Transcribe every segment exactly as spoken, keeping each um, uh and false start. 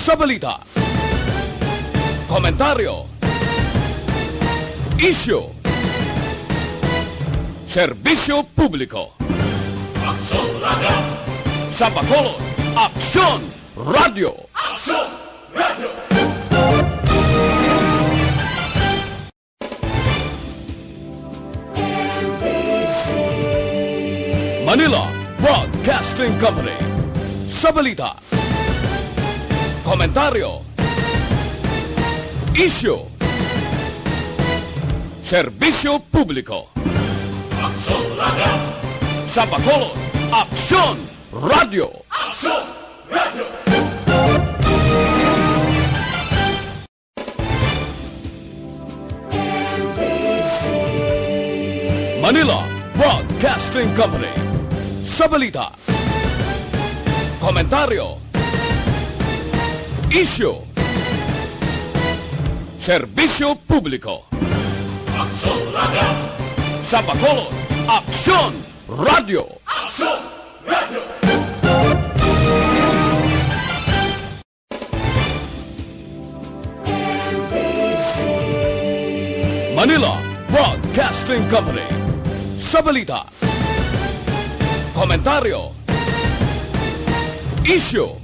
Sa balita, komentaryo, isyu, serbisyo publiko. Aksyon Radio! Sa Bacolod, Aksyon Radio! Aksyon Radio! Manila Broadcasting Company. Sa balita, komentaryo, isyu, serbisyo publiko. Aksyon Radio! Sa Bacolod, Aksyon Radio! Aksyon Radio! Manila Broadcasting Company. Sa balita, komentaryo, isyu, serbisyo publiko. Aksyon Radio! Sa Bacolod, Aksyon Radio! Aksyon Radio! Manila Broadcasting Company. Sa balita, komentaryo, isyu,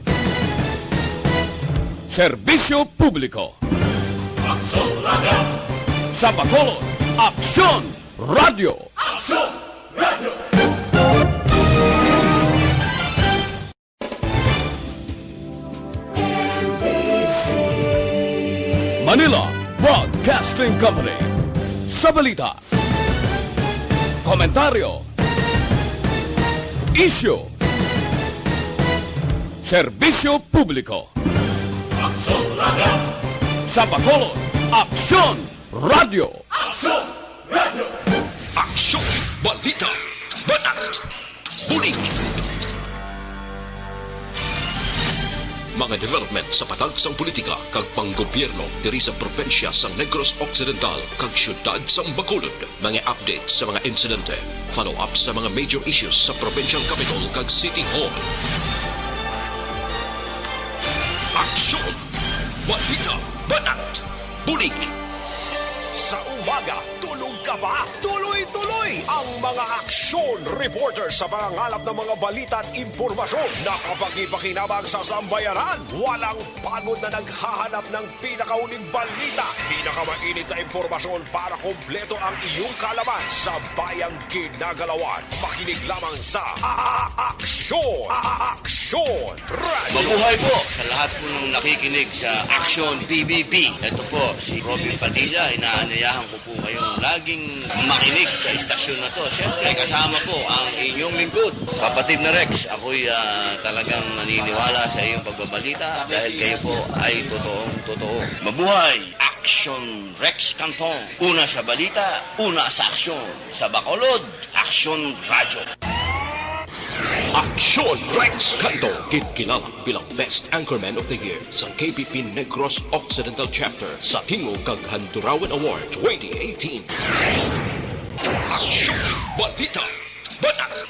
serbisyo publiko. Aksyon Radio! Sa Bacolod, Aksyon Radio! Aksyon Radio! Manila Broadcasting Company. Sa balita, komentaryo, isyu, serbisyo publiko. Aksyon Radio! Sa Bacolod, Aksyon Radio! Aksyon Radio! Aksyon! Balita! Banat! Bulig! Mga development sa patag sang politika kag panggobyerno diri sa probinsya sang Negros Occidental kag siyudad sang Bacolod. Mga update sa mga insidente, follow-up sa mga major issues sa provincial capital kag city hall. Aksyon! Balita! Banat! Bulig! Sa umaga, tulog ka ba? Tuloy-tuloy ang mga aksyon reporter sa pangangalap ng mga balita at impormasyon na kapakipakinabang sa sambayanan. Walang pagod na naghahanap ng pinakauling balita, pinakamainit na impormasyon para kompleto ang iyong kaalaman sa bayang ginagalawan. Makinig lamang sa A-, A-, Aksyon! A-, A-, Aksyon! Radio. Mabuhay po sa lahat po ng nakikinig sa Aksyon P B B. Ito po si Robin Padilla. Inaanyayahan ko po kayong laging makinig sa istasyon na to. Siyempre, kasama po ang inyong lingkod, Kapatid na Rex. Ako'y, ah, talagang naniniwala sa iyong pagbabalita dahil kayo po ay totoong totoo. Mabuhay! Aksyon Rex Canton. Una sa balita, una sa aksyon. Sa Bacolod, Aksyon Radyo. Aksyon Rex Canto, ginkilala bilang Best Anchorman of the Year sa K P P Negros Occidental Chapter sa Tingog kag Handurawan Award twenty eighteen. Aksyon! Balita! Banat!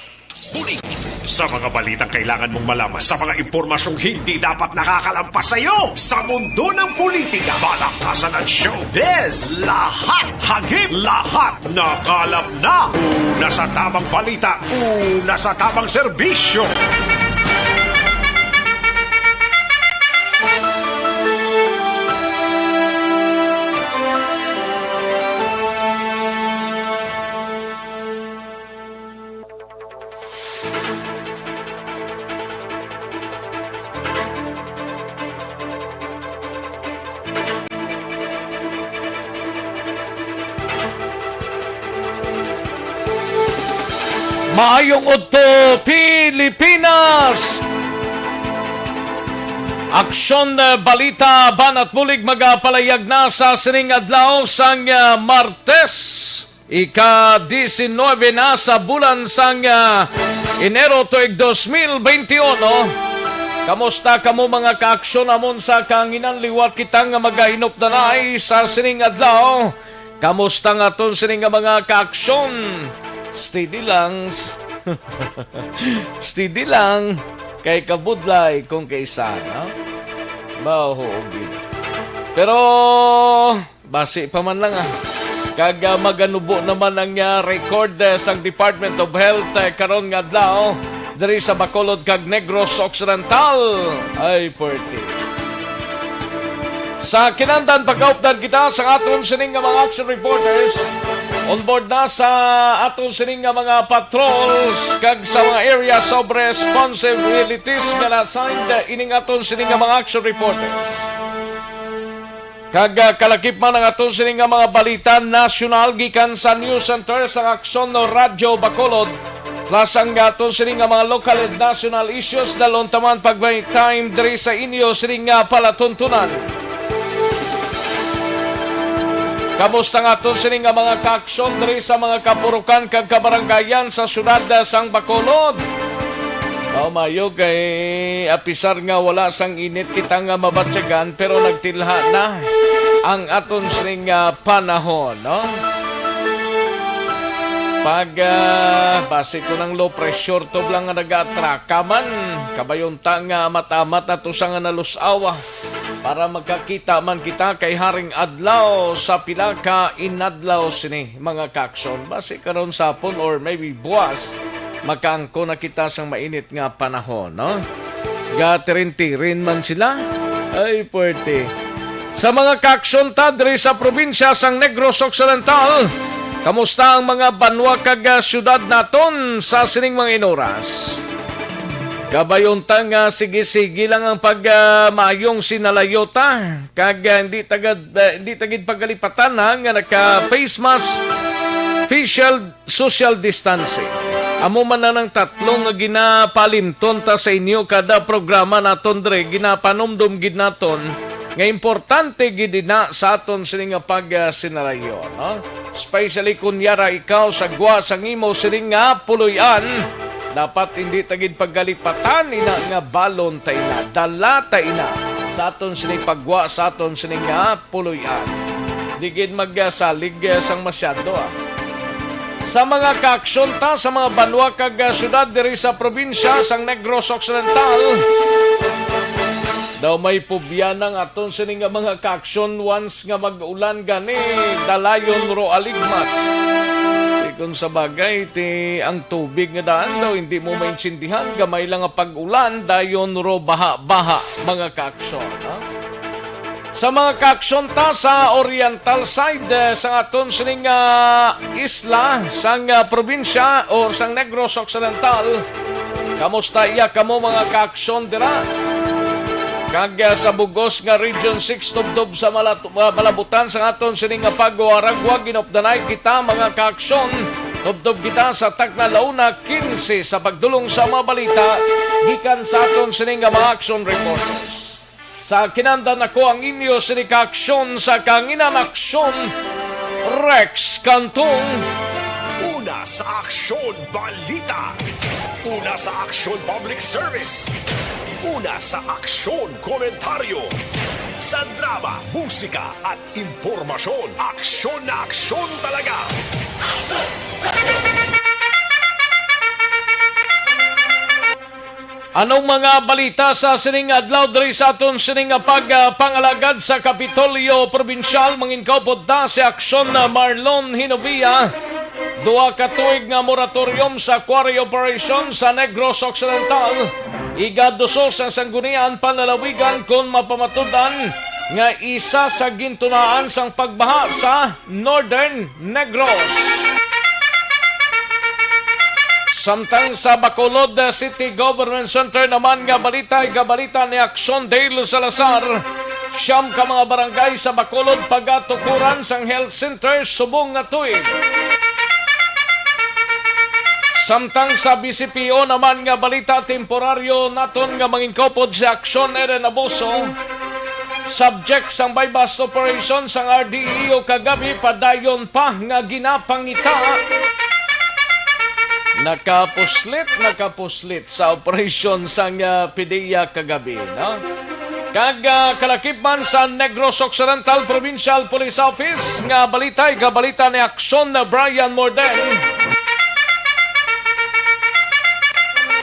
Bulig! Sa mga balitang kailangan mong malaman, sa mga impormasyong hindi dapat nakakalampas sa iyo, sa mundo ng politika, palakasan at showbiz, lahat, hagip, lahat, nakalap na. Una sa tamang balita, una sa tamang serbisyo. Maayong udto, Pilipinas! Aksyon, eh, balita, banat bulig magapalayag na sa sining adlaw sang, eh, Martes. Ika-disinuybe na sa bulan sang, ah, Enero tuig dos mil benti uno. Kamusta kamo, mga kaaksyon, amon sa kahanginan? Liwat kita nga magahinupdanay sa sining adlaw. Kamusta nga aton sini nga mga kaaksyon? Steady lang. Steady lang. Kay kabudlay kung kaisa, no? Mao, oo, gid. Pero, basi pa man lang, ah. Kag, ah, maganubo naman ang, ah, record, eh, sang Department of Health, eh, karon nga adlaw diri sa Bacolod kag Negros Occidental. Ay, puwerte. Sa kinahanglan, pagkaupdan kita sa aton sining nga mga action reporters. On board na sa aton sining nga mga patrols kag sa mga areas of responsibilities nga na-assigned ining aton sining nga mga action reporters. Kag, ah, kalakip man ang aton sining nga mga balita nasyonal gikan sa News Center sa Aksyon no Radyo Bacolod, plus ang aton sining nga mga local and national issues, dalon taman pag may time diri sa inyo sining nga palatuntunan. Kamusta nga aton sining nga mga kaaksyon diri sa mga kapurukan kag kabarangayan sa siyudad, ah, sang Bacolod? Mao mayo kay apisar nga wala sang init kita nga mabatyagan, pero nagtilha na ang aton sining, ah, panahon, no? Pag, ah, basi ko ng low pressure to lang nga nag-aatraka man, kabayonta nga amat-amat na to sa nga nalusawa para magkakita man kita kay haring adlaw sa pila ka inadlaw sini, mga kaaksyon. Basi karon sapon or maybe buwas, makaangko na kita sang mainit nga panahon, no? Gatirin-tirin man sila. Ay, puwerte. Sa mga kaaksyon ta diri sa probinsya sang Negros Occidental, kamusta ang mga banwa kag, ah, syudad naton sa sining mga inoras? Kabayonta nga sige-sige lang ang pag, ah, maayong sinalayota, kag, ah, hindi tagad, ah, hindi tagid pagkalipatan, ha, nga naka-face mask, facial social distancing. Amo man na nang tatlo nga ginapalimton ta sa inyo kada programa naton dre, ginapanumdom gid naton nga importante gid ina sa aton sini nga pag, ah, sinalayo, no? Especially kun yara ikaw sa gwa sang imo sini nga puloy-an, dapat hindi ta gid paggalipatan ina nga balon ta ina, dala ta ina sa aton sini paggwa sa aton sini nga puloy-an. Di gid magsalig, eh, sang masyado, ah. Sa mga kaaksyon ta sa mga banwa kag, ah, syudad diri sa probinsya sang Negros Occidental, daw may pubya na nga aton sini nga mga kaaksyon once nga mag-ulan gani, dalayon ro aligmat. Di kun sa bagay, ti ang tubig nga daan daw hindi mo maintindihan, gamay lang nga pag-ulan, dayon ro baha-baha, mga kaaksyon, ha? Sa mga kaaksyon ta sa oriental side, eh, sa aton sining, ah, isla, sang, ah, probinsya o sang Negros Occidental, kamusta iya kamo, mga kaaksyon, dira? Kag, ah, sa bugos nga Region six, tubtob sa malat-, ah, malabutan sang aton sining nga pagwaragwag, ginupdanay kita, mga kaaksyon, tubtob kita sa takna launa quince sa pagdulong sa mga balita gikan sa aton sining nga mga action reporters. Sa kinahanglan, ako ang inyo sini ka aksyon sa kahanginan, aksyon, Rex Cantong. Una sa aksyon, balita. Una sa aksyon, public service. Una sa aksyon, komentaryo. Sa drama, musika, at impormasyon, aksyon na aksyon talaga. Anong mga balita sa sining adlaw diri sa aton sining nga pag, ah, pangalagad sa Kapitolyo Probinsyal? Mangin kaupod ta si Aksyon na Marlon Hinovia. Duha ka tuig nga moratorium sa quarry operation sa Negros Occidental. Igaduso sa sanggunian panlalawigan kon mapamatud-an nga isa sa gintunaan sang pagbaha sa Northern Negros. Samtang sa Bacolod City Government Center naman nga balita, igabalita ni Aksyon Dale Salazar, siyam ka mga barangay sa Bacolod pagatukuran sang health center subong nga tuig. Samtang sa B C P O naman nga balita, temporaryo naton nga mangin kaupod si Aksyon Eden Abuso. Subject sang buy-bust operation sang R D E O kagabi, padayon pa nga ginapangita. Nakapuslit, nakapuslit sa operasyon sang, ah, PDEA kagabi, no? Kag, ah, kalakip man sa Negros Occidental Provincial Police Office nga balita, igabalita ni Aksyon na Brian Morden.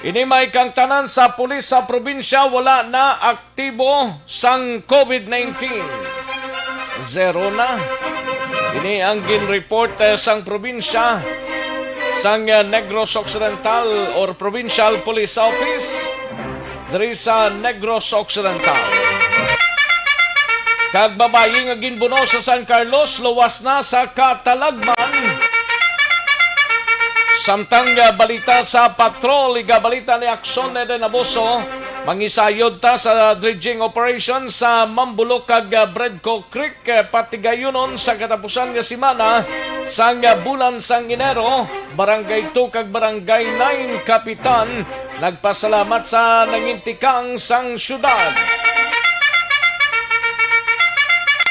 Ini may kangtanan sa pulis sa probinsya, wala na aktibo sang COVID nineteen. Zero na. Ini ang ginreport, eh, sang probinsya sang, eh, Negros Occidental or Provincial Police Office diri sa Negros Occidental. Kag babayi nga ginbuno sa San Carlos, luwas na sa katalagman. Samtang, ah, balita sa patrol, igabalita ni Action Eden Abuso, mangisayod ta sa dredging operation sa Mambulok kag, ah, Bredco Creek, eh, patigayunon sa katapusan nga semana sang, ah, bulan sang Enero. Barangay two kag Barangay nine Kapitan nagpasalamat sa nangintikang sang syudad.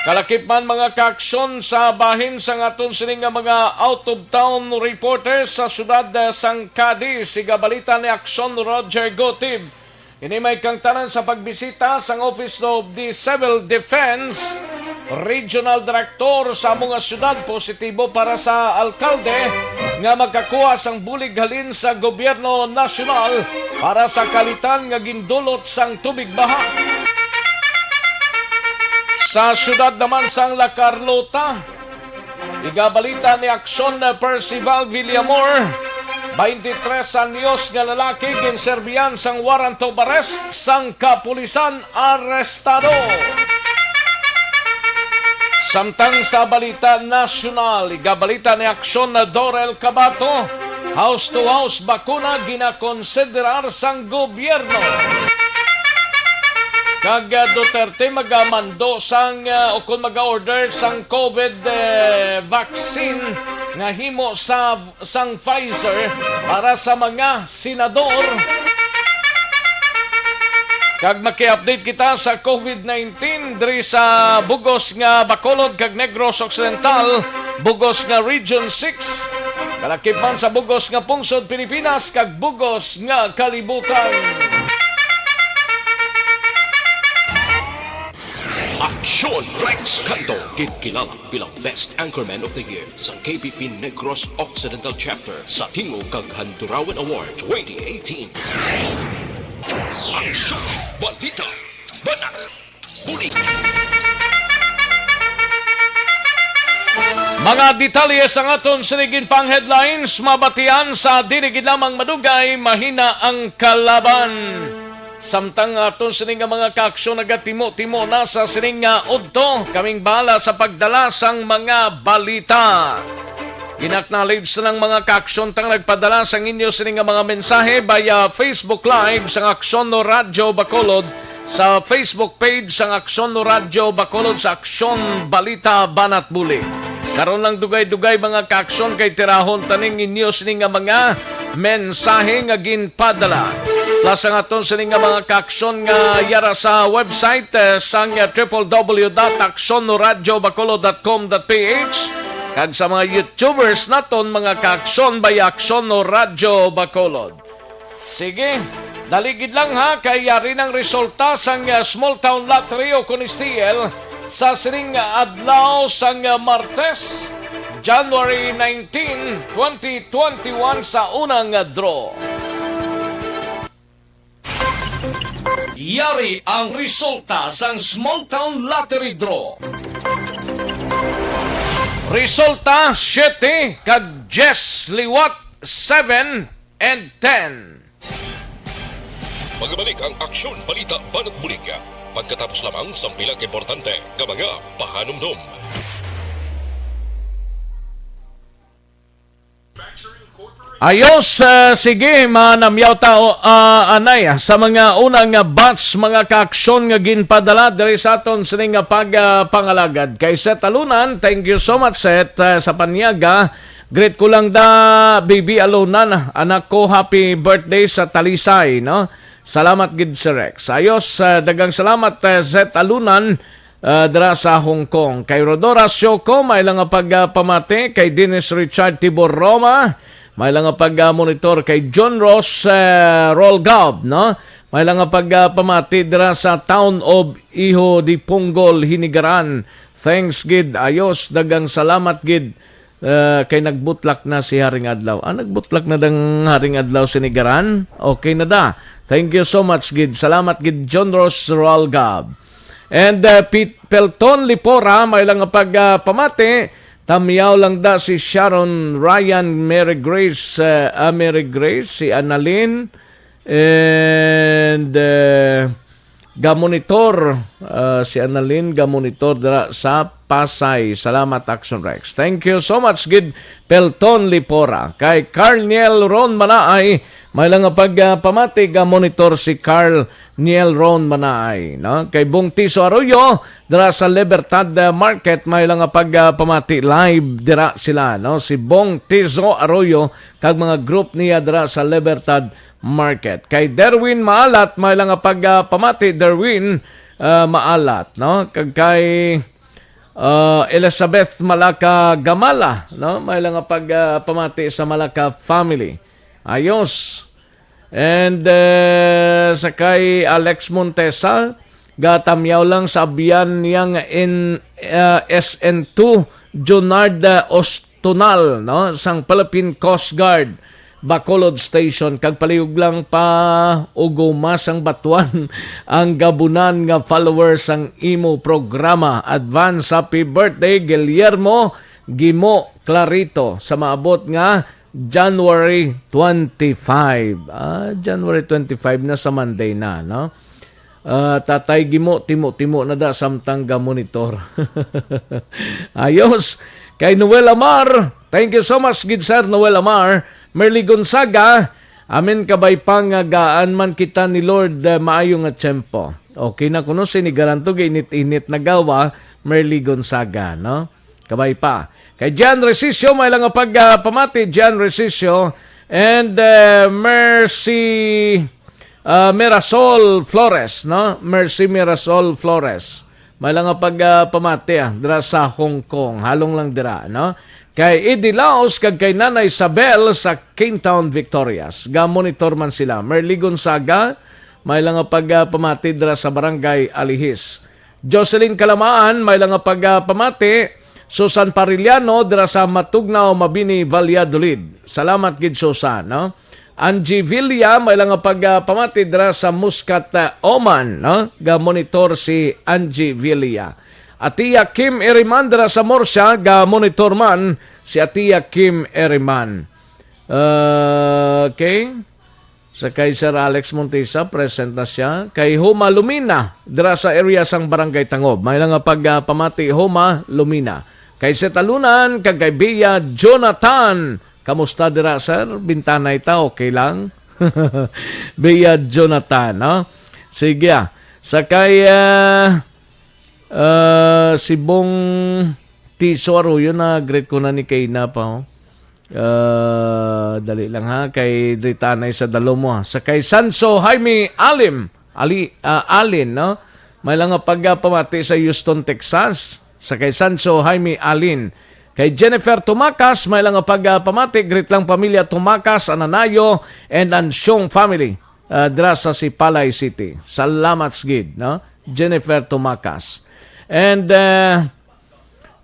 Kalakip man, mga kaaksyon, sa bahin sang aton sini nga mga out-of-town reporters sa siyudad, eh, sang Cadiz, igabalita ni Aksyon Roger Gotib. Ini may kangtanan sa pagbisita sang Office of the Civil Defense Regional Director sa amo nga siyudad, positibo para sa alkalde nga magkakuha sang bulig halin sa gobyerno nasyonal para sa kalitan nga gindulot sang tubig baha. Sa siyudad naman sang La Carlota, igabalita ni Aksyon Percival Villamor, twenty-three anyos nga lalaki, ginserbihan sang warrant of arrest sang kapulisan, arestado. Samtang sa balita nasyonal, igabalita ni Aksyon Dorel Cabato, house to house bakuna ginakonsiderar sang gobyerno. Kag, ah, Duterte magamando sang, ah, o kon maga-order sang COVID, eh, vaccine nga himo sa, sang Pfizer para sa mga senador. Kag maki-update kita sa COVID nineteen diri sa bugos nga Bacolod kag Negros Occidental, bugos nga Region six, kalakip man sa bugos nga pungsod Pilipinas kag bugos nga kalibutan. Aksyon Rex Canto, ginkilala bilang Best Anchorman of the Year sa K P P Negros Occidental Chapter sa Tingog kag Handurawan Award twenty eighteen. Aksyon, balita, banat, bulig. Mga detalye sang aton sini nga pang headlines, mabatian sa dili gid lamang madugay, mahina ang kalaban. Samtang aton sini nga mga kaaksyon nagatimo-timo na sa sini nga udto, kaming bahala sa pagdala sang mga balita. Gin-acknowledge na lang, mga kaaksyon, tang nagpadala sang inyo sini nga mga mensahe via Facebook Live sang Aksyon no Radyo Bacolod, sa Facebook page sang Aksyon no Radyo Bacolod, sa Aksyon Balita Banat Bulig. Karon lang dugay-dugay, mga kaaksyon, kay tirahon ta ning inyo sini nga mga mensahe nga ginpadala. Plus ang aton sini nga mga kaaksyon nga yara sa website, eh, sang, eh, triple W dot aksyon no radyo bacolod dot com dot P H, kag sa mga YouTubers naton, mga kaaksyon, by Aksyon no Radyo Bacolod. Sige, dali gid lang ha, kay yari nang resulta sang, ah, Small Town Lottery o kon S T L sa sining adlaw sang, ah, Martes, January nineteen, twenty twenty-one, sa unang, ah, draw. Yari ang resulta sang Small Town Lottery Draw. Resulta, siyete kag diyes liwat, seven and ten. Magabalik ang Aksyon Balita Banat Bulig pagkatapos lamang sang pila ka importante nga mga pahanumdom. Ayos, ah, sige, manamyaw ta, o, ah, anay, ah, sa mga unang, ah, batch, mga kaaksyon nga ginpadala diri sa aton sini nga pag, ah, pangalagad. Kay Seth Alunan, thank you so much, Seth, ah, sa panyaga. Greet ko lang da, baby Alunan, anak ko, happy birthday sa Talisay, no? Salamat gid, Sir Rex. Ayos, ah, daghang salamat, ah, Seth Alunan, ah, dira sa Hong Kong. Kay Rodora Sioko, may lang nga pagpamati. Kay Dennis Richard Tibor Roma, may lang nga pag-monitor. Kay John Ross, ah, Rolgab, no? May lang nga pagpamati dira sa Town of Hijo de Pungol, Hinigaran. Thanks gid, ayos, daghang salamat gid. Ah, kay nagbutlak na si Haring Adlaw. Ah, nagbutlak na dang Haring Adlaw sini garan? Okay na da. Thank you so much gid. Salamat gid, John Ross Roalgab. And, uh, Pete Pelton Lipora, may lang nga pag, uh, pamati. Tamyaw lang da si Sharon, Ryan, Mary Grace, uh, ah, Mary Grace, si Annalyn, and, uh, gamonitor, uh, si Annalyn, gamonitor dira sa Pasay. Salamat, Action Rex. Thank you so much, gid, Pelton Lipora. Kay Carniel Ron Manaay, may lang nga pag, uh, pamati, gamonitor si Carl Niel Ron Manaay, no? Kay Bong Tiso Arroyo, dira sa Libertad, uh, Market, may lang nga pag, uh, pamati live dira sila, no? Si Bong Tiso Arroyo kag mga group niya dira sa Libertad Market. Kay Derwin Maalat, may lang nga pag, uh, pamati, Derwin, uh, Maalat, no? Kag kay, uh, Elizabeth Malaka Gamala, no? May lang nga pag, uh, pamati sa Malaka family. Ayos. And, eh, sa kay Alex Montesa, gatamyaw lang sa abyan niya nga in, eh, S N two, Junard, eh, Ostonal, no, sang Philippine Coast Guard, Bacolod Station, kag palihog lang pa uguma sang batuan ang gabunan nga follower sang imo programa. Advance happy birthday, Guillermo Gimo Clarito, sa maabot nga January twenty-five. Ah, January twenty-five na, sa Monday na, no? Ah, Tatay Gimo, timo-timo na da samtang ga-monitor. Ayos. Kay Noel Amar, thank you so much, gid, Sir Noel Amar. Merly Gonzaga, amin, kabay pa nga gaan man kita ni Lord, eh, maayo nga tiyempo. Okay na kuno, sinigaran to, init-init na gawa, Merly Gonzaga, no? Kabay pa. Kay Jan Resisio, may lang nga pag, ah, pamati, Jan Resisio. And, eh, Mercy, ah, Mirasol Flores, no? Mercy Mirasol Flores. May lang nga pag, ah, pamati, ah, dira sa Hong Kong. Halong lang dira, no? Kay Eddie Laos kag kay Nanay Isabel sa Kingtown, Victorias. Ga-monitor man sila. Merly Gonzaga, may lang nga pag, ah, pamati dira sa Barangay Alihis. Jocelyn Kalamaan, may lang nga pag, ah, pamati. Susan Pariliano, dira sa Matugnaw, Mabini, Valladolid. Salamat gid, Susan, no? Angie Villa, may lang nga pag, ah, pamati dira sa Muscat, ah, Oman, no? Ga-monitor si Angie Villa. Atiya Kim Eriman dira sa Murcia, ga-monitor man si Atiya Kim Eriman. Ah, okay. Sa kay Sir Alex Montesa, present na siya. Kay Homa Lumina, dira sa area sang Barangay Tangob. May lang nga pag, ah, pamati, Homa Lumina. Kay Setalunan, kag kay Bia Jonathan. Kamusta dira, sir? Bintanay ta, okay lang? Bia Jonathan, no? Sige, ah. Sa kay, ah, ah, si Bong Tiso Arroyo, na-greet ko na ni Kayna pa, oh. Ah, dali lang, ha, kay dritanay sa dalo mo, ha. Sa kay Sanso Jaime Alim, Ali, ah, Alin, no? May lang nga pag, ah, pamati sa Houston, Texas. Sa kay Sanso Jaime Alin. Kay Jennifer Tumakas, may lang nga pag, ah, pamati, greet lang pamilya Tumakas, Ananayo, and Ansyong family, ah, dira sa Sipalay City. Salamat gid, no? Jennifer Tumakas. And, ah,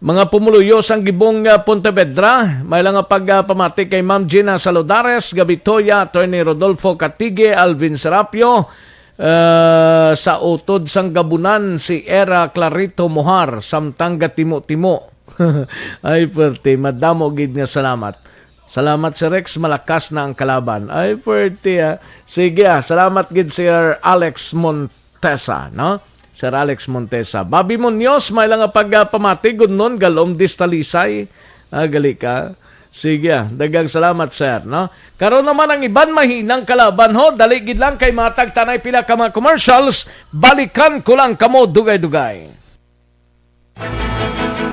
mga pumuluyo sang Gibong, ah, Pontevedra, may lang nga pag, ah, pamati kay Ma'am Gina Saludares, Gabitoya, Attorney Rodolfo Catige, Alvin Serapio, ah, sa utod sang Gabunan, si Era Clarito Mohar, samtang gatimo-timo. Ay, pwerte, madamo gid nga salamat. Salamat, Sir Rex, malakas na ang kalaban. Ay, pwerte, ah. Sige, ah, salamat gid, Sir Alex Montesa, no? Sir Alex Montesa. Bobby Munoz, may lang nga pag, ah, pamati, Gudnon, Galom, Distalisay. Ah, gali ka. Sige, ah, daghang salamat, sir, no? Karon naman ang iban mahinang kalaban, ho. Dali gid lang kay matag tanay pila ka mga commercials. Balikan ko lang kamo dugay-dugay.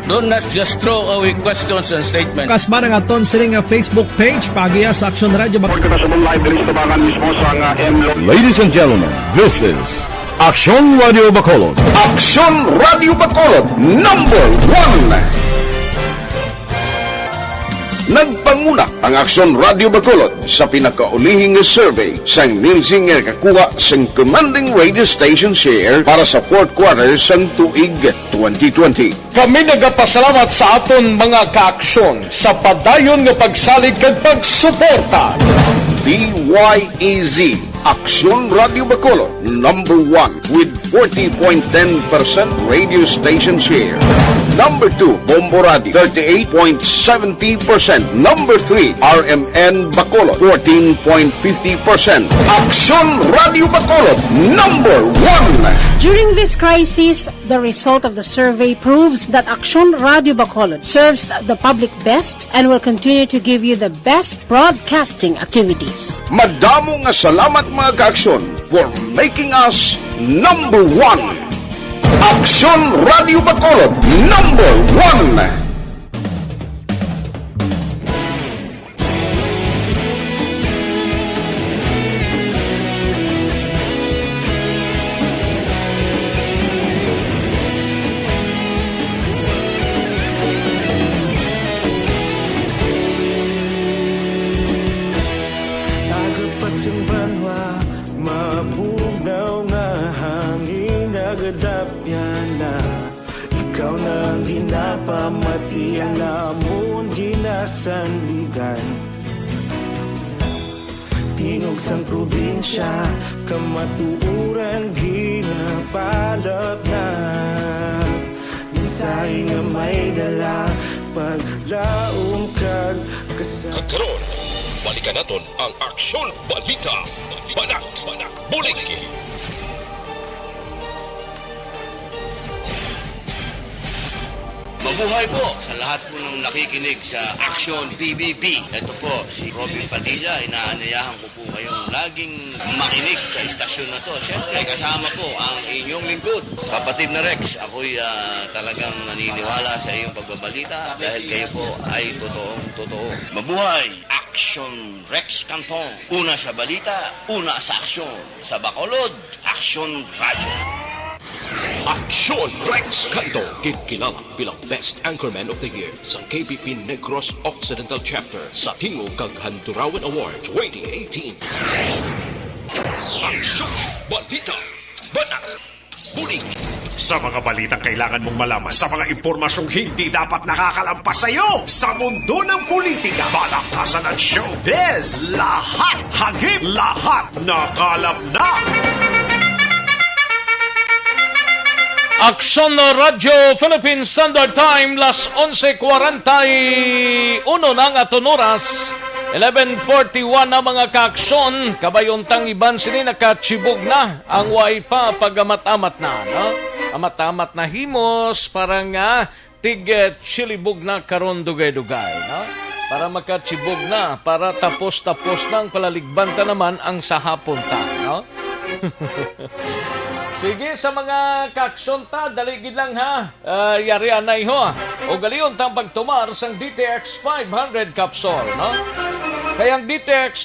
Do not just throw away questions and statements. Kasma ang aton sini nga Facebook page, paagiya sa Aksyon Radio Bacolod. Kita sa live diri sa tubangan mismo sa nga M Lo- Ladies and gentlemen, this is Aksyon Radio Bacolod. Aksyon Radio Bacolod, number one. Nagpanguna ang Aksyon Radio Bacolod sa pinakaulihing nga survey sang Nielsen nga nakakuha sang commanding radio station share para sa fourth quarter sang tuig twenty twenty. Kami nagapasalamat sa aton mga kaaksyon sa padayon nga pagsalig kag pagsuporta. D Y E Z, Aksyon Radio Bacolod, number one with forty point ten percent radio station share. Number two, Bombo Radio, thirty-eight point seventy percent. Number three, R M N Bacolod, fourteen point fifty percent. Aksyon Radio Bacolod, number one. During this crisis, the result of the survey proves that Aksyon Radio Bacolod serves the public best and will continue to give you the best broadcasting activities. Madamo nga salamat, mga kaaksyon, for making us number one. Aksyon Radio Bacolod, number one. Aga pa sing banwa, mabugnaw nga hangin nagadapyan na. Ikaw na ang ginapamati, ang amon ginasandigan. Tingog sang probinsya, kamatuoran ginapalapnap. Mensahe nga may dala, paglaom kag kasa- Kag karon, balikan naton ang Aksyon Balita. Banat, Banat, Bulig. Mabuhay po sa lahat po ng nakikinig sa Aksyon P B B. Ito po si Robin Padilla. Inaanyayahan ko po kayong laging makinig sa istasyon na to. Siyempre, kasama po ang inyong lingkod, kapatid na Rex. Ako'y, ah, talagang naniniwala sa iyong pagbabalita dahil kayo po ay totoong totoo. Mabuhay! Aksyon Rex Canton. Una sa balita, una sa aksyon. Sa Bacolod, Aksyon Radyo. Aksyon Rex Canto, ginkilala bilang Best Anchorman of the Year sa K B P Negros Occidental Chapter sa Tingog kag Handurawan Award twenty eighteen. Aksyon Balita, Banat, Bulig. Sa mga balitang kailangan mong malaman, sa mga impormasyong hindi dapat nakakalampas sa iyo, sa mundo ng politika, balaktasan at showbiz, lahat hagip, lahat nakalap na. Aksyon Radyo Philippine Standard Time, las onse kwarenta y uno na ang aton oras. Eleven forty-one na, mga kaaksyon. Kabay-on ta nga iban sini nakachibog na ang way pa pag-amat-amat na, no? Amat-amat na himos para nga tig, eh, chilibog na karon dugay-dugay, no? Para makachibog na, para tapos-tapos na ang palaligban ta naman ang sa hapon ta, no? Sige, sa mga kaaksyon ta, dali gid lang, ha. Ah, yari anay, ho. Ugalion tang pagtumar sang D T X five hundred capsule, no? Kay ang D T X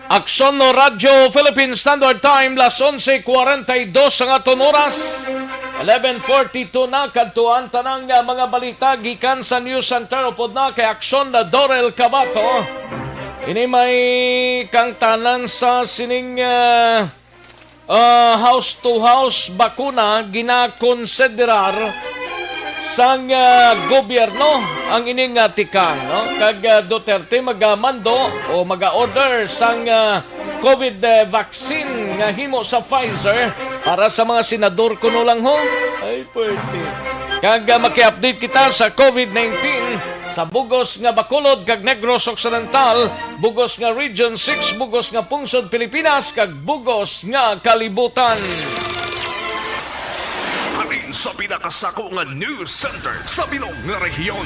Aksyon Radyo Philippine Standard Time, las onse kwarenta y dos ang aton oras. Eleven forty-two na, kadtuan tanang, ah, mga balita gikan sa News Center upod na kay Aksyon na Dorel Cabato. Ini may kangtanan sa sining, ah, ah, house to house bakuna ginakonsiderar sang, ah, gobyerno ang ini nga tikang, no? Kag, ah, Duterte magamando o maga-order sang, ah, COVID, eh, vaccine nga himo sa Pfizer para sa mga senador kuno lang, ho. Ay, pwerte. Kag, ah, maki-update kita sa COVID nineteen Sa bugos nga Bacolod kag Negros Occidental, bugos nga Region six, bugos nga pungsod Pilipinas, kag bugos nga kalibutan. Halin sa pinakasako nga news center sa bilog nga rehiyon.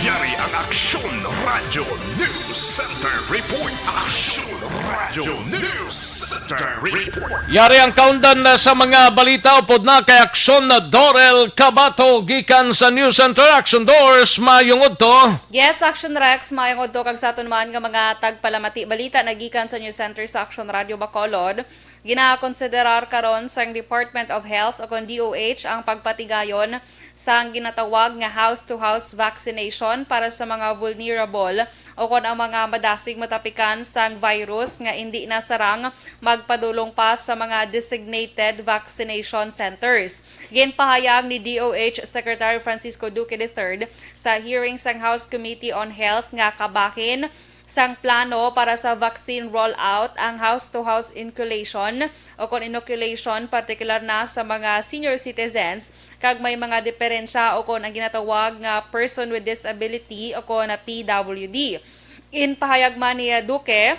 Yari ang Aksyon Radyo News Center Report. Aksyon Radyo News Center Report. Yari ang kaundan na sa mga balita upod na kay Aksyon na Dorel Cabato gikan sa News Center. Aksyon Dors, mayong udto. Yes, Aksyon Rex, mayong udto kag sa aton man nga mga tagpalamati. Balita na gikan sa News Center sa Aksyon Radyo Bacolod. Ginakonsiderar karon sang Department of Health o kon D O H ang pagpatigayon sang ginatawag nga house-to-house vaccination para sa mga vulnerable o kon ang mga madasig matapikan sang virus nga indi na sarang magpadulong pa sa mga designated vaccination centers. Ginpahayag ni D O H Secretary Francisco Duque the third sa hearing sang House Committee on Health nga kabahin sang plano para sa vaccine rollout ang house-to-house inculation o kon inoculation, partikular na sa mga senior citizens kag may mga diferensya o kon ang ginatawag nga person with disability o kon P W D. Ginpahayag man ni Duque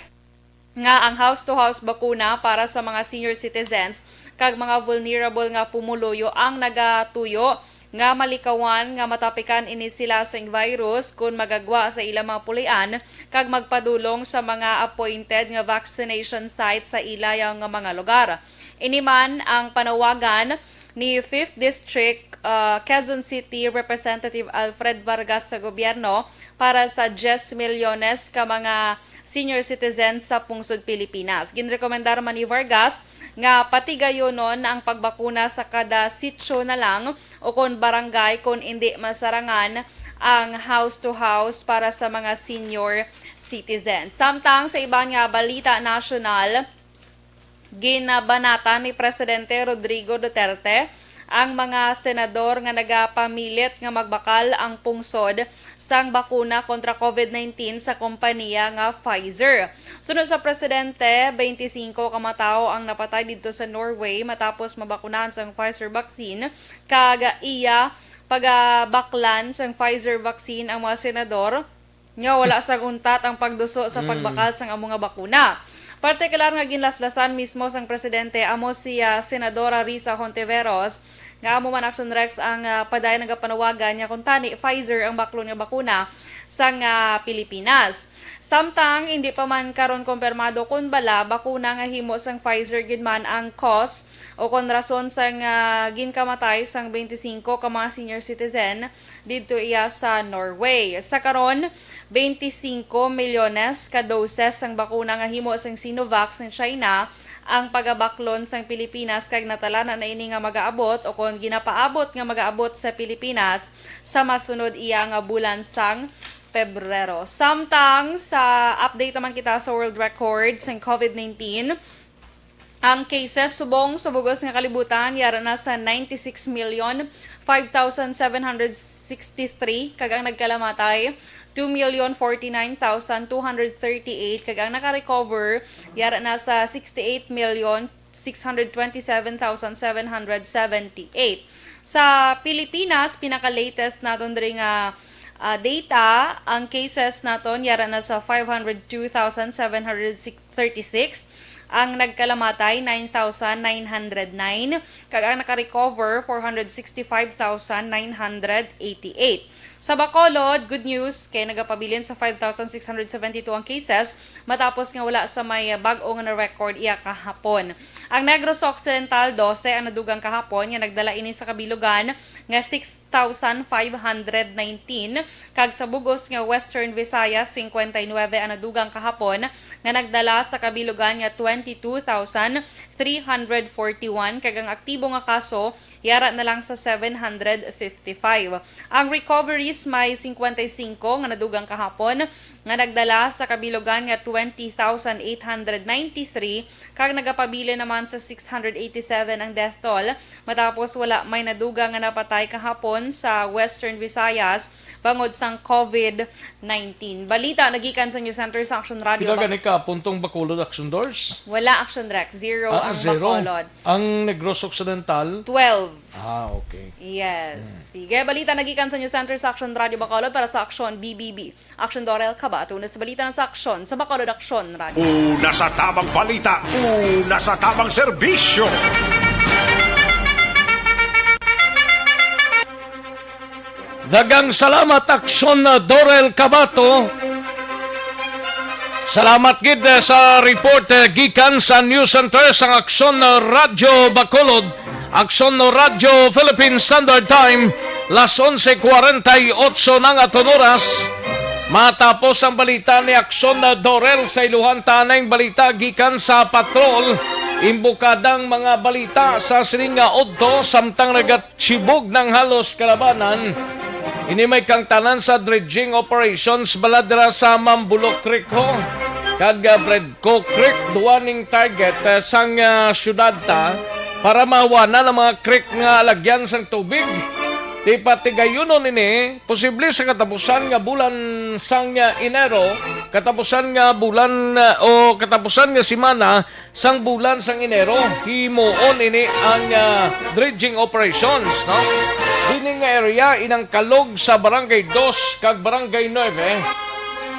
nga ang house-to-house bakuna para sa mga senior citizens kag mga vulnerable nga pumuluyo ang nagatuyo nga malikawan nga matapikan ini sila sing virus kon magagwa sa ilang mga pulian kag magpadulong sa mga appointed nga vaccination site sa ila nga mga lugar. Ini man ang panawagan ni Fifth District, ah, Quezon City Representative Alfred Vargas sa gobyerno para sa diyes milyones ka mga senior citizens sa pungsod Pilipinas. Ginrekomendar man ni Vargas nga patigayonon ang pagbakuna sa kada sitio na lang o kon barangay kon indi masarangan ang house-to-house para sa mga senior citizens. Samtang sa iban nga balita nasyonal, ginabanatan ni Presidente Rodrigo Duterte ang mga senador nga nagapamilit nga magbakal ang pungsod sang bakuna kontra COVID nineteen sa kompanya nga Pfizer. Sunod sa presidente, twenty-five ka mga tawo ang napatay didto sa Norway matapos mabakunahan sang Pfizer vaccine, kag iya pagabaklan sang Pfizer vaccine ang mga senador nga wala sang untat ang pagduso sa Mm. pagbakal sang amo nga bakuna. Partikular nga ginlaslasan mismo sang presidente amo si, ah, Senadora Risa Hontiveros, nga amo man, Action Rex, ang, ah, padayon nagapanawagan nga kuntani Pfizer ang baklon nga bakuna sang, ah, Pilipinas. Samtang hindi pa man karon kumpirmado kon bala bakuna nga himo sang Pfizer gid man ang cause o kon rason sang, ah, ginkamatay sang twenty-five ka mga senior citizen didto iya sa Norway. Sa karon, twenty-five milyones ka doses sang bakuna nga himo sang Sinovac sang China ang pagabaklon sang Pilipinas, kag natalana na ini nga magaabot o kon ginapaabot nga magaabot sa Pilipinas sa masunod iya nga bulan sang Pebrero. Samtang sa update naman kita sa world record sang COVID nineteen, ang cases subong sa bugos nga kalibutan yara na sa ninety-six million five thousand seven hundred sixty-three, kag ang nagkalamatay two million forty-nine thousand two hundred thirty-eight, kag ang naka-recover yara na sa sixty-eight million six hundred twenty-seven thousand seven hundred seventy-eight. Sa Pilipinas, pinaka-latest naton diri nga, ah, data, ang cases naton yara na sa five hundred two thousand seven hundred thirty-six, ang nagkalamatay nine thousand nine hundred nine, kag ang naka-recover four hundred sixty-five thousand nine hundred eighty-eight. Sa Bacolod, good news kay nagapabilin sa five thousand six hundred seventy-two ang cases matapos nga wala sa may bag-o nga na-record iya kahapon. Ang Negros Occidental, dose ang nadugang kahapon nga nagdala ini sa kabilugan nga six thousand five hundred nineteen, kag sa bugos nga Western Visayas, singkwenta y nuebe ang nadugang kahapon nga nagdala sa kabilugan nga twenty-two thousand three hundred forty-one, kag ang aktibo nga kaso yara na lang sa seven hundred fifty-five. Ang recoveries may singkwenta y singko nga nadugang kahapon nga nagdala sa kabilugan nga twenty thousand eight hundred ninety-three, kag nagapabilin naman sa six hundred eighty-seven ang death toll matapos wala may nadugang nga napatay kahapon sa Western Visayas bangod sang COVID nineteen. Balita nagikan sa News Center sa Action Radio. Pila gani ka puntong Bacolod, Action Dors? Wala, Action Rex. Zero Ah, ang zero. Bacolod. Ang Negros Occidental? Twelve. Ah, okay. Yes. Sige, balita nagikan sa News Center sa Aksyon Radio Bacolod para sa Aksyon B B B. Aksyon Dorel Cabato na sa balita na sa Aksyon sa Bacolod Aksyon Radio. Una sa tamang balita, una sa tamang serbisyo. Daghang salamat, Aksyon, uh, Dorel Cabato. Salamat gid, uh, sa report, uh, gikan sa News Center sang Aksyon, uh, Radyo Bacolod. Aksyon, uh, Radyo Philippine Standard Time, las onse cuarenta y ocho na nga aton oras. Matapos ang balita ni Aksyon, uh, Dorel, sa iluhan tanay balita gikan sa patrol. Imbukadang mga balita sa sining nga udto samtang nagat Chibog ng halos kalabanan. Ini may kangtanan sa dredging operations bala dira sa Mambulok Creek ho kag, ah, Bredco Creek, duwa ning target, ah, sang, ah, syudad ta para mahawanan ang mga creek nga alagyan sang tubig. Ti patigayunon ini posible sa katapusan nga bulan sang, ah, Enero, katapusan nga bulan, ah, o katapusan nga semana sang bulan sang Enero, himuon ini ang, ah, dredging operations, no? Dini nga area inang kalog sa Barangay Dos kag Barangay Nueve.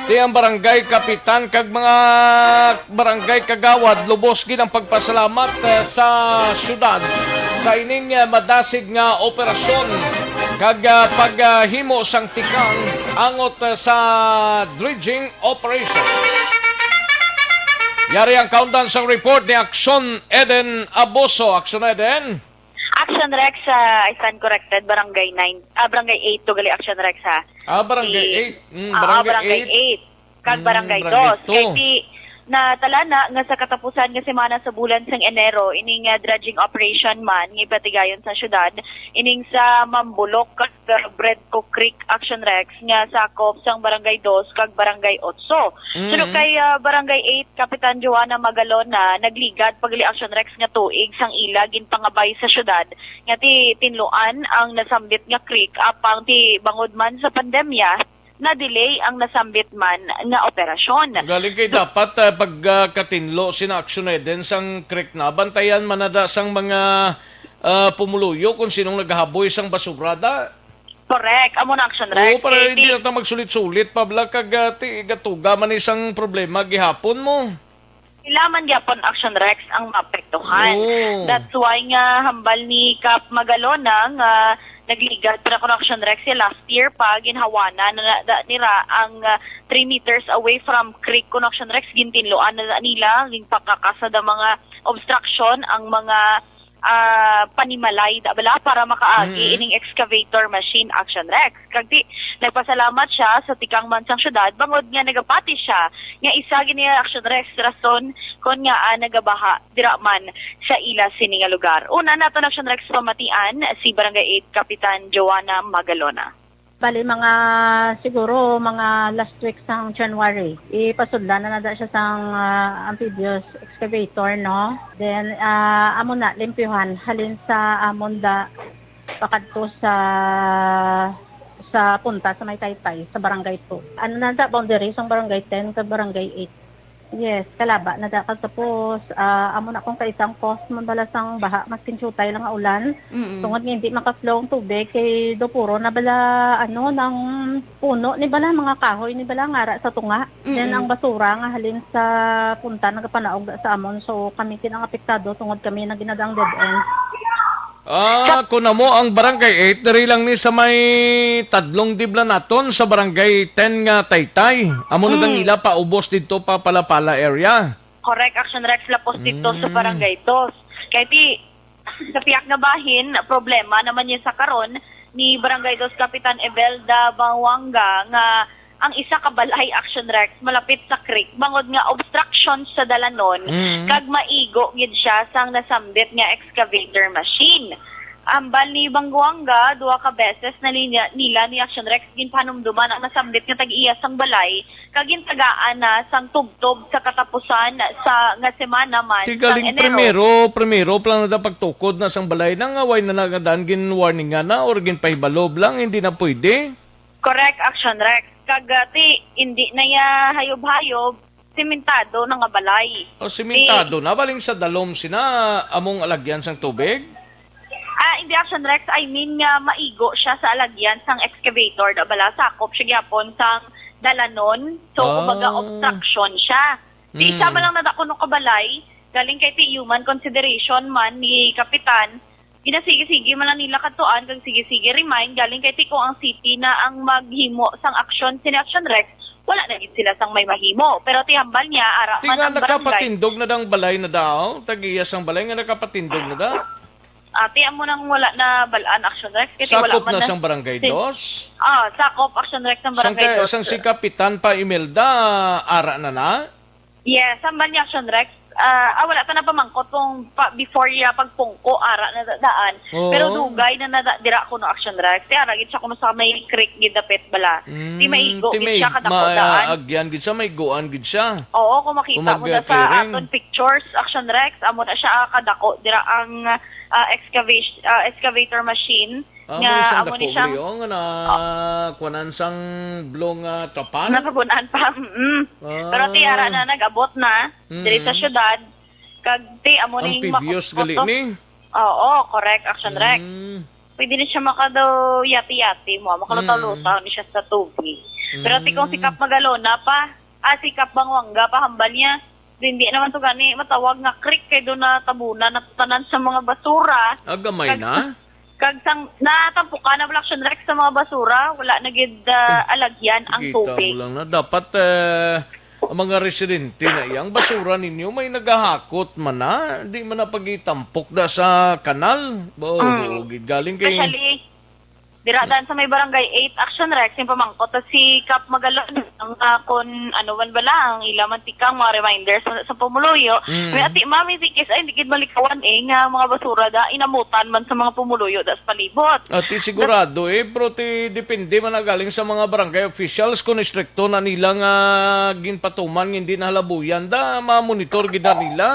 Ti ang barangay kapitan kag mga barangay kagawad lubos gid ang pagpasalamat, ah, sa syudad sa ining, ah, madasig nga operasyon kag, ah, paghimo sang tikang angot, ah, sa dredging operation. Yari ang kaundan sang report ni Aksyon Eden Aboso. Aksyon Eden. Action Rex, ah, I stand corrected, Barangay nine, ah, Barangay eight to gali Action Rex ha. Ah, Barangay Si- eight. Mm, Ah, Barangay Barangay eight. eight. Kag Mm, Barangay Barangay two. Kay two. ti natala na nga sa katapusan nga semana sa bulan sang Enero, ining, ah, dredging operation man nga ipatigayon sa syudad, ining sa Mambulok kag, ah, Bredco Creek Action Rex nga sakop sang Barangay Dos kag Barangay Otso. Mm. Suno kay, ah, Barangay eight, Kapitan Joanna Magalona, nagligad pa gali Action Rex nga tuig sang ila ginpangabay sa syudad nga ti tinluan ang nasambit nga creek, apang ti bangod man sa pandemya, na-delay ang nasambit man nga operasyon. Galing kay dapat, ah, pag, ah, katinlo sina Aksyon Eden sang creek na, bantayan man nada sang mga, ah, pumuluyo kung sinong naghaboy sang basura da. Correct. Amo na Action Rex. Oo, para Kay hindi ti- na ta magsulit-sulit pa bala kag, ah, ti gatuga man isang problema gihapon mo. Sila man gyapon Action Rex ang maapektuhan. Oo. That's why nga hambal ni Kap Magalona nga nagligad para kon Action Rex siya last year pa, ginhawanan na, na, nira ang, ah, three meters away from creek kon Action Rex, gintinluan na nila, ginpakakas na da mga obstruction ang mga, ah, panimalay da bala para makaagi Mhm. ining excavator machine Action Rex. Kag di, nagpasalamat siya sa tikang man sang syudad bangod nga nagapati siya nga isa gini Action Rex rason kon nga, ah, nagabaha dira man sa ila sini nga lugar. Una nato na Action Rex pamatian si Barangay eight Kapitan Joanna Magalona. Bali, mga siguro, mga last week sang January, ipasudlan na nada siya sang, ah, amphibious excavator, no? Then, ah, amo na, limpyuhan. Halin sa amon da, pakadto sa, sa punta sa may Taytay, sa Barangay two. Ano na da, boundary sang Barangay ten sa Barangay eight. Yes, kalaba na da. Kag tapos, ah, amo na kung kaisang cause man bala sang baha, mas kinchutay lang nga ulan. Mm-mm. Tungod nga hindi makaflow ang tubig, kay do puro na bala, ano, nang puno ni bala, mga kahoy ni bala, ngara sa tunga. Then, Mm-mm. ang basura nga halin sa punta, nagapanaog da sa amon. So, kami gid ang apektado tungod kami na ginadang dead end. Ah, kung amo ang Barangay eight, diri lang ni sa may Tadlong Diblanaton sa Barangay ten nga Taytay. Amo na dang Mm. ila paubos didto pa Palapala area. Correct, Action Rex, lapos dito sa Mm. Barangay Dos. Kay ti, sa piyak nga bahin, problema naman niya sa karon ni Barangay Dos Kapitan Ebelda Bangwanga nga ang isa ka balay, Action Rex, malapit sa creek bangod nga obstruction sa dalanon Mm. kag maigo gid siya sang nasambit nga excavator machine. Ambal ni Bangwanga, duha ka beses na niya, nila ni Action Rex ginpanumduman ang nasambit nga tag-iya sang balay kag gintagaan na sang tubtob sa katapusan sa nga semana man Ti sang galing Enero. primero, primero pa lang na pagtukod na sang balay na nga way na nagadan gin-warningan na or ginpahibalo lang, hindi na pwede. Correct, Action Rex. Kag, ah, ti, hindi na ya hayob-hayob, simentado na nga balay. O simentado na, baling sa dalom sina among alagyan sang tubig? Ah, Di, Action Rex, I mean nga maigo siya sa alagyan sang excavator, da bala sakop siya gyapon sang dalanon. So, kumbaga, Ah. obstruction siya. Di isa Mm. man lang na da kuno kabalay, galing kay ti human consideration man ni Kapitan, ginasige-sige man lang nila katuan kag sige-sige remind, galing kay ti kung ang city na ang maghimo sang aksyon, sini Action Rex, wala na gid sila sang may mahimo. Pero ti hambal niya, ara Ti man nga ang barangay. Nakapatindog na dang balay na daw, tag-iya sang balay nga nakapatindog na da. Ate, amo nang wala na balaan, Action Rex, kasi wala Sakop man na na sang Barangay si Dos? Ah, sakop, Action Rex, ng Sang Barangay ka-, Dos. Sang si Kapitan pa Imelda, ara na na? Yes, ang Banya Action Rex, ah, ah, wala pa napamangkot kung pa, before ya pagpungko, ara na da-, daan. Oo. Pero dugay na nada-, dira kuno Action Rex. Kaya ara gid siya kuno sa may creek gid dapit bala. Di Mm, maigo ti gid may siya kadako ma-, daan. Agyan gid siya, may guan gid siya. Oo, kung makita Kung mo na sa mag-clearing. Aton pictures, Action Rex, amo na siya, ah, kadako. Dira ang, ah, excavation, ah, excavator machine. Ah, nga, amo ni siyang amo ni dako, siyang Leo, nga na, ah, kuwanan sang blue nga tapan? Nakabunan pa, mm. Ah. Pero ti ara na, nag-abot na, diri sa Mm. syudad. Kag ti, amo Ang ning previous makot-, gali ni? Oo, correct, Action Rex. Mm. Pwede na siya makadaw yati-yati mo, makalutaw-lutaw Mm. ni siya sa tubig. Pero ti kung si Mm. Kap Magalona pa, ah, si Kap Banguanga pa, hambal niya, di, hindi naman to gani matawag nga creek kay doon na tabunan na tanan sa mga basura. Ah, gamay Kag na? Kag sang natampukan na bala, Action Rex, sa mga basura, wala na gid, ah, Eh, alagyan ang kita mo tubig. Lang na. Dapat, eh, ang mga residente na iya, ang basura ninyo may nagahakot man na, di man na pagitampok da sa kanal. Ba, Mm. oo, gid galing kay Especially, dira dan sa may Barangay eight, Action Rex, yung pamangkot at si Kap Magalon, ang, ah, kun ano man bala, ang ila man tikang mga reminders sa, sa pumuluyo. Mm. May ati, mami, tikis, ay, hindi gid malikawan eh, nga mga basura da, inamutan man sa mga pumuluyo da sa palibot. Ati sigurado eh, pero ti depende man na galing sa mga barangay officials kung istrikto na nila nga ginpatuman nga hindi nahalabuyan da, ma-monitor gid na nila.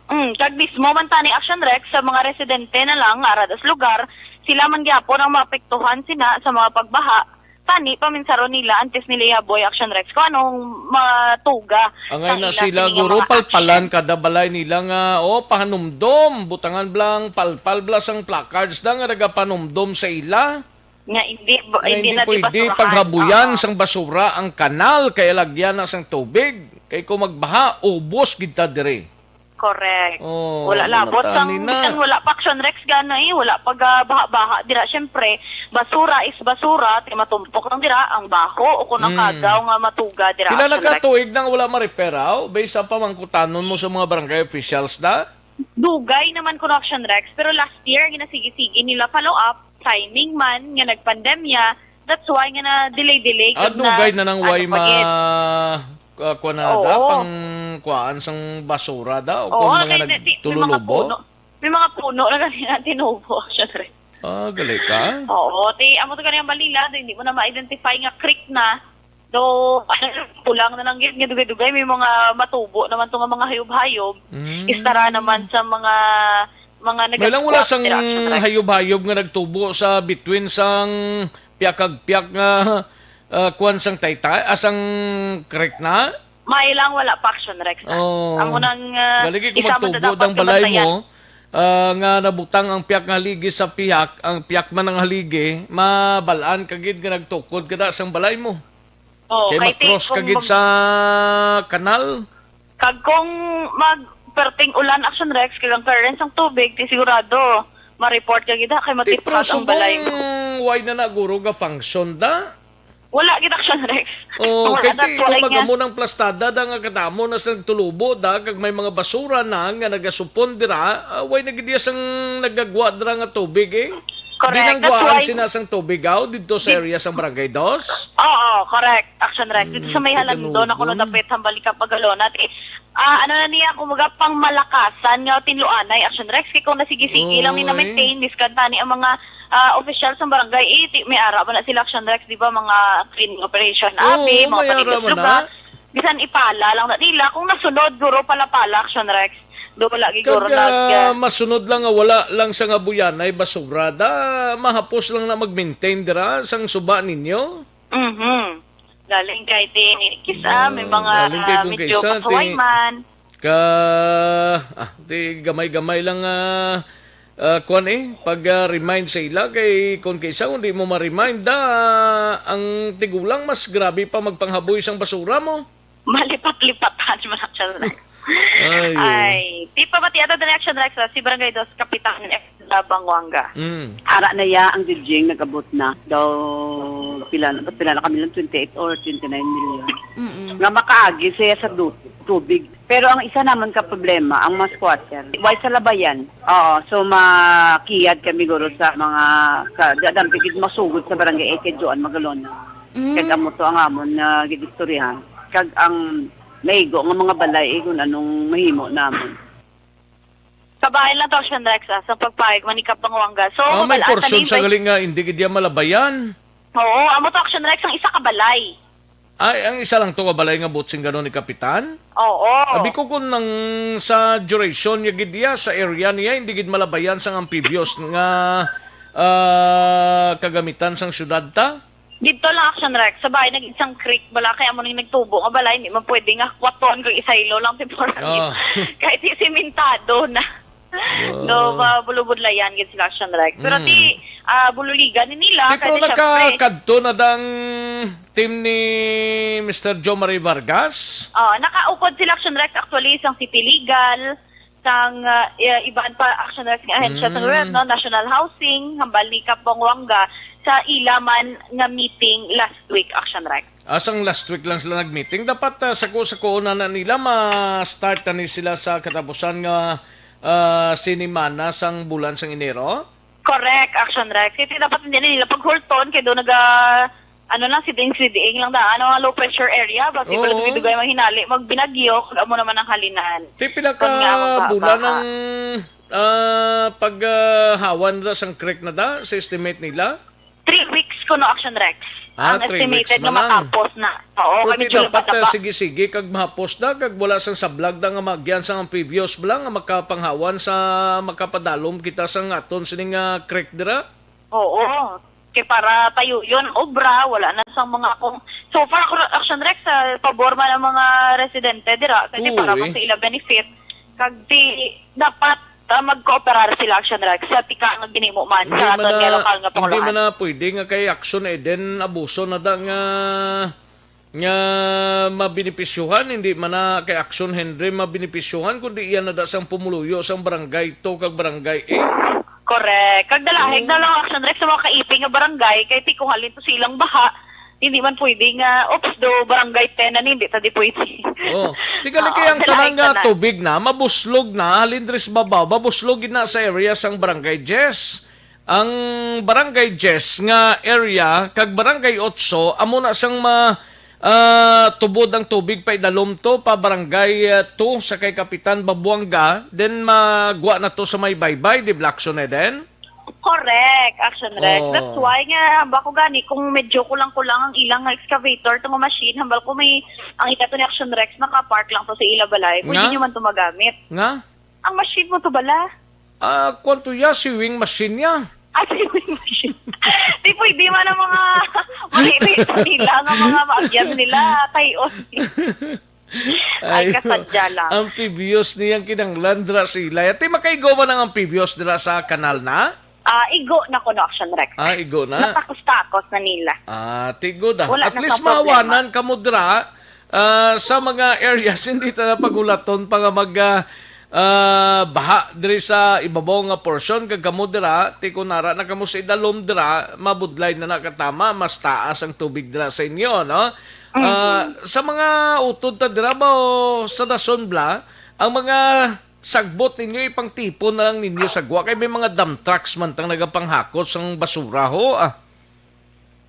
Mm, kag mismo man tani, Action Rex, sa mga residente na lang nga ara das lugar, sila man gyapon ang maapektuhan sina sa mga pagbaha. Tani, paminsaron nila antes nila ihaboy, Action Rex, kung anong matuga Angay sang na ila sila, sini nga guro, mga palpalan action. Kada balay nila nga, oh, pahanumdom, butangan blang, palpal bla sang placards da nga nagapanumdom sa ila. Nga hindi, Nga hindi hindi na di pwede basurahan. Paghabuyan Oo. Sang basura ang kanal kay alagyan na sang tubig. Kay kung magbaha, ubos gid ta diri. Correct. Oh, wala labot sang, na. Bisan wala pa, Action Rex, gana eh, wala pag, ah, baha-baha dira. Syempre, basura is basura, ti matumpok lang dira ang baho o kung ang Mm. Kagaw nga matuga dira, Action Rex. Pila na ka tuig nang wala ma-repair, aw? Based sa pamangkutanon mo sa mga barangay officials na? Dugay naman kuno, Action Rex, pero last year, ginasigi-sigi nila follow up, timing man nga nagpandemya, that's why nga na delay-delay. Ah, kag dugay na nang ano way pa gid. Ma-, ah, kuha na Oo. Da, pang kuhaan sang basura da, o Oo, kung mga kay di, di, may mga nagtululubo? Puno. May mga puno na gani na tinubo, syempre. Ah, gali ka? Oo, ti, amo to gani ang balila, di, hindi mo na ma-identify nga creek na. Do, ano, kulang na lang yun, nga dugay-dugay, may mga matubo naman to nga mga hayop-hayop. Mm. Istara naman sa mga, mga May lang wala nagagwa, sang interaction, right? Hayop-hayop nga nagtubo sa between sang piakagpiak nga, ah, kuwan sang taytay, ah, sang creek na? May lang wala pa, Action Rex, ah. Oh. Amo nang, ah, Baligi kung isa man magtubo dapat dang balay kabantayan. Mo, ah, nga nabutang ang piak nga haligi sa pihak, ang piak man ang haligi, mabalaan ka gid nga nagtukod ka da sang balay mo. Oh, kay kay ti-, ma-cross ka kung gid mag- sa kanal. Kag kung mag-, perting ulan, Action Rex, kag ang current sang tubig, ti sigurado, ma-report ka gid, ha, kay Ti, pero matipkag ang balay mo. Subong, why na na, guro, ga function da? Wala gid, Action Rex. Oh, wala kay na ti, kung tuwalay nga. Mag-amo ng plastada da nga kadamo na sa nagtulubo da, kag may mga basura na nga nagasupon dira, ah, why na gid iya sang nagagwa dira nga tubig, eh? Correct. Di nang gwaan sina sang tubig, aw, didto sa area sang Barangay Dos? Oo, correct. Action Rex. Dito sa may Halando na kuno dapit hambal ni Kapagalona. Ti, ah, ano na niya, kumbaga, pang malakasan nga tinluanay, Action Rex. Kay kung nasigi-sige lang ni na-maintain, miskan tani ang mga, ah, opisyal sa barangay, eh, ti, may ara ba na sila, Action Rex, di ba, mga cleaning operation, abi, mga may ara panigas man lugar. Na. Bisan ipala lang na nila. Kung nasunod, guro, pala-pala, Action Rex. Do wala gid guro nag, ah, masunod lang nga wala lang sa nga buyanay basura da, mahapos lang na mag-maintain dira sang suba ninyo. Mhm. Galing kay ti kisa may mga medyo kasuway man. Ka, ah, ti gamay-gamay lang, ah, ah, kuwan eh, pag, ah, remind sa ila, kay kung kaysa kung di mo ma-remind, da, ang tigulang mas grabe pa magpanghaboy sang basura mo. Malipat-lipatan man ang siya na. Ay, oh. Ay, di pa mati ato the reaction, Rex, ah, si Barangay Dos Kapitan F. Banguanga. Mm. Ara na ya ang building, nag-abot na daw pila na, pila na kami lang, twenty-eight or twenty-nine million. Mm-mm. Nga makaagi siya sa du- tubig. Pero ang isa naman ka problema, ang mga squatter. Way sa labayan. Oo, so makiyad kami guro sa mga, sa, di, adam, pigid masugod sa barangay, eh, kay Joan Magalona. Mm. Kag amo to ang amon nga gidistoryahan. Kag ang naigo nga mga balay, eh, kung anong mahimo namon. Kabahin lang to, Action Rex, ah, sa pagpayag man ni Kap Banguanga. So, Ah, may mabalaan portion ni- sa galing nga hindi gid iya malabayan. Oo, amo to, Action Rex, ang isa ka balay. Ay, ang isa lang to ka balay nga butsing gano ni Kapitan? Oo. Abi ko kung nang sa duration niya gid iya, sa area niya, hindi gid malabayan sang amphibious nga ah, kagamitan sang syudad ta? Dito lang, Action Rex, sa bahay nag isang creek bala, kaya mo nang nagtubo nga balay, hindi man pwede nga kwaton kag isaylo lang temporary. Ah. Kahit di simentado na. No, mabulubudlayan gid sila, Action Rex. Pero Mm. ti ah, bululigan ni nila, Di, pero kaya syempre, nakakadto na dang team ni Mister Joe Marie Vargas? Ah, nakaukod sila, Action Rex, actually, sang City Legal, sang ah, i- iban pa, Action Rex, nga ahensya sa Mm. gobyerno, National Housing, hambal ni Kap Banguanga, sa ila man nga meeting last week, Action Rex. Asang last week lang sila nag-meeting. Dapat ah, sako-sako na na nila ma-start na ni sila sa katapusan nga ah, sinimana sang bulan sang Enero. Correct, Action Rex. Ito dapat hindi na nila paghulton kay doon naga ano lang, siding-siding lang daan, ano, low pressure area, basi Oo. Pala dugay-dugay ang hinali, magbinagyo, kag amo naman ang halinan. Ti pila ka Kon nga, ang bulan baha. ang ah, paghawan na sang creek na da sa estimate nila? Three weeks ko no, Action Rex. Ah, Ang three estimated weeks nga na lang. matapos na. Oo, Pero kami ti dapat ah, sige-sige kag mahapos da kag wala sang sablag da nga magyan sang amphibious bala nga makapanghawan sa makapadalom kita sang aton sining nga creek dira. Oo. Kay para tayo yun, obra, wala na sang mga kung... So far, Action Rex, sa pabor man ang mga residente dira. Kasi Oo, para eh. man sa ila benefit. Kag di, dapat ah, mag-cooperar sila, Action Rex, sa tika nga ginimo man Hindi sa man aton nga na, lokal nga hindi man pangulohan. Na pwede nga kay action eh, then abuso na da nga nga mabenepisyuhan, hindi man na kay action Henry mabenepisyuhan, kundi iya na da sang pumuluyo sang barangay two kag barangay eight. Correct. Kag dalahig na lang, Action Rex, sa mga kaiping nga barangay, kay ti kung halin to silang baha, hindi man pwede nga, oops, do barangay ten na ni, hindi ta di pwede. Oh, tigali Oo, kay ang dalahig tanan nga tanan. Tubig na mabuslog na halin diri sa babaw, mabuslog gid na sa area sang barangay Jess. Ang barangay Jess nga area kag barangay Otso amo na sang ma ah, tubod ang tubig pa idalom to pa barangay ah, two sa kay Kapitan Babuanga, then magwa na to sa may baybay, di Blackson Eden? Correct, Action Rex. Oh. That's why nga, ba ko gani, kung medyo kulang-kulang ang ilang excavator, itong machine, hambal ko may, ang ikato ni Action Rex, naka-park lang to sa ila balay. Pwede Nga? Nyo man to magamit. Nga? Ang machine mo to bala? Ah, kwanto ya, sewing machine ya. Ah, sewing machine. Di pwede man ang mga maliliit nila, ang mga maagyan nila. Kay, oh. Ay, kasadya lang. Amphibious niyang kinanglan dira sa ila. Ati makaigo man ang amphibious dira sa kanal na? Ah, igo na ko no, Action Rex. Ah, igo na. Natakos-takos na nila. Ah, tigo da. Wala At na least sa problema. Mahawanan kamo dira ah, sa mga areas hindi ta na pagulaton pa nga mag ah, ah, baha diri sa ibabaw nga portion kag kamo dira, ti kun ara na kamo sa idalom dira, mabudlay na nakatama, mas taas ang tubig dira sa inyo, no? Ah, sa mga utod ta dira ba o sa dason bla, ang mga sagbot ninyo ipangtipon na lang ninyo sa gwa kay may mga dump trucks man tang nagapanghakot sang basura ho, ah.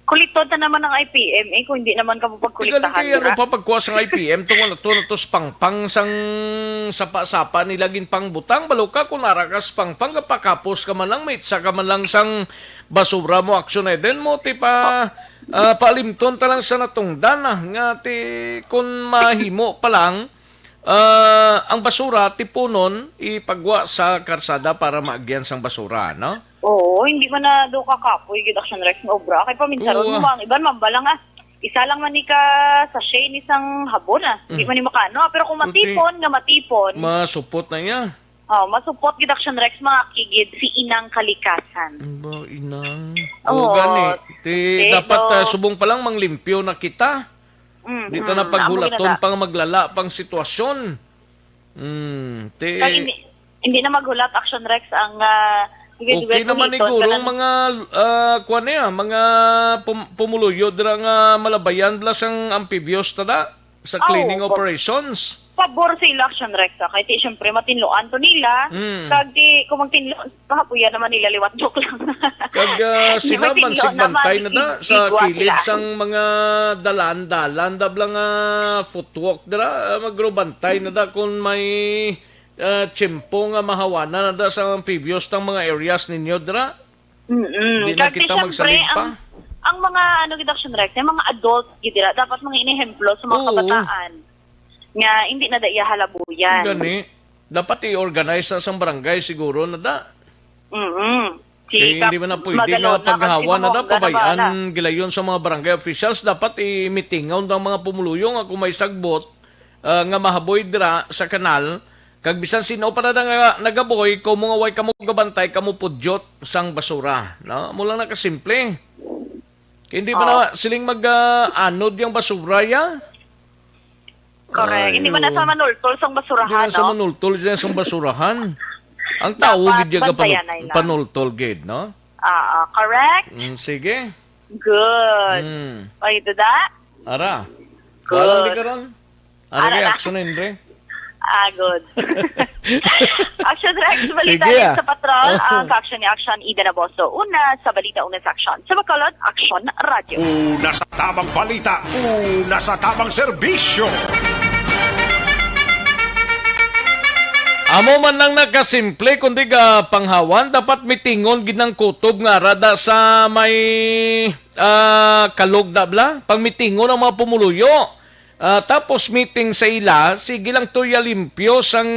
Kuliton ta naman ang I P M eh, kung hindi naman ka Tigali mapagkuliktahan kay ano dira. pa pagkuha sang I P M tungod na to, na to sa pangpang sang sapa-sapa nila ginpangbutang, balo ka kung ara ka sa pangpang kapakapos ka man lang, mitsa ka man lang sang basura mo, action eden mo ti pa ah, paalimton ta lang sa natungdan ah, nga ti kun mahimo pa lang ah, ang basura tipunon ipagwa sa karsada para maagyan sang basura, no? Oo, hindi man na do kakapoy gid, Action Rex, nga obra. Kay paminsaron Oo, mo, ah. Ang iban mambala nga isa lang man ni ka sachet ni sang habon ah. Hindi Mm. Man ni makano, pero kung Puti. Matipon nga matipon. Masupot na niya. Oh, masupot gid, Action Rex, mga kigid, si Inang Kalikasan. Ba, inang. Oo. O, gani. Ti, Ti, dapat, no. ah, subong pa lang manglimpyo na kita. Mm, Di ta na mm, amo paghulaton gina na. pang maglala pang sitwasyon. Mm, ti, Kag hindi, hindi na maghulat, Action Rex, ang, ah, okay naman ni guro ang mga, ah, kuwan niya, mga pum-, pumuluyo dira nga malabayan bala sang amphibious ta da. sa Aw, cleaning pa-, operations. Pabor sa ila, Action Rex, ah. Kay ti, syempre, matinluan to nila. Mm. Kag ti, kung magtinlo, kahapuyan naman nila liwat joke lang. Kag, ah, Hindi, sila man matinlo naman, sigbantay na da sa igwa kilid sila. sang mga dalan-dalan, da bala nga footwalk dira, ah, magrubantay na da kung may, ah, tiyempo nga mahawanan na da sa previous tang mga areas ninyo dira. Mm-mm. Di na Kag kita ti, syempre, magsalig pa. ang, ang mga, ano, gid, Action Rex, yung mga adult, gid, dira, dapat mga inehemplo sa mga Oo. kabataan nga hindi na da iya halabuyan. Gani. Dapat i-organize sa isang barangay siguro na da. Mm-mm. Si Kay Kap-, hindi man na pwede madalo nga na paghawa kasi na da, mga pabayaan bala. gilayon sa mga barangay officials. Dapat imitingaw ng mga pumuluyo nga kung may sagbot, ah, nga mahaboy dira sa kanal, kag bisan sino pa na nga nagaboy, kamo nga way kamo gabantay, kamo pudyot sang basura, no? Amo lang na kasimple. Kay hindi ba Oh. na siling mag, ah, anod yung basura, ya? Correct. Ay, Hindi man na oo. sa manultol sang basurahan, Hindi na sa no? manultol, hindi na sa basurahan. Ang tao, Dapat gid yung bantayan kapanul-, na ila. panultol, gid, no? Ah, ah, correct? Mm, sige. Good. Mm. O, ito da? Ara. Good. Walang di karon. Ara Ara kay na. action, Henry. Ah, good. Action Rex, balita Sige, din ah. sa patrol. Oh. Ang sa action ni Action Ida Naboso. Una sa balita, una sa action. Sa Bacolod, Action Radio. Una sa tamang balita, una sa tamang serbisyo. Amo man lang nakasimple, kundi ga panghawan, dapat mitingon gid ng kutob nga rada sa may, ah, kalog da bla. Pangmitingon ang mga pumuluyo. Ah, tapos meeting sa ila, sige lang tuya limpyo sang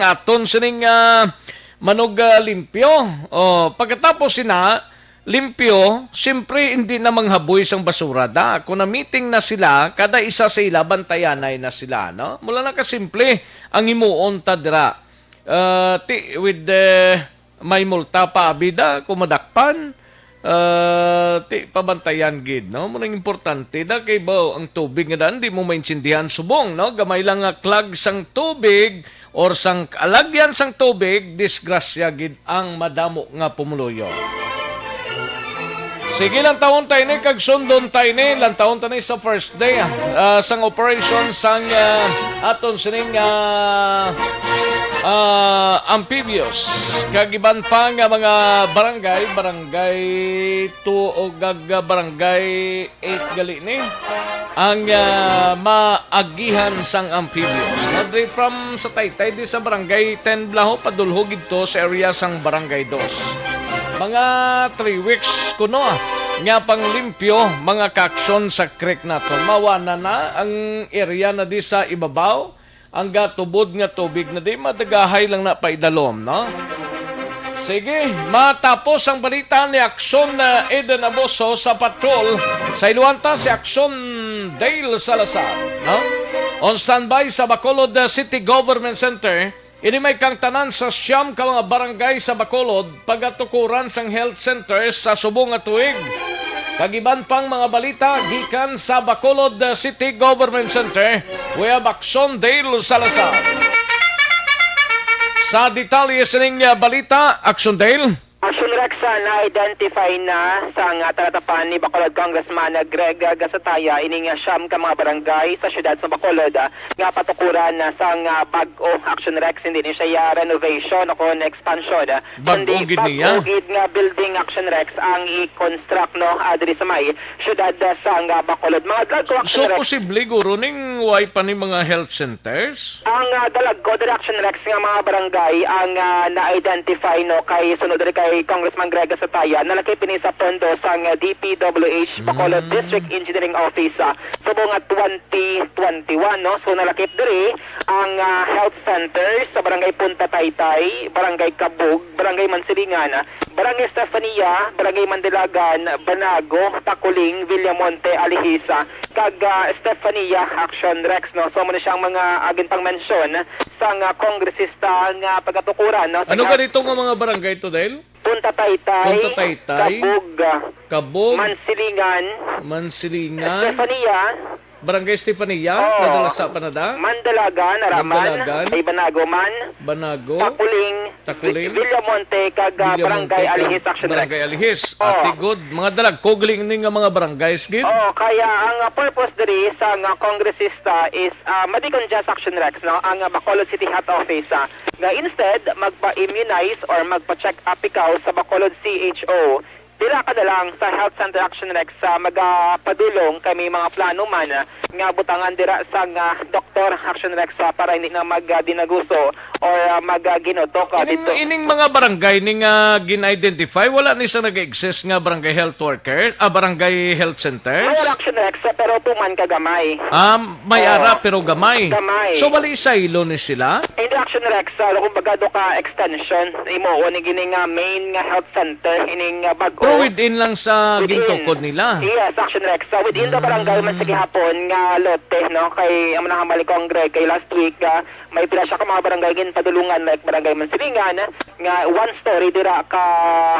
aton sining, ah, manog, ah, limpyo. Oh, pagkatapos sina, limpyo, siyempre hindi na manghaboy sang basura da. Kung na-meeting na sila, kada isa sa ila, bantayanay na sila, no? Mula na kasimple ang himuon ta dira. Ah, ti, with the, may multa pa, abida, kung madakpan, ah, ti, pabantayan gid, no? Muna importante da kay ba ang tubig nga daan, di mo maintindihan subong, no? Gamay lang nga clog sang tubig, or sang alagyan sang tubig, disgrasya gid ang madamo nga pumuluyo. Sige, lantawon tayo ni, kag sundon tayo ni, lantawon tayo ni sa first day, ah, sang operation sang, ah, aton sining, ah, ah, amphibious. Kag iban pa nga mga barangay, barangay two o gag-, barangay eight gali ni ang, ah, maagihan sang amphibious. Nadri from sa Taytay di sa Barangay ten Blaho, padulho gidto sa area sang Barangay dos. Mga three weeks kuno, ah, nga panglimpyo, mga kaaksyon sa creek naton. Mawana na ang area na di sa ibabaw. Ang gatubod nga tubig na di madagahay lang na paidalom, no? Sige, matapos ang balita ni Aksyon, uh, Eden Aboso sa patrol. Sa iluwanta si Aksyon Dale Salazar, no? On standby sa Bacolod, uh, City Government Center. Ini may kangtanan sa siyam ka mga barangay sa Bacolod pagatukuran sang health center sa subong nga tuig. Kag iban pang mga balita gikan sa Bacolod City Government Center, we have Action Dale Salazar. Sa detalye sining, ah, balita, Action Dale. Action Rex, ah, na-identify na sang talatapan ni Bacolod Congressman Greg Gasataya ining siyam ka mga barangay sa siyudad sa Bacolod, ah, nga patukuran na sang, ah, bag-o, Action Rex, hindi ni siya renovation o kon expansion, ah, Bag-o kundi gid niya. bag-o gid nga building, Action Rex, ang i-construct, no, ah, diri sa may siyudad, ah, sang, ah, Bacolod. Mga drug So, Action Rex. posible guro ning way pa ni mga health centers? Ang, ah, dalagko diri, Action Rex, nga mga barangay ang, ah, na-identify, no, kay sunod diri kay Congressman Greg Sataya, nalakip ini sa pondo sang D P W H Bacolod Mm. District Engineering Office, ah, subong nga twenty twenty-one, no? So, nalakip diri ang, ah, health center sa Barangay Punta Taytay, Barangay Cabug, Barangay Mansilingan, Barangay Estefania, Barangay Mandilagan, Banago, Taculing, Villamonte, Alihis, ah, kag, ah, Estefania Action Rex, no? So, amo na siyang mga, ah, ginpangmensyon sang, ah, kongresista nga pagatukuran, no? Ano Sa ganito nga mga barangay to, Dale? Punta Taytay, Punta Taytay, Cabug, ah, Cabug, Mansilingan, Mansilingan, Estefania, Barangay Estefania, Oo. Nadalasa pa na da? Mandalagan, Araman, Mandalagan, ay Banago man, Banago, Taculing, Taculing, Villamonte, kag, ah, Villamonte, Barangay kag Alihis, Action Rex. Barangay Alihis. Oo. Ati gud, mga dalagko gali ni nga mga barangays gid. Oo, kaya ang, ah, purpose diri sa nga kongresista is, ah, ma-decongest, Action Rex, no, ang, ah, Bacolod City Health Office, ah, nga instead magpa-immunize or magpa-check up ikaw sa Bacolod C H O, dira ka na lang sa Health Center, Action Rex, sa magapadulong kay may mga plano man, ah, nga butangan dira sang, ah, doktor, Action Rex, ah, para hindi na mag, ah, dinaguso or, ah, mag, ah, ginutok, ah, Ining, dito. Ining mga barangay ni nga gin-identify, wala ni sa nag-exist nga barangay health worker, ah, barangay health centers? Mayroon, Action Rex, ah, pero tuman ka gamay. Ah, may Oo. Ara pero gamay. Gamay. So, wala isaylo ni sila? Hindi, Action Rex, ah, kumbaga, do ka extension, imo, o ni gini nga main nga health center, ining, ah, bag-o. Pero within lang sa Within. gintukod nila? Yes, Action Rex. So, within the barangay man sa Ah. gihapon nga lote, no? Kay, amo na hambal ni Kong Greg, kay last week, ah, may pila siya ka mga barangay ginpadulungan, like Barangay Mansilingan, nga one story dira ka,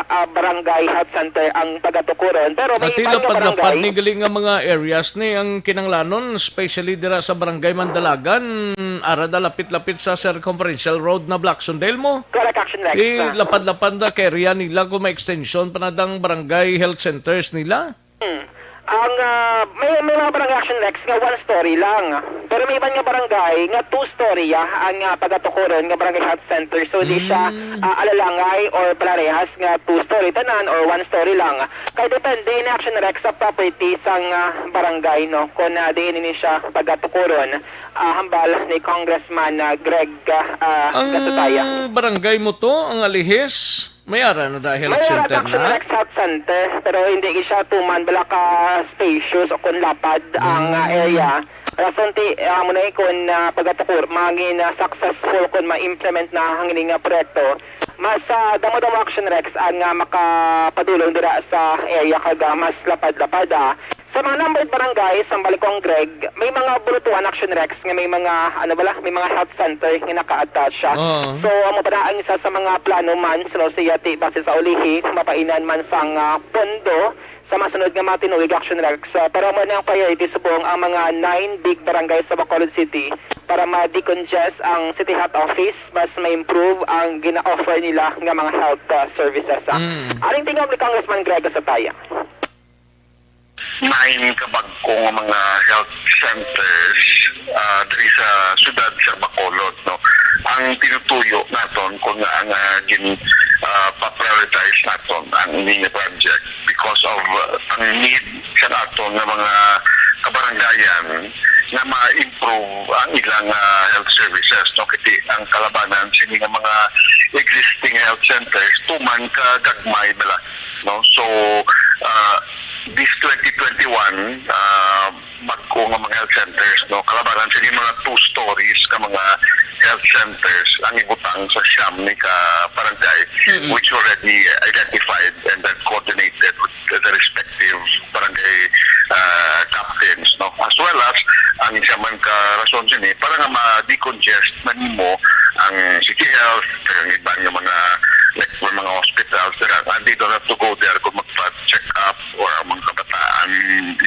ah, barangay health center ang pagatukuron. Pero may Ati iban nga lapad-lapad barangay ni gali nga mga areas ni ang kinanglanon, especially dira sa Barangay Mandalagan, ara da lapit-lapit sa circumferential road na Blackson Del mo. Correct, Action Rex. Eh, Ah. lapad-lapad na kay area nila kung may extension pa na dang barangay health centers nila. Hmm. Ang, ah, may, may mga barangay, Action Rex, nga one story lang. Pero may iban nga barangay nga two story, ah, ang, ah, pagatukuron nga barangay health center. So, di siya, Mm. ah, alalangay or parehas nga two story tanan or one story lang. Kay depende ni, Action Rex, sa property sang, ah, barangay, no, kung, ah, diin ini siya pagatukuron, ah, hambal ni Congressman, ah, Greg, ah, ah, Ang Gasutaya. barangay mo to, ang Alihis? May ara na da health May ara center Action na? Rex Health Center, pero hindi siya tuman bala ka spacious o kung lapad ang, ah, Mm. area. Rason ti, ah, amo na eh, kung, ah, pagatukur, mangin, ah, successful kung ma-implement na ang ini nga proyekto. Mas, ah, damo-damo, Action Rex, ang, ah, makapadulong dira sa area kag, ah, mas lapad-lapad, ah. Sa mga numbered barangays, ang Balikong Greg, may mga bulutuan, Action Rex, nga may mga, ano bala, may mga health center nga naka-attach siya. Oo. So, amo pa na ang isa sa mga plano man, sino siya ti base sa ulihi, mapainan man sang, ah, pondo sa masunod nga mga tinuig, Action Rex. Ah, pero amo na ang priority subong ang mga nine big barangays sa Bacolod City para ma-decongest ang City Health Office, mas ma-improve ang gina-offer nila nga mga health, ah, services, ah. Mm. Aring tingog ni Congressman Greg Gasataya. Nine ka bag-o nga mga health centers, ah, diri sa siyudad sa Bacolod, no? Ang tinutuyo naton kung nga ang, ah, gin, ah, pa-prioritize naton ang ini nga project because of, ah, ang need sa aton nga mga kabarangayan nga ma-improve ang ilang, ah, health services, no? Kasi ang kalabanan sini nga mga existing health centers, tuman ka gagmay bala, no? So, ah, this twenty twenty-one, ah, bag-o nga mga health centers, no? Kalabanan sini mga two stories ka mga health centers ang ibutang sa siyam ni ka barangay, Mm-mm. which already identified and then coordinated with the respective barangay, ah, captains, no? As well as, ang isa man ka rason sini, para nga ma-decongest na nimo ang City Health, kag ang iban nga mga, like, mga hospitals, dira, and they don't have to go there kung magpa-check up or ang mga kabataan,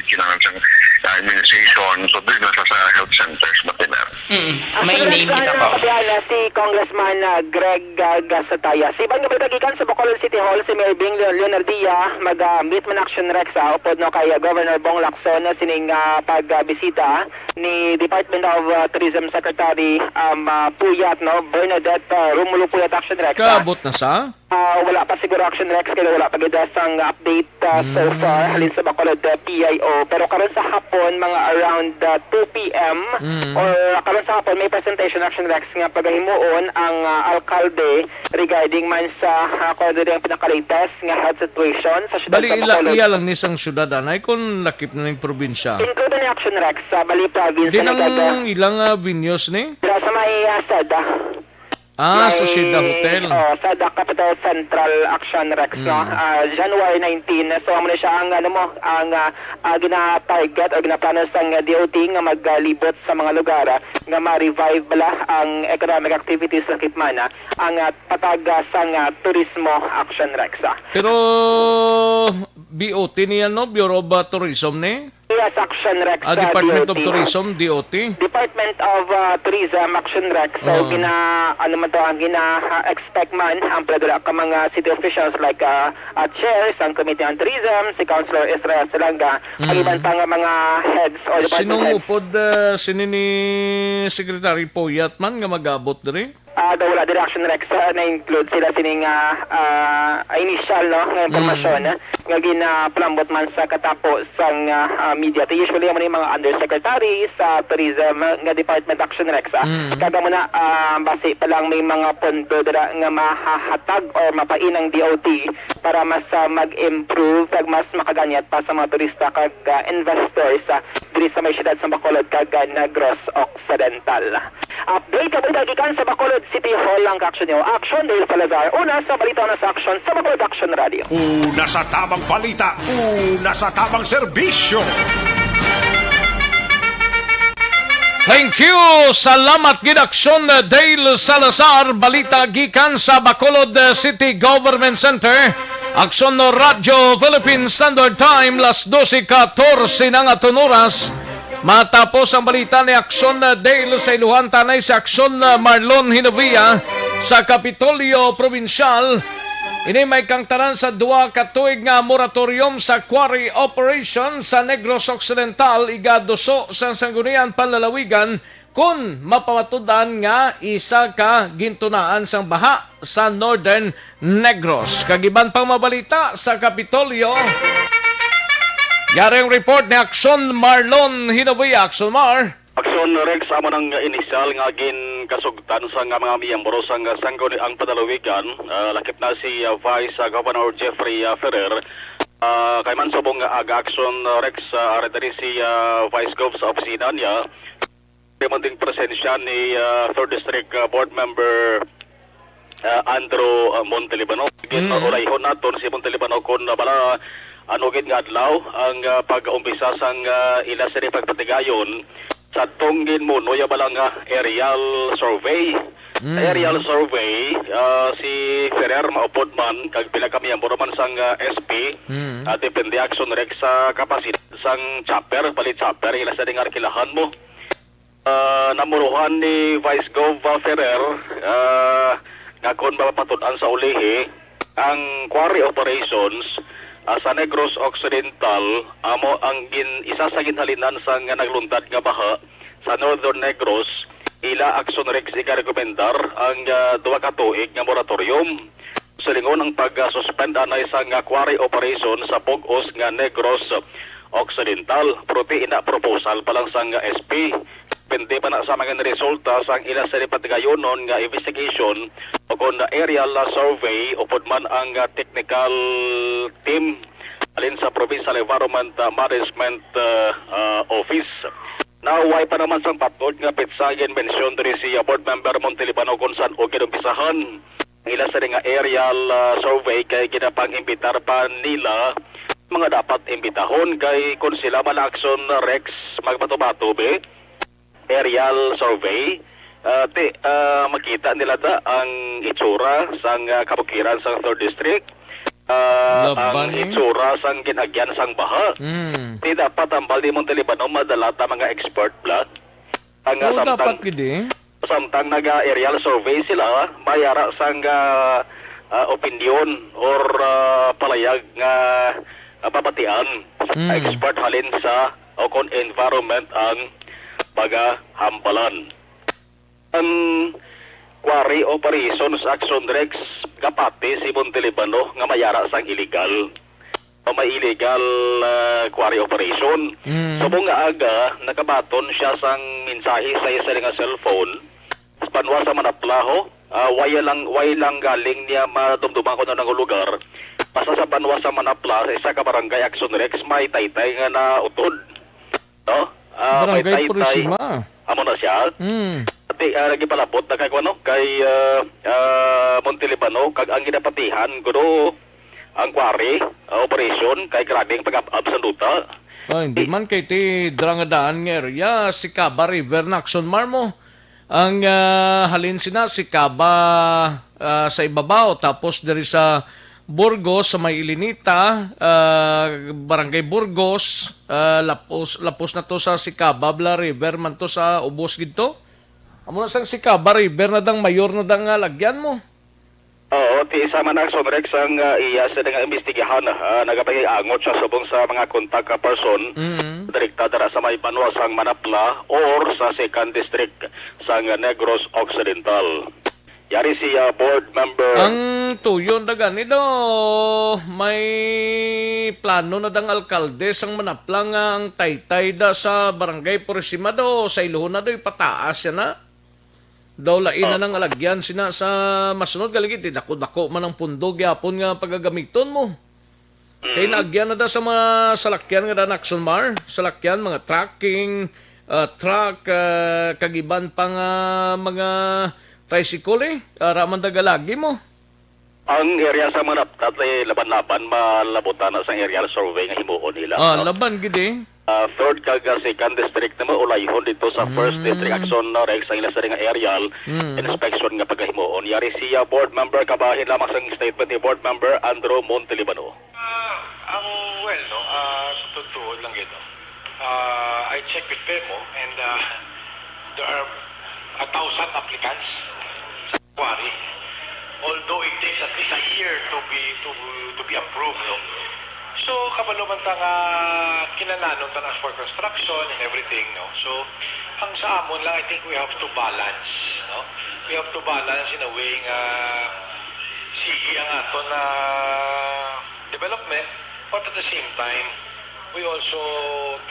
kinahanglan sang, ah, immunization. So, diri na sa, sa health centers, matiner. Mm, may Actually, name kita kaya ko. Kapihan na si Congressman, ah, Greg, ah, Gasataya. Sa iban nga balita gikan sa Bacolod City Hall, si Mayor Bing Leon-, Leonardia mag, ah, meet man, Action Rex, ah, upod, no, kay, ah, Governor Bong Lacson, ah, sining, ah, pagbisita ni Department of, ah, Tourism Secretary, um, ah, Puyat, no, Bernadette, ah, Romulo Puyat, Action Rex, ah. Kaabot na sa? Ah, wala pa siguro, Action Rex, kaya wala pa gid sang update, ah, so Mm. far, halin sa Bacolod, ah, P I O. Pero karon sa hapon, mga around, ah, two P M Mm. or karon sa hapon, may presentation, Action Rex, nga pagahimuon Ang, ah, alkalde regarding man sa, ah, kung ano din ang pinaka-latest nga health situation sa siyudad Bali, sa ila, Bacolod. Iya lang ni sang siyudad, anay, kung lakip na ning probinsya. Include ni Action Rex, sa bali province Din na ang nagaga- ilang, ah, venues ni? Dira sa may, ah, Seda. Ah, sa May, Seda Hotel. Oh, Seda Capital Central Action Rex, no? Mm. Ah, January nineteen. So, amo na siya ang, ano mo, ang, ah, ah, gina-target o ginaplano sang D O T nga maglibot sa mga lugar, ah, nga ma-revive bala ang economic activities sa Kitmana, ang, ah, patag, ah, sang, ah, turismo Action Rex, ah. Pero B O T niya, no? Bureau of, ah, Tourism ni? Yes, Action Rex, Ah, ah, Department of D O T. Tourism, D O T. Department of, ah, Tourism, Action Rex. So, Oh. gina-, ano man to, ang gina-expect man ang pila dira ka mga city officials like, ah, ah, chair sang Committee on Tourism, si Councilor Israel Salanga, ang Mm. iban pa nga mga heads or department Sino heads. upod, ah, sini ni Secretary Poyat man nga mag-abot diri? Ah, daw wala diri, Action Rex, ah, na-include sila sini nga, ah, initial, no, nga impormasyon, Mm. ah, nga ginapalambot man sa katapo sang, ah, ah, media. Kay usually, amo ni mga undersecretary sa tourism, ah, nga department, Action Rex, ah. Mm. Kag amo na, ah, basi pa lang may mga pondo dira nga mahahatag or mapain ang D O T para mas, ah, mag-improve kag mas makaganyat pa sa mga turista kag, ah, investors, ah, diri sa may siyudad sa Bacolod kag, ah, Negros Occidental. Update nga balita gikan sa Bacolod City Hall ang Action News. Action, Dale Salazar. Una sa balita, una sa aksyon sa Bacolod Action Radio. Una sa tamang balita, una sa tamang serbisyo. Thank you. Salamat gid, Action, Dale Salazar. Balita gikan sa Bacolod City Government Center. Action Radio Philippine Standard Time, las dose katorse na nga aton oras. Matapos ang balita ni Action, uh, Dale sa Ilohan, tanay si Action, uh, Marlon Hinovia sa Kapitolyo Probinsyal. Ini may kangtanan sa duha ka tuig nga moratorium sa quarry operation sa Negros Occidental, igaduso sa Sangguniang Panlalawigan, kun mapamatud-an nga isa ka gintunaan sang baha sa Northern Negros. Kag iban pang mabalita sa Kapitolyo. Yari ang report ni Action Marlon Hinobuya. Action Mar. Action Rex, amo nang initial nga ginkasugtan sa nga mga miyembro sang Sangguniang Panlalawigan, ah, lakip na si, ah, Vice, ah, Governor Jeffrey, ah, Ferrer. Ah, kay man subong nga aga, Action Rex, ah, ari diri si, ah, Vice Gov sa opisina niya. Di man ding presensya ni, ah, Third District, ah, Board Member, ah, Andrew, ah, Montelibano. Gin-, Mm. urayhon naton si Montelibano kung, ah, bala, ano gid nga adlaw ang, ah, pag-umpisa sang, ah, ila sini pagpatigayon sa tong ginmunoy bala nga aerial survey. Mm. Aerial survey, ah, si Ferrer maupod man kag pila ka miyembro man sang, ah, S P, Mm. ah, depende, Action Rex, sa kapasidad sang chopper, bali chopper, ila sa ding arkilahan mo. Ah, namuruhan ni Vice Gov, ah, Ferrer, ah, nga kon mapatud-an sa ulihi, ang quarry operations, ah, sa Negros Occidental amo ang gin-, isa sa ginhalinan sang naglundad nga baha sa Northern Negros. Ila, Action Rex, igarekomendar ang, ah, duha ka tuig nga moratorium. Silingon ang pag-suspend anay sang quarry operation sa bug-os nga Negros Occidental. Pero ti ina, proposal pa lang sang S P. Depende pa na sa mga resulta sang ila sa patigayonon nga investigation o kon aerial survey upod man ang technical team halin sa Provincial Environment, uh, Management, uh, uh, Office. Now, way pa naman sang patnod nga petsa ginmensyon diri si, uh, Board Member Montelibano kung san-o ginumpisahan ang ila sini nga aerial, ah, survey, kay ginapang-imbitar pa nila mga dapat imbitahon, kay kung sila man, Action Rex, magbato-bato, be, aerial survey, ah, ti, ah, makita nila ta ang itsura sang, ah, kabukiran sang Third District, ah, Laban ang eh. itsura sang ginagyan sang baha. Mm. Ti dapat ang Baldi Montalibano madala ta mga expert, bla. Ang, ah, Oo, samtang dapat gid eh. Samtang naga-aerial survey sila, may ara sang, ah, ah, opinyon or, ah, palayag nga, ah, babatian sa Mm. expert halin sa o kon environment ang pagahambalan. Ang quarry operations, Action Rex, kapati si Montelibano nga may ara sang illegal o may illegal, ah, quarry operation. Mm. Subong nga aga, nakabaton siya sang mensahe sa isa nga cellphone. banwa sa Manapla, ho. Ah, way lang, way lang galing niya madumduman kung anong lugar. Basta sa banwa sa Manapla, sa isa ka barangay, Action Rex, may taytay nga nautod. No? Ah, may Barangay taytay. Purisima. Amo na siya. Mm. Ati, ah, nagipalabot na kay, ano, kay, ah, ah, Montelibano, kag ang ginapatihan, kuno ang quarry, ah, operation, kay grabing pag-ab-ab sa duta. Ay, hindi man kay ti dra nga daan nga area, Siquijaba River na, Action Mar, mo. Ang, ah, halin sina, Siquijaba, ah, sa ibabaw, tapos diri sa Burgos, sa may Ilinita, ah, Barangay Burgos, ah, lapos, lapos na to sa Siquijaba, bla, River man to sa ubos gid to. Amo na sang Siquijaba River na dang mayor na dang, ah, lagyan mo. Oo, ti isa man ang Sonrex ang, ah, iya sa nga imbestigahan. Ah, nagapangiangot siya subong sa mga contact person Mm. direkta dira sa may banwa sang Manapla or sa Second District sang Negros Occidental. Yari si, ah, board member. Ang tuyon na gani daw, may plano na dang alkalde sang Manapla nga ang taytay da sa Barangay Purisima daw, sa iluhon na daw ipataas yan na. Daw lain na Oh. nang alagyan sina sa masunod, galing iti dako-dako man ang pundo gyapon nga pagagamiton mo. Kay Mm. naagyan na da sa mga salakyan nga da, Action Mar, salakyan, mga trucking, ah, truck, ah, kag iban pa nga mga tricycle, eh. Ara man da galagi mo. Ang area sa Manapta, eh, laban-laban, malabutan na sa aerial survey nga himuon nila, Ah, no? Laban gid, eh. Ah, third kag, ah, second district naman, ulayhon dito sa first Mm. district action, no, Rex, ang ila sa nga aerial Mm. inspection nga pagahimuon. Yari siya, board member, kabahin lamang sa statement ni board member Andrew Montelibano. Ah, ang, well, no, ah, sa totoo lang gid, no? Ah, I check with BEMO and, ah, there are a thousand applicants sa quarry. Although it takes at least a year to be, to, to be approved, no? So, kabalo man ta nga kinahanglan ta na for construction and everything, no? So, ang sa amon lang, I think we have to balance, no? We have to balance in a way nga sige ang aton na development, but at the same time, we also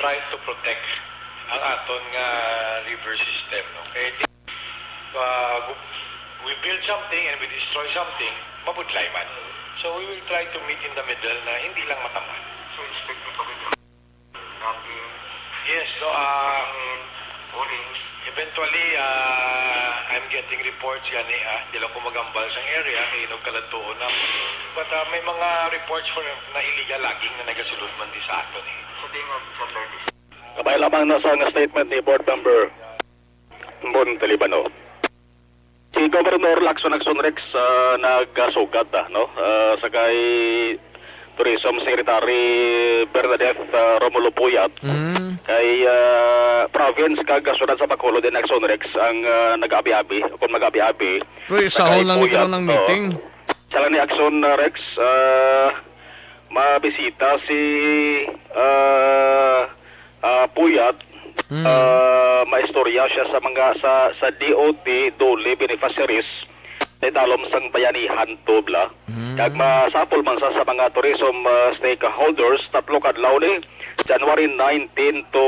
try to protect ang aton nga river system, no? Kay, uh, we build something and we destroy something, mabudlay man. So we will try to meet in the middle na hindi lang matamaan. So, expect mo pa rin natin. Yes, no, ah, Uling. Eventually, ah, I'm getting reports gani, ah, di lang ko magambal sa area, kay inog kaladtuon na. But, ah, may mga reports for na illegal logging na nagasulod man di sa aton, eh. Sa tingog sa thirty. Kabay lamang na sa nga statement ni Board Member Montalibano. Si Governor Lacson Action Rex, ah, nagasugat, ah, no? Ah, sa kay Tourism Secretary Bernadette, ah, Romulo Puyat. Mm. Kay, ah, province kag syudad sa Bacolod din Action Rex ang, ah, nag-abi-abi, kung mag-abi-abi. Pero sa isahon kay lang ni Puyat, karon ang oh. Meeting. Sa lang ni Action, ah, Rex, ah, mabisita si, ah, ah, Puyat, Mm. ah, maistorya siya sa mga, sa, sa D O T, DOLE beneficiaries, sa idalom sang Bayanihan Tubla. Mm. Kag masapol man sa, sa mga tourism, ah, stakeholders, tatlo ka adlaw ni, January nineteen to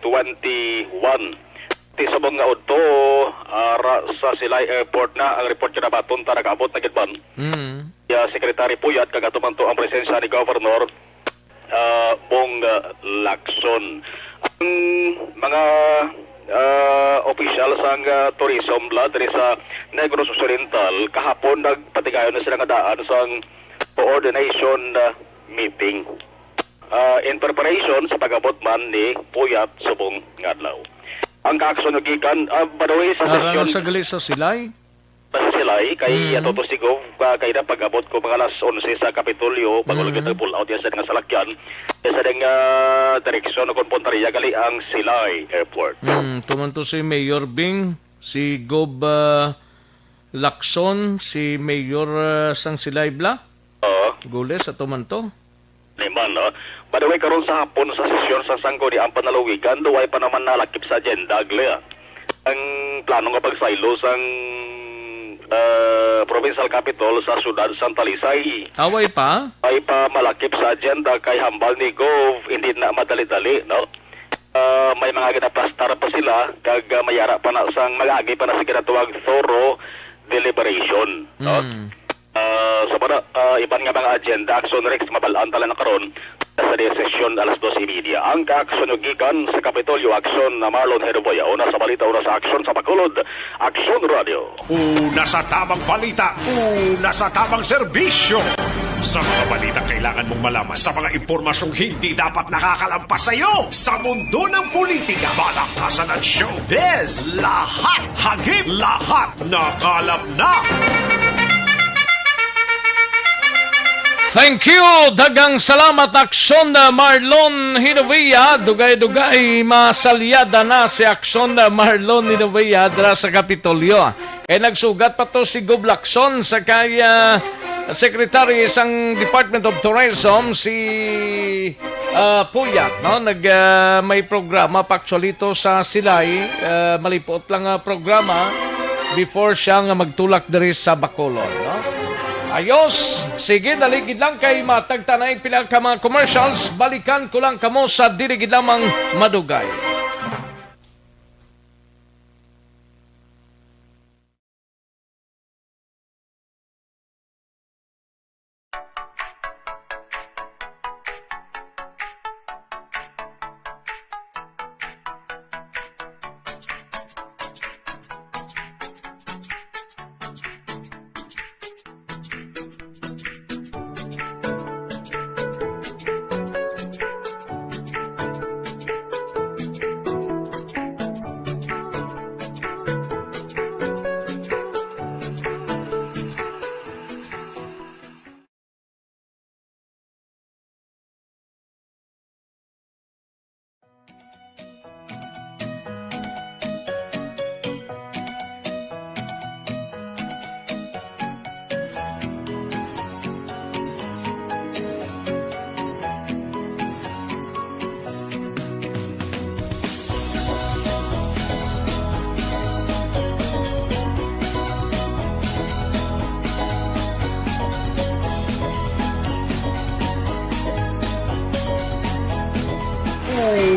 twenty-one. Ti subong nga udto, ara sa Silay Airport na ang report nga nabaton ta, nakaabot na gid man. Mm. Ya, Secretary Puyat, kag ato man to ang presensya ni Governor, ah, Bong, ah, Lacson. Ang mga, ah, opisyal sang, ah, tourism la diri sa Negros Occidental, kahapon nagpatigayon na sila nga daan sang coordination, ah, meeting. Ah, in preparation sa pag-abot man ni Puyat subong nga adlaw. Ang kaaksyon nga gikan, ah, by the way, sa Ara na sesyon sa gali sa Silay? Sa Silay, kay Mm. ato to si Gov, ah, kay na pag-abot ko mga alas onse sa Kapitolyo, bago Mm. lang kita pull out yan sa nga salakyan, yan sa nga direksyon o kung punta riya gali ang Silay Airport. Mm, tuman to si Mayor Bing, si Gov, ah, Lacson, si Mayor, ah, sang Silay Bla. Oo. Gules, ato man to. Ni man, no? By the way, karon sa hapon sa sesyon sa Sangguniang Panlalawigan, duway pa naman nalakip sa agenda, Glenn. Ang plano nga pagsaylo sang, ah, provincial capital sa siyudad sang Talisay. Away pa? Ay pa malakip sa agenda kay hambal ni Gov, hindi na madali-dali, no? ah, may mga ginaplastar pa sila, kag, ah, may ara pa na sang mag-agi pa na sa ginatawag thorough deliberation, no? Mm. Ah, sa para, ah, iban nga mga agenda, Aksyon Rex, mabal-an ta lang na karon sa desisyon alas dos y media. Ang kaaksyon nyo gikan sa Kapitolyo, Aksyon na Marlon Heroboya. Una sa balita, una sa aksyon sa Bacolod, Aksyon Radio. Una sa tamang balita, una sa tamang serbisyo. Sa mga balita kailangan mong malaman, sa mga impormasyong hindi dapat nakakalampas sa iyo, sa mundo ng politika, balaktasan at showbiz, lahat, hagip, lahat, nakalap na. Thank you! Daghang salamat, Aksyon, uh, Marlon Hinovia. Dugay-dugay, masalyada na si Aksyon, uh, Marlon Hinovia dira sa Kapitolyo. Kay nagsugat pa to si Gob Lacson sa kay, uh, Secretary sang Department of Tourism, si, uh, Puyat, no? Nag, uh, may programa pa actually to sa Silay. Uh, malipot lang nga programa before siya nga magtulak diri sa Bacolod, no? Ayos. Sige, daligid lang kay matagtanay pila ka mga commercials. Balikan ko lang kamo sa diligid lamang madugay.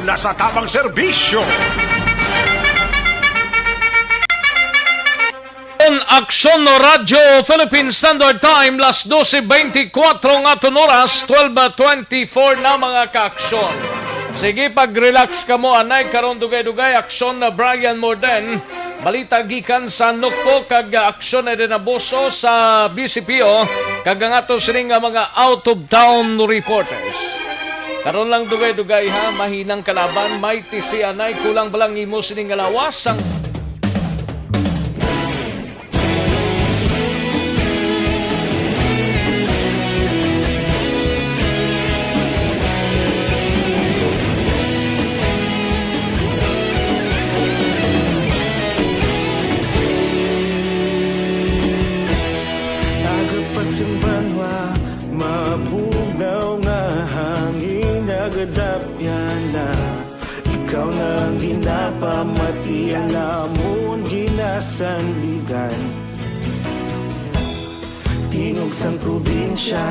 Una sa tamang serbisyo. Ang Aksyon Radyo Philippine Standard Time, las dose beintikwatro nga aton oras, twelve twenty-four na, mga kaaksyon. Sige, pag-relax kamo, anay, karon dugay-dugay, Aksyon na Brian Morden. Balita gikan sa Nukpo kag, ah, Aksyon Edinaboso sa B C P O, kag ang ato sining nga mga out-of-town reporters. Karon lang dugay-dugay, ha, mahinang kalaban, may tisi anay, kulang ba lang imo sining nga lawas? Ang Aga pa sing banwa, mabugnaw nga hangin nagadapyan na. Ikaw na ang ginapamati, ang amon ginasandigan. Tingog sang probinsya,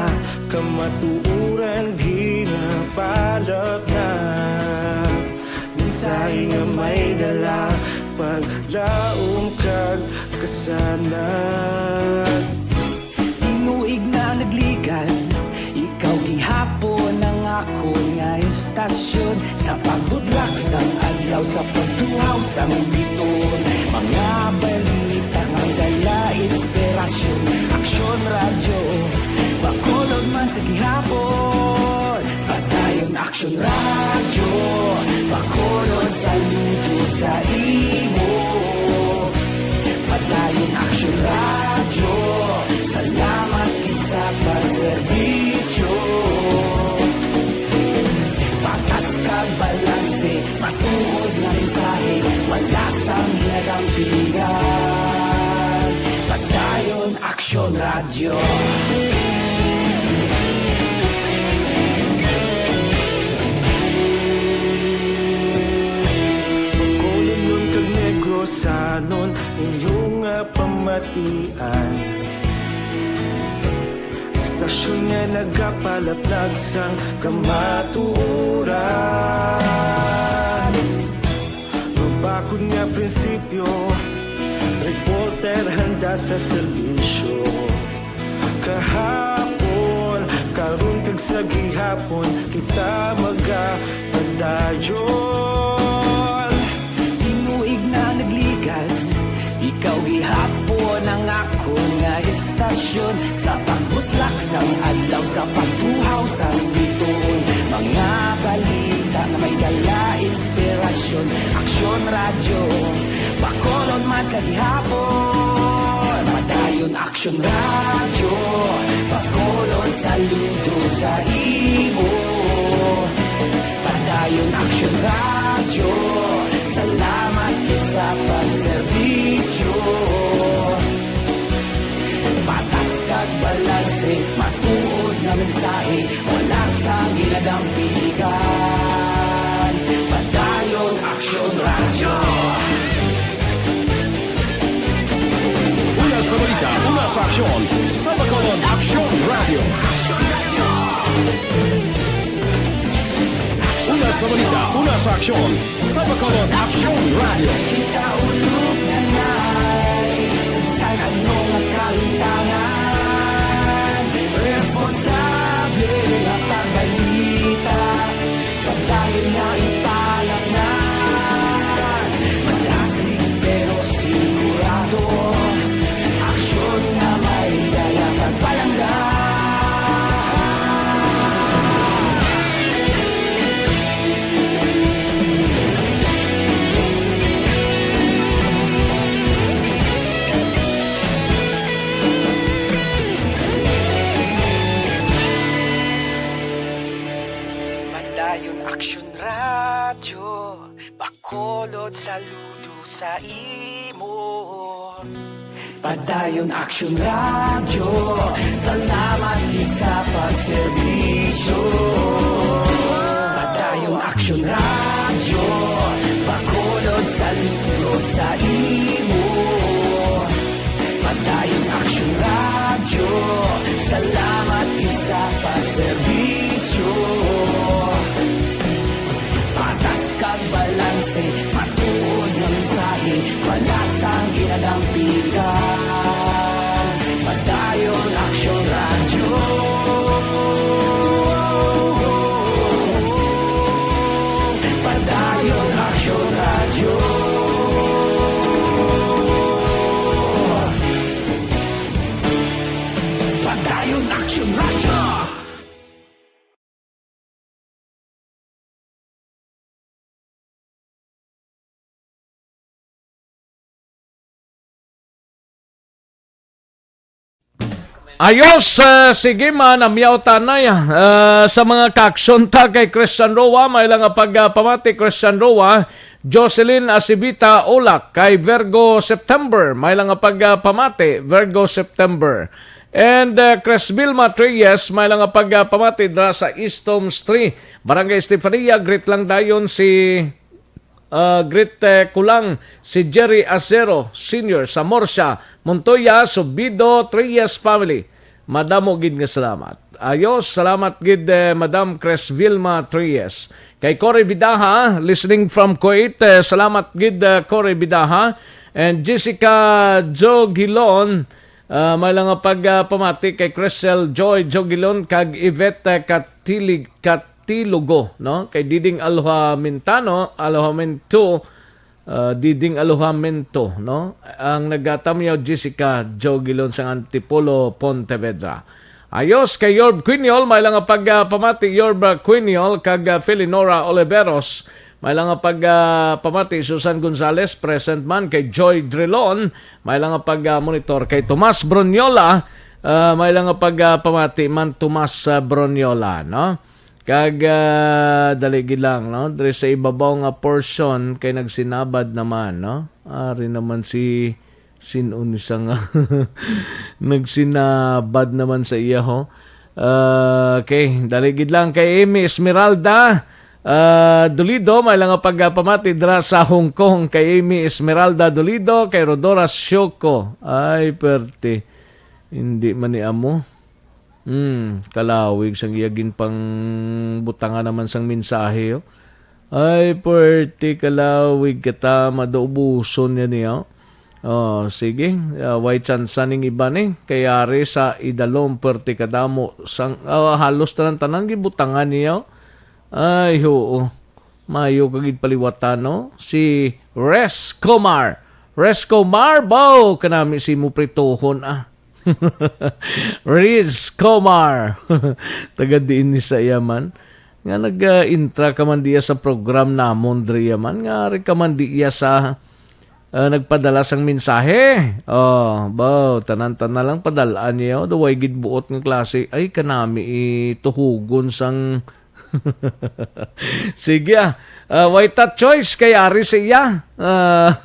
kamatuoran ginapalapnap. Mensahe nga may dala, paglaom kag kasanag. Tinuig na nagligan, ikaw gihapon ang akon nga estasyon. Sa pagudlak sang adlaw, sa pagtuhaw sang biton, mga balita nga dala inspirasyon. Aksyon Radyo, Bacolod man sa gihapon. Padayon Aksyon Radyo, Bacolod, saludo sa imo. Padayon Aksyon Radyo, salamat gid sa pagserbisyo. Patas kag balanse, matuod nga mensahe, wala sang ginadampingan. Padayon Aksyon Radyo. Bacolodnon kag Negrosanon, inyo nga pamatian. Estasyon nga nagapalaplag sang kamatuoran. Kun nga prinsipyo, reporter handa sa serbisyo. Kahapon, karon kag sa gihapon, kita magapadayon. Tinuig na nagligad, ikaw gihapon ang akon nga istasyon. Sa pagbutlak sang adlaw, sa pagtuhaw sang bituon, mga balita nga may dala inspirasyon. Aksyon Radyo, Bacolod man sa gihapon. Padayon Aksyon Radyo, Bacolod, saludo sa imo. Padayon Aksyon Radyo, salamat gid sa pagserbisyo. Patas kag balanse, matuod nga mensahe, wala sang ginadampigan. Padayon Aksyon Radyo. Una sa balita, una sa aksyon, sa Bacolod Aksyon Radyo. Una sa balita, una sa aksyon, sa Bacolod Aksyon Radyo. Kita ulog na nai, sa ano nga kahitangan, responsable nga pagbalita. Padayon nga ipalaknan, malasig pero sigurado. Aksyon nga may dala kag palangga. Padayon Aksyon Radyo, Bacolod, saludo sa imo. Padayon Aksyon Radyo, salamat gid sa pagserbisyo. Padayon Aksyon Radyo, Bacolod, saludo sa imo. Padayon Aksyon Radyo, salamat gid sa pagserbisyo. Patas kag balanse, matuod nga mensahe, wala sang ginadampigan. Padayon Aksyon Radyo. Padayon Aksyon Radyo. Padayon Aksyon Radyo. Ayos, ah, sige man, amyaw tanay, ah, sa mga kaaksyon ta kay Christian Roa, may lang nga pagpamati, Christian Roa, Jocelyn Asibita Ulak, kay Virgo September, may lang nga pagpamati, Virgo September. And, ah, Chris Vilma Treyes, may lang nga pagpamati dira sa East Homes three, Barangay Estefania, greet lang dayon si Ah, greet, eh, ko lang si Jerry Acero Senior sa Morsia, Montoya, Subido, Trias family. Madamo gid nga salamat. Ayos, salamat gid, eh, Madam Cres Vilma Trias. Kay Cory Vidaha, listening from Kuwait, eh, salamat gid, eh, Cory Vidaha. And Jessica Jo Gilon, ah, may lang nga pag, ah, pamati kay Crystal Joy Jo Gilon kag Yvette, eh, Katilig, Kat-, Tilugo, no? Kay Diding Alojamintano, Alojamento, ah, Diding Alojamento, no? Ang nagatamyaw, Jessica Jogilon sang Antipolo, Pontevedra. Ayos, kay Yorb Quiniol, may lang nga pag, ah, pamati, Yorb, ah, Quiniol, kag, ah, Felinora Oliveros, may lang nga pag, ah, pamati, Susan Gonzales, present man, kay Joy Drilon, may lang nga pag, ah, monitor, kay Tomas Broniola, ah, may lang nga pag, ah, pamati man, Tomas, ah, Broniola, no? Kag, ah, dali gid lang, no? Diri sa ibabaw nga portion kay nagsinabad naman, no? Ari naman si, sin-o ni sa nga nagsinabad naman sa iya, ho. Ah, okay, dali gid lang kay Amy Esmeralda, ah, Dolido, may lang nga pagpamati dira sa Hong Kong kay Amy Esmeralda Dolido, kay Rodora Shoko. Ay, perte. Hindi man ni amo. Hmm, kalawig sang iya ginpangbutangan naman sang mensahe, oh. Ay, pwerte kalawig ka ta, madaubuson niya niya. Oh, sige. Ah, way tsansa ning iba ni. Kay ari sa idalom, pwerte kadamo. Sang, ah, halos tanan-tanan gibutangan niya. Ay, oo. Mayo ka gid paliwatan, no? Si Res Comar. Res Comar, baw, kanami si mo prituhon, ah. Riz Comar. Taga diin ni sa iya man. Nga nag-intra ka man diya sa program namon, Dria man. Nga ari ka man diya sa, ah, nagpadala sang mensahe. Oh, baw, tanan-tanan lang padalaan niya. Daw way gid buot nga klase. Ay, kanami ituhugon sang Sige, ah. Ah, way ta choice kay ari sa iya. Ah,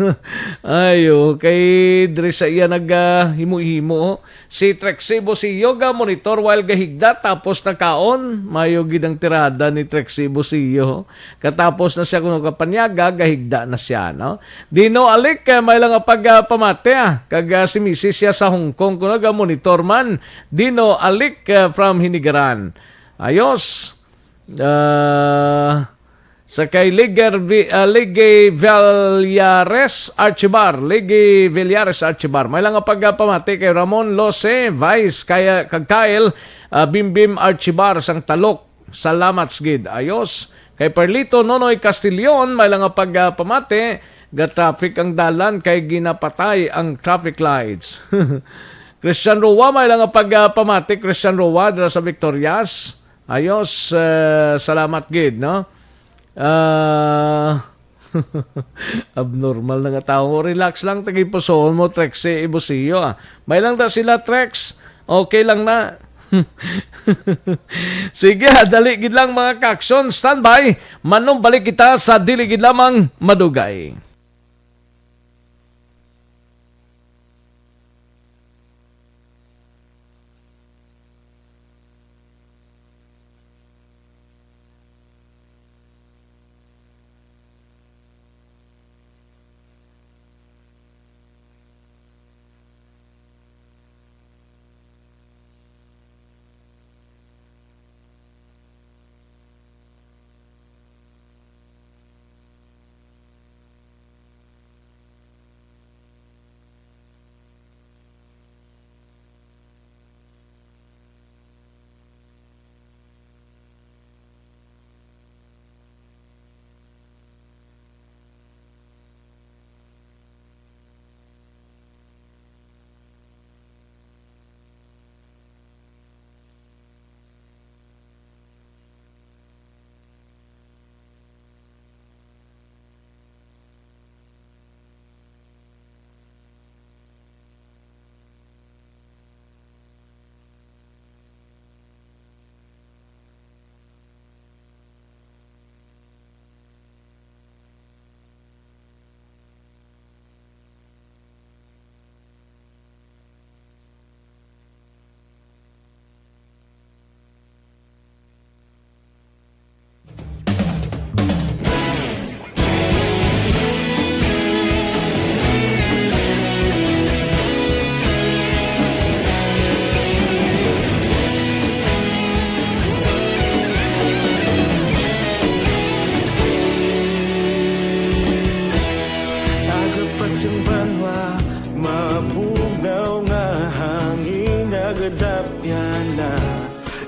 ayo, kay diri sa iya nag, ah, himo-himo, oh. Si Trexie Busio ga monitor while gahigda tapos nakaon. Mayo gid ang tirada ni Trexie Busio. Katapos na siya kuno kapanyaga, gahigda na siya, no? Dino Alik, eh, may lang nga pag, ah, pamati, ah. Kag, ah, si misis siya sa Hong Kong kuno ga monitor man. Dino Alik, eh, from Hinigaran. Ayos. Ah, sa kay Liger Vi-, ah, Ligi Villares Archibar, Ligi Villares Archibar. May lang nga pagpamati kay Ramon Lose, Vice, kaya kag Kyle, ah, Bimbim Archibar sang Talok. Salamat gid. Ayos. Kay Perlito Nonoy Castillon, may lang nga pagpamati, ga traffic ang dalan kay ginapatay ang traffic lights. Christian Roa, may lang nga pagpamati, Christian Roa, dira sa Victorias. Ayos, eh, salamat gid, no? Ah, abnormal na nga tawo. Relax lang, tagipusoon mo, Trex, si Ibusio, ah. May lang ta sila, Trex. Okay lang na. Sige, ah, dali gid lang, mga ka-aksyon. Standby. Manumbalik kita sa dili gid lamang madugay. Agapas ang banwa, mabugnaw nga hangin, nagadapyan na.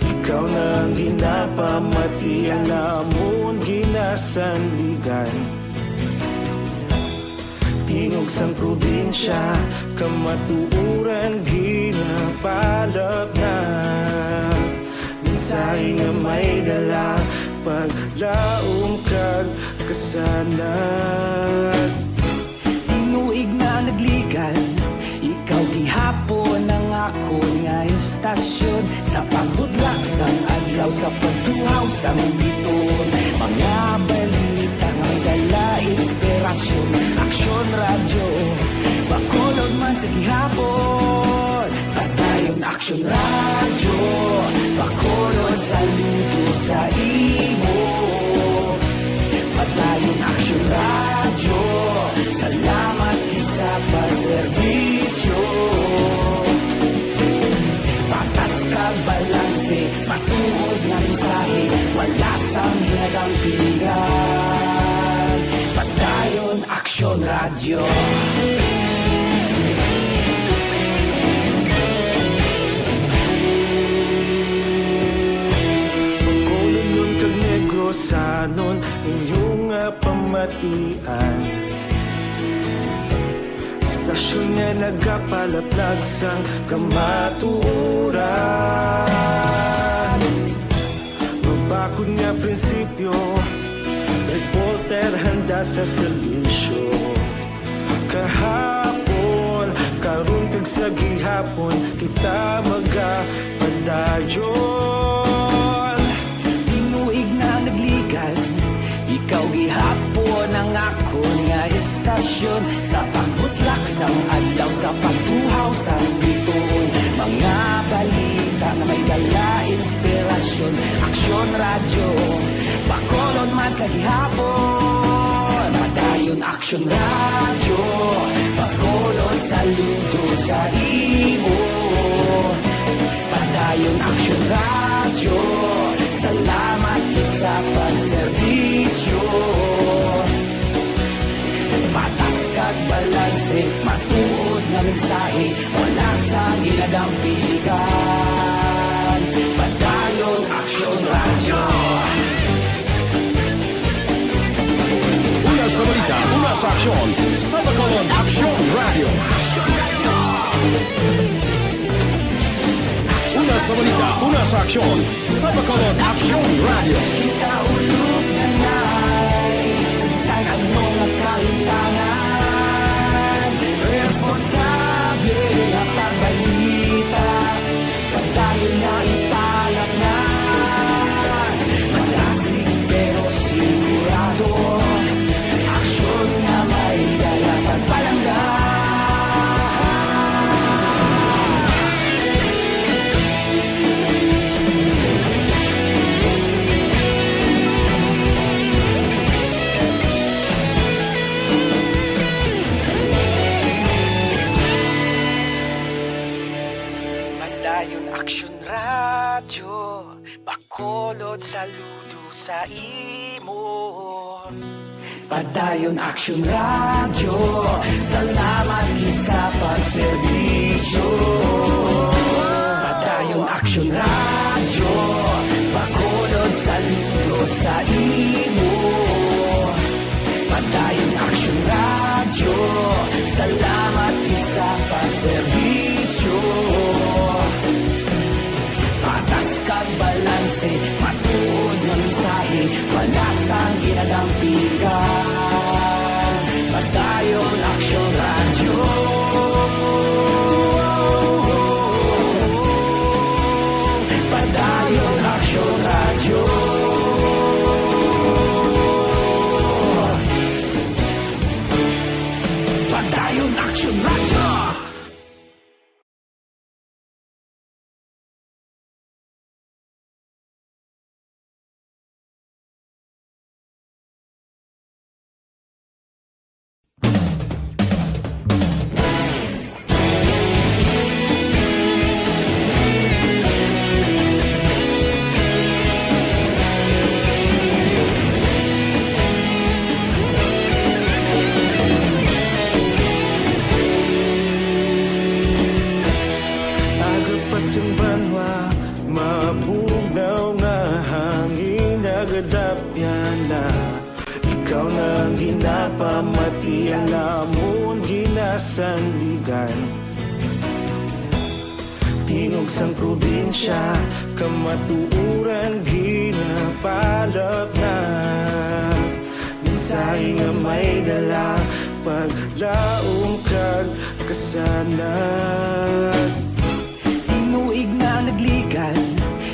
Ikaw na ang ginapamati, alamon ginasandigan. Tingog sang probinsya, kamatuoran ginapalapnat. Mensahe nga may dala, paglaom kag kasanag. Tinuig na nagligan, ikaw gihapon ang akon nga istasyon. Sa pagbudlak sang adlaw, sa pagtuhaw sang biton, mga balita nga dala inspirasyon. Aksyon Radyo, Bacolod man sa gihapon. Padayon Aksyon Radyo, Bacolod, saludo sa imo. Padayon Aksyon Radyo, salamat gid sa pagserbisyo. Patas kag balanse, matuod nga mensahe, wala sang ginadampingan. Yo. Bacolodnon kag Negrosanon, inyo nga pamatian. Istasyon nga nagapalaplag sang kamatuoran. Mabakod nga prinsipyo, reporter handa sa serbisyo. Kahapon, karon kag sa gihapon, kita magapadayon. Tinuig na nagligan, ikaw gihapon ang akon nga istasyon. Sa pagbutlak sang adlaw, sa pagtuhaw sang bituon, mga balita nga may dala inspirasyon. Aksyon Radyo, Bacolod man sa gihapon. Padayon Aksyon Radyo, Bacolod, saludo sa imo. Padayon Aksyon Radyo, salamat gid sa pagserbisyo. Patas kag balanse, matuod nga mensahe, wala sang ginadampigan. Padayon Aksyon Radyo. Una sa balita, una sa aksyon, sa Bacolod Aksyon Radyo. Una sa balita, una sa aksyon, sa Bacolod Aksyon Radyo. Kita ulog na nay, sa bisan ano nga kahitangan, responsable nga pagbalita. Padayon na ipalaknag, madasig pero sigurado, aksyon nga may dala pagpalangga. Padayon Aksyon Radyo, Bacolod, saludo sa imo. Padayon Aksyon Radyo, salamat gid sa pagserbisyo. Padayon Aksyon Radyo, Bacolod, saludo sa imo. Padayon Aksyon Radyo, salamat gid sa pagserbisyo. Patas kag balanse, matuod nga mensahe, wala sang ginadampigan. Padayon Aksyon Radyo. Padayon Aksyon Radyo. Padayon Aksyon Radyo. Aga pa sang banwa, mabugnaw nga hangin, nagadapyan na. Ikaw na ang ginapamati, ang amon ginasandigan. Tingog sang probinsya, kamatuoran ginapalapnag. Mensahe nga may dala, paglaom kag kasanag. Tinuig na nagligan,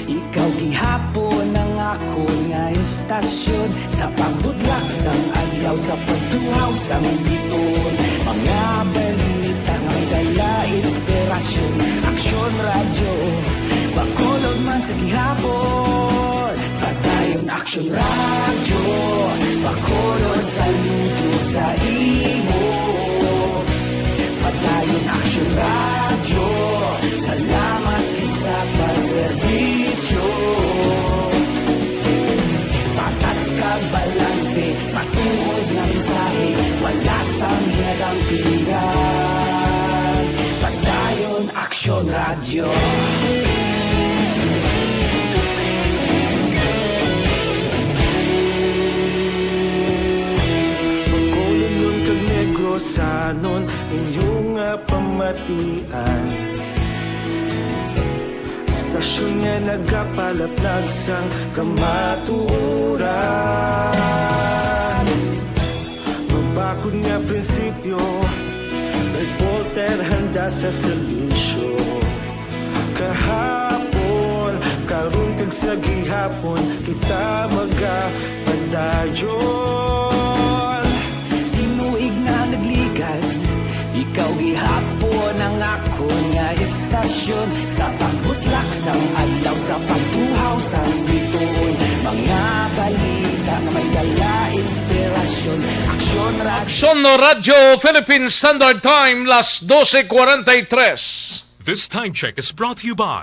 ikaw gihapon ang akon nga istasyon. Sa pagbutlak sang adlaw, sa pagtuhaw sang bituon, mga balita nga may dala inspirasyon. Aksyon Radyo, Bacolod man sa gihapon. Padayon Aksyon Radyo, Bacolod, saludo sa imo. Padayon Aksyon Radyo, salamat gid sa pagserbisyo. Patas kag balanse, matuod nga mensahe, wala sang Bacolodon kag Negrosanon, inyo nga pamatian. Istasyon nga nagapalaplag sang kamatuoran. Mabakod nga prinsipyo, reporter handa sa serbisyo. Kahapon, karon kag sa gihapon, kita magapadayon. Tinuig na nagligad, ikaw gihapon ang akon nga istasyon. Sa pagbutlak sang adlaw, sa pagtuhaw sang bituon, mga balita nga may dala inspirasyon. Aksyon Radyo. Aksyon Radyo Philippine Standard Time, las doce cuarenta y tres. This time check is brought to you by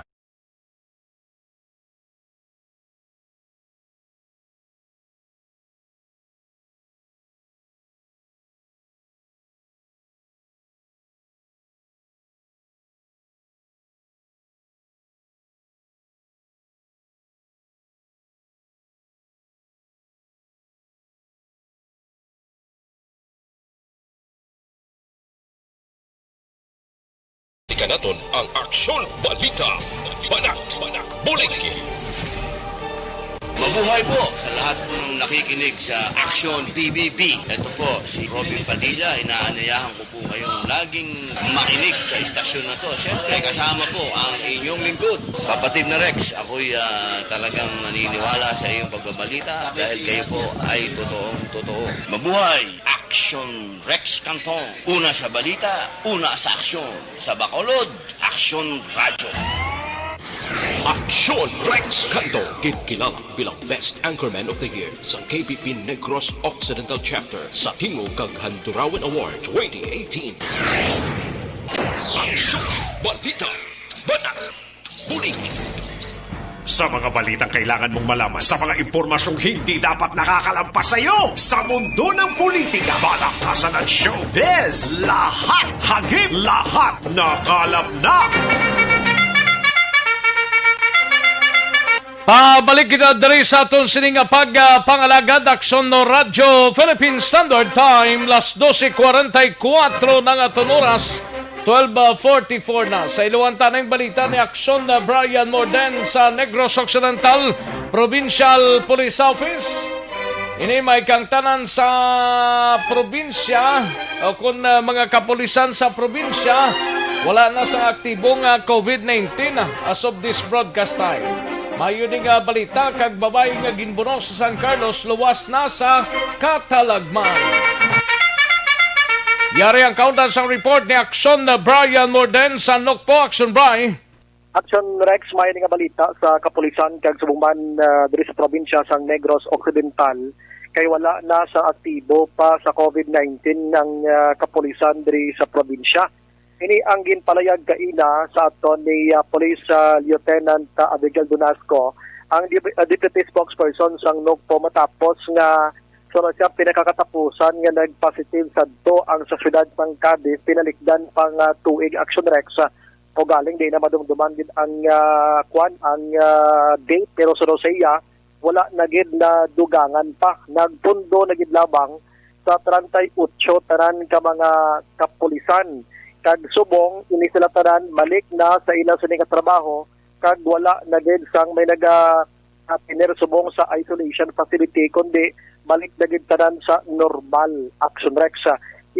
Ika naton ang Aksyon Balita. Banat, bulig. Mabuhay po sa lahat ng nakikinig sa Aksyon P B B. Ito po si Robin Padilla. Inaanyayahan ko po kayong laging makinig sa istasyon na to. Siyempre, kasama po ang inyong lingkod, Kapatid na Rex. Ako'y ah, talagang naniniwala sa iyong pagbabalita dahil kayo po ay totoong totoo. Mabuhay! Aksyon Rex Cantong. Una sa balita, una sa aksyon. Sa Bacolod, Aksyon Radyo. Aksyon Rex Cantong, ginkilala bilang Best Anchorman of the Year sa K P P Negros Occidental Chapter sa Tingog kag Handurawan Award twenty eighteen. Aksyon, balita, banat, bulig. Sa mga balitang kailangan mong malaman, sa mga impormasyong hindi dapat nakakalampas sa iyo, sa mundo ng politika, balakasan at showbiz, lahat hagip, lahat nakalap na. Pabalik kita diri sa aton sini nga pag, ah, pangalagad, Aksyon no Radyo Philippine Standard Time, las doce cuarenta y cuatro na nga aton oras, twelve forty-four na. Sa iluhan ta ning balita ni Aksyon na Brian Morden sa Negros Occidental Provincial Police Office. Ini may kang tanan sa probinsya o kun, ah, mga kapulisan sa probinsya, wala na sa aktibo nga covid nineteen as of this broadcast time. Mayo ni nga balita kag babayi nga ginbuno sa San Carlos luwas na sa katalagman. Yari ang kaundan sang report ni Aksyon na Brian Morden sa Nokpo. Aksyon, Bri. Aksyon, Rex, may nga balita sa kapulisan kag subong man, ah, diri sa probinsya sang Negros Occidental kay wala na sa aktibo pa sa covid nineteen ang, ah, kapulisan diri sa probinsya. Ini ang ginpalayag kaina sa aton ni, ah, Police, ah, Lieutenant, ah, Abigail Donasco, ang dep-, ah, deputy spokesperson sang Nokpo, matapos nga sa siya pinakakatapusan nga nagpositive sadto ang sa siyudad sang Cadiz, pinalikdan pa nga tuig, Aksyon Rex, ah, o galing di na madumduman gid ang, ah, kwan, ang, ah, date, pero suno sa iya, wala na gid nadugangan pa. Nagpundo na gid lamang sa treinta y ocho tanan ka mga kapulisan. Kag subong, ini sila tanan balik na sa ila sini nga trabaho, kag wala na gid sang may naga, ah, tener subong sa isolation facility, kundi balik na gid tanan sa normal, Aksyon Rex.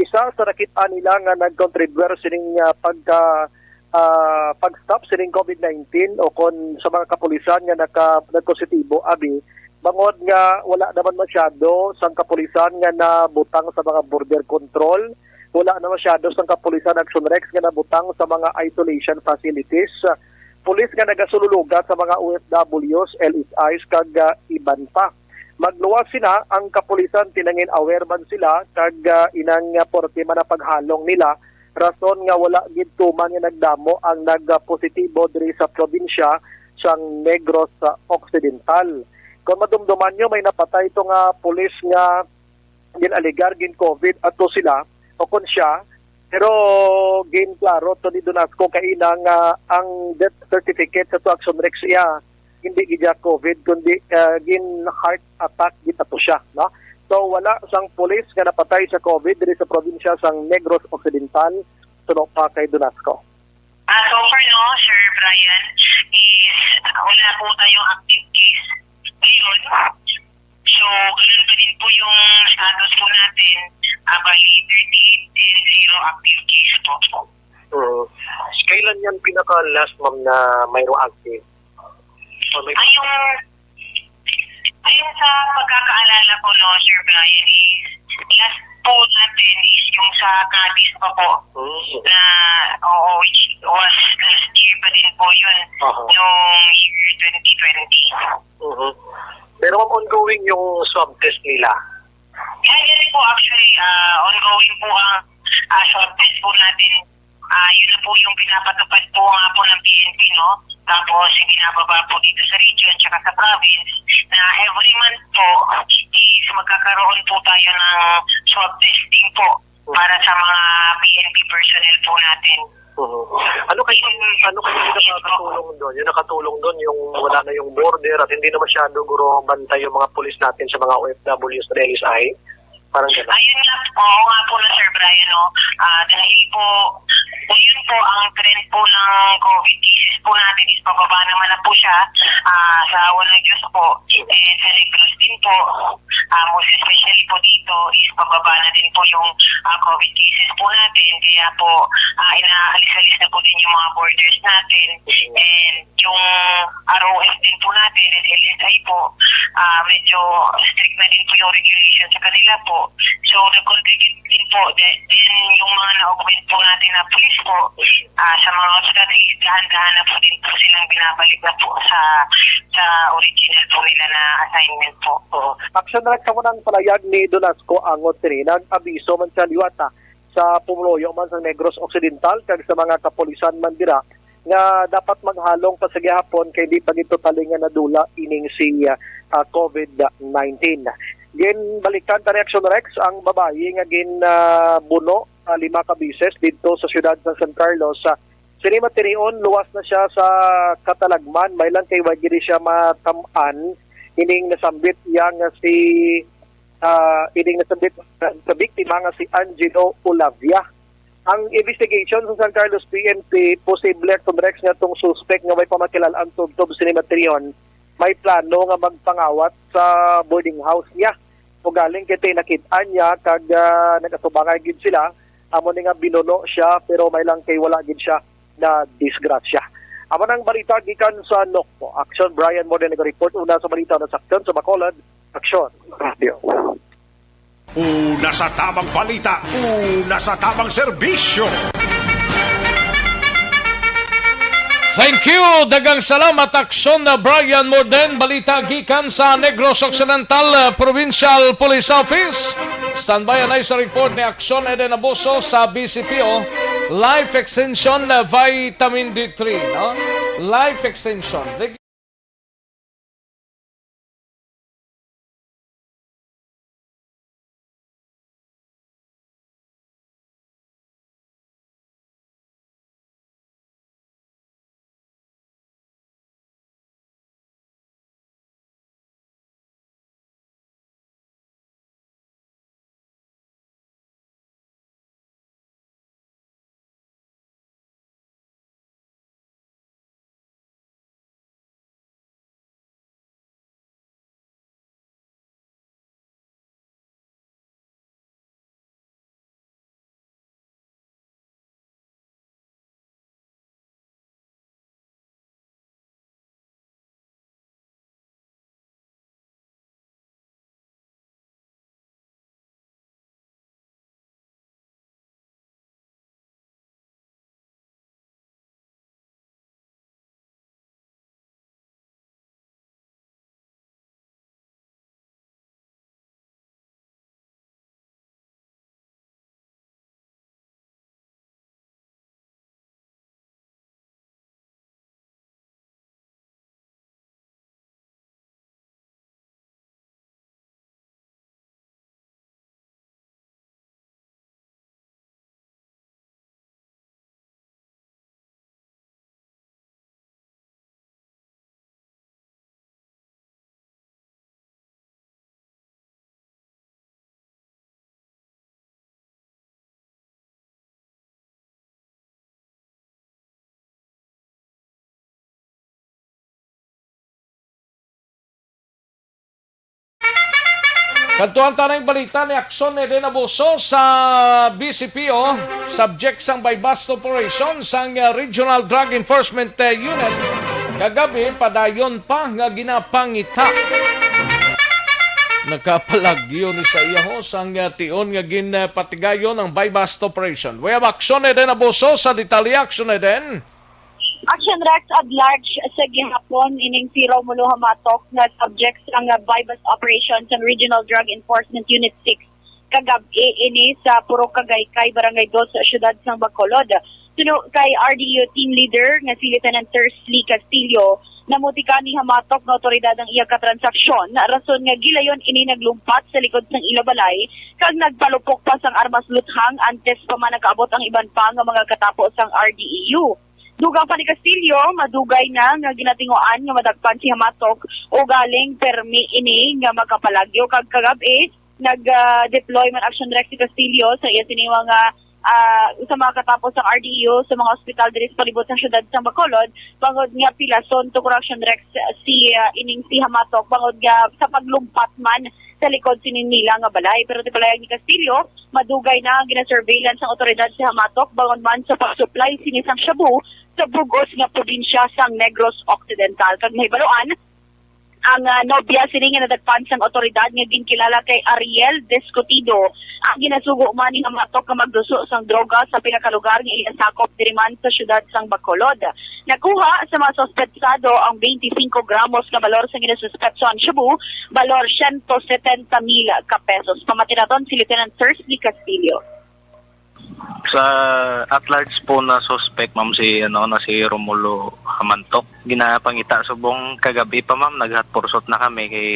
Isa sa nakit-an nila nga nag-contribute sining, ah, pagka, ah, pag-stop sining covid nineteen o kon sa mga kapulisan nga naka-, nagpositibo, abi, bangod nga wala naman masyado sang kapulisan nga nabutang sa mga border control, wala na masyado sang kapulisan, Aksyon Rex, nga nabutang sa mga isolation facilities, pulis nga nagasululugat sa mga O F Ws, L S Is, kag, ah, iban pa. Magluwas sina ang kapulisan, tinangin aware man sila, kag, ah, inang, ah, porte man ang paghalong nila, rason nga wala gid tuman nga nagdamo ang nagpositibo diri sa probinsya sang Negros Occidental. Kung madumduman nyo, may napatay to nga pulis nga gin-alegar gin-covid ato sila, o kon siya, Pero ginklaro to ni Donasco kaina nga ang death certificate sa to Action Rex iya hindi gid siya COVID, kundi, ah, gin heart attack gid to siya, no? So, wala sang pulis nga napatay sa COVID diri sa probinsya sang Negros Occidental, suno pa kay Donasco. Ah, so far, no, Sir Brian, is wala po tayong active case ngayon. So, ganun pa din po yung status po natin. Ah, bali, thirty-eight and zero active case po. Mm. Kailan yan pinaka-last, ma'am, na mayroong active? Or may Ay, yung, ay, yung sa pagkakaalala ko, no, Sir Brian, is last po natin is yung sa Cadiz pa po. Mm. Na, oo, which was last year pa din po yun. Aha. Yung year twenty twenty. Mhm. Pero, ma'am, ongoing yung swab test nila? Yan, yan po, actually, ah, ongoing po ang, ah, swab test po natin. Ah, yun na po yung pinapatupad po nga po ng P N P, no? Tapos, yung binababa po dito sa region tsaka sa province na every month po is magkakaroon po tayo ng swab testing po para sa mga P N P personnel po natin. Mhm. Ano kayo, ano kayo yung nakakatulong doon? Yung nakatulong doon, yung wala na yung border at hindi na masyado guro bantay yung mga pulis natin sa mga O F W sa L S I? Parang gano'n. Ayun nga, oo nga po na, Sir Brian, no? Ah, dahil po, ayun po, ang trend po ng COVID cases po natin is pababa naman na po siya. Ah, sa awa ng Diyos po, eh, sa Negros din po, ah, most especially po dito, is pababa na din po yung, ah, COVID cases po natin. Kaya po, ah, inaalis-alis na po din yung mga borders natin. And yung R O F din po natin and L S I po, ah, medyo strict na din po yung regulation sa kanila po. So, nag-contribute din po. Then, then yung mga na-augment po natin na police po, ah, sa mga hospital, is dahan-dahan na po din po silang binabalik na po sa, sa original po nila na assignment po. Oo. Action Rex, amo nang palayag ni Donasco Angot sini. Nag-abiso man siya liwat, ah, sa pumuluyo man sa Negros Occidental kag sa mga kapulisan man dira nga dapat maghalong pa sa gihapon kay di pa gid totally nga nadula ining si, ah, COVID nineteen. Ginbalikan ta ni Action Rex ang babayi nga gin, ah, buno, ah, lima ka beses didto sa siyudad sa San Carlos. Ah, sini matinion, luwas na siya sa katalagman. May lang kay wa gid siya matam-an ining nasambit iya nga si, ah, ining nasambit sa biktima nga si Angelo Olavia. Ang investigation sa San Carlos P N P, posible, Action Rex, nga tong suspect nga may pamakilal-an tubtob sini matinion, may plano nga magpangawat sa boarding house niya. Ugaling kay nakit-an niya kag, ah, nag-atubangay gid sila, amo ni nga binuno siya, pero may lang kay wala gid siya na disgrasya. Amo nang balita gikan sa Nokpo. Action, Brian Morden nag-report. Una sa balita, nasaktan sa Bacolod. Action, Radio. Una sa tamang balita, una sa tamang serbisyo. Thank you. Daghang salamat, Action na Brian Morden. Balita gikan sa Negros Occidental, uh, Provincial Police Office. Standby anay sa report ni Action Eden Abuso sa B C P O. Life Extension, uh, Vitamin D three, no? Life Extension. Kadtuan ta ning balita ni Aksyon Eden Abuso sa B C P O, subject sang buy-bust operation sang, uh, Regional Drug Enforcement, uh, Unit. Kagabi, padayon pa nga ginapangita. Nakapalagyo ni sa iya ho sang, uh, tion nga ginpatigayon ang buy-bust operation. We have Aksyon Eden Abuso sa detalye. Aksyon Eden. Action Rex at large sa gihapon ining si Romulo Hamatok nga subject sang buy-bust operation sang Regional Drug Enforcement Unit six kagab-i ini sa Purok Kagaykay, Barangay Dos, sa siyudad sang Bacolod. Suno kay R D U team leader nga si Lieutenant Tersley Castillo, namutika ni Hamatok nga awtoridad ang iya ka transaksyon, rason nga gilayon ini naglumpat sa likod sang ila balay kag nagpalupok pa sang armas luthang antes pa man nakaabot ang iban pa nga mga katapo sang R D E U. Dugang pa ni Castillo, madugay na nga ginatinguan nga madakpan si Hamatok ugaling permi ini nga makapalagyo kag kagab-i nag, ah, deploy man Action Rex si Castillo sa iya sini mga, ah, sa mga katapos sang R D E U sa mga ospital diri sa palibot sang siyudad sang Bacolod bangod nga pilason tungod Action Rex si, ah, ining si Hamatok bangod nga sa paglumpat man sa likod sini nila nga balay. Pero ti palayag ni Castillo, madugay na ang ginasurveillance sang awtoridad sa Hamatok bangod man sa pag-supply sini sang shabu sa bug-os nga probinsya sang Negros Occidental. Kag mahibaluan, ang, ah, nobya sini nga nadakpan sang awtoridad nga ginkilala kay Ariel Discutido ang ginasugo man ni Hamatok nga magduso sang droga sa pila ka lugar nga iya sakop diri man sa siyudad sang Bacolod. Nakuha sa mga suspetsado ang twenty-five gramos nga balor sang ginasuspetsohan shabu, balor siyento setenta mil ka pesos. Pamati naton si Lieutenant Tersley Castillo. Sa at large po na suspect, ma'am, si, ano, na si Romulo Hamantok. Ginapangita subong kagabi pa, ma'am, naghatpursot na kami kay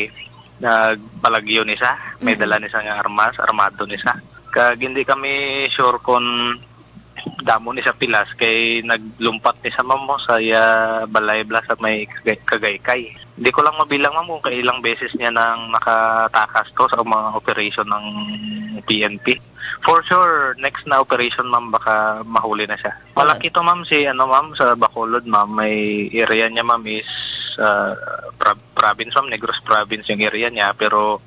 nagpalagyo ni sa, may Mm. dala ni sa nga armas, armado ni sa. Kag hindi kami sure kung damo ni sa pilas kay naglumpat ni sa, ma'am, mo sa iya balay bala sa may Kagay-, Kagaykay. Hindi ko lang mabilang, ma'am, kung kailang beses niya nang nakatakas to sa mga operation ng P N P. For sure, next na operation, ma'am, baka mahuli na siya. Malaki to, ma'am, si, ano, ma'am, sa Bacolod, ma'am. May area niya, ma'am, is, ah, pra-, province, ma'am, Negros province yung area niya, pero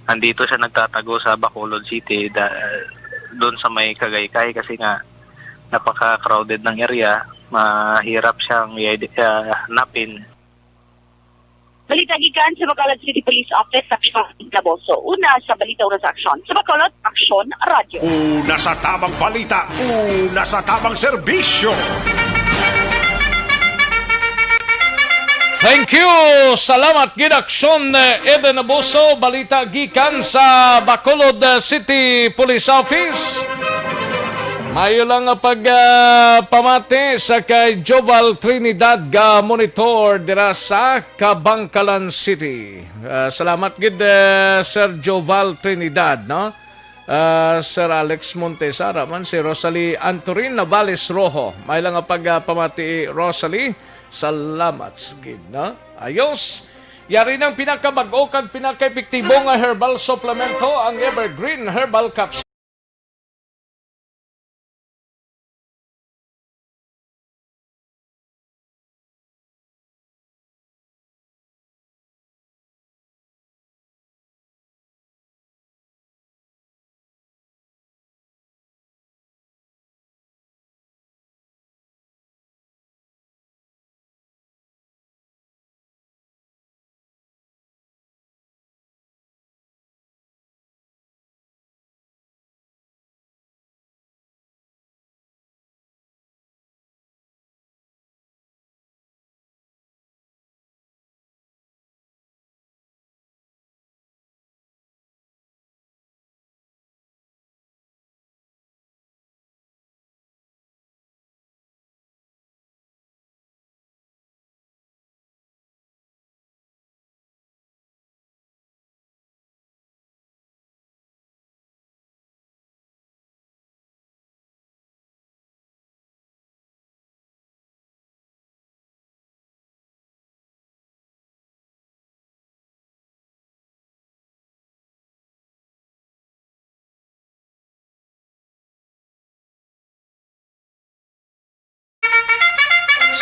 andito siya nagtatago sa Bacolod City, da-, doon sa may Kagaykay kasi nga napaka-crowded ng area, mahirap siyang i-ide-, ah, hanapin. Balita gikan sa Bacolod City Police Office, Aksyon Laboso. Una sa balita, una sa aksyon. Sa Bacolod, Aksyon Radyo. Una sa tabang balita, una sa tabang serbisyo. Thank you. Salamat gid, Aksyon, eh, Eden Abuso. Balita gikan sa Bacolod, eh, City Police Office. Mayo lang nga pag, ah, pamati sa kay Joval Trinidad nga monitor dira sa Kabangkalan City. Ah, salamat gid, eh, Sir Joval Trinidad, no? Ah, Sir Alex Montesara man, si Rosalie Antorin Navales Rojo. May lang nga pag, ah, pamati, Rosalie. Salamat gid, no? Ayos. Yari nang pinakabag-o kag pinakaepektibo nga herbal suplemento, ang Evergreen Herbal Capsule.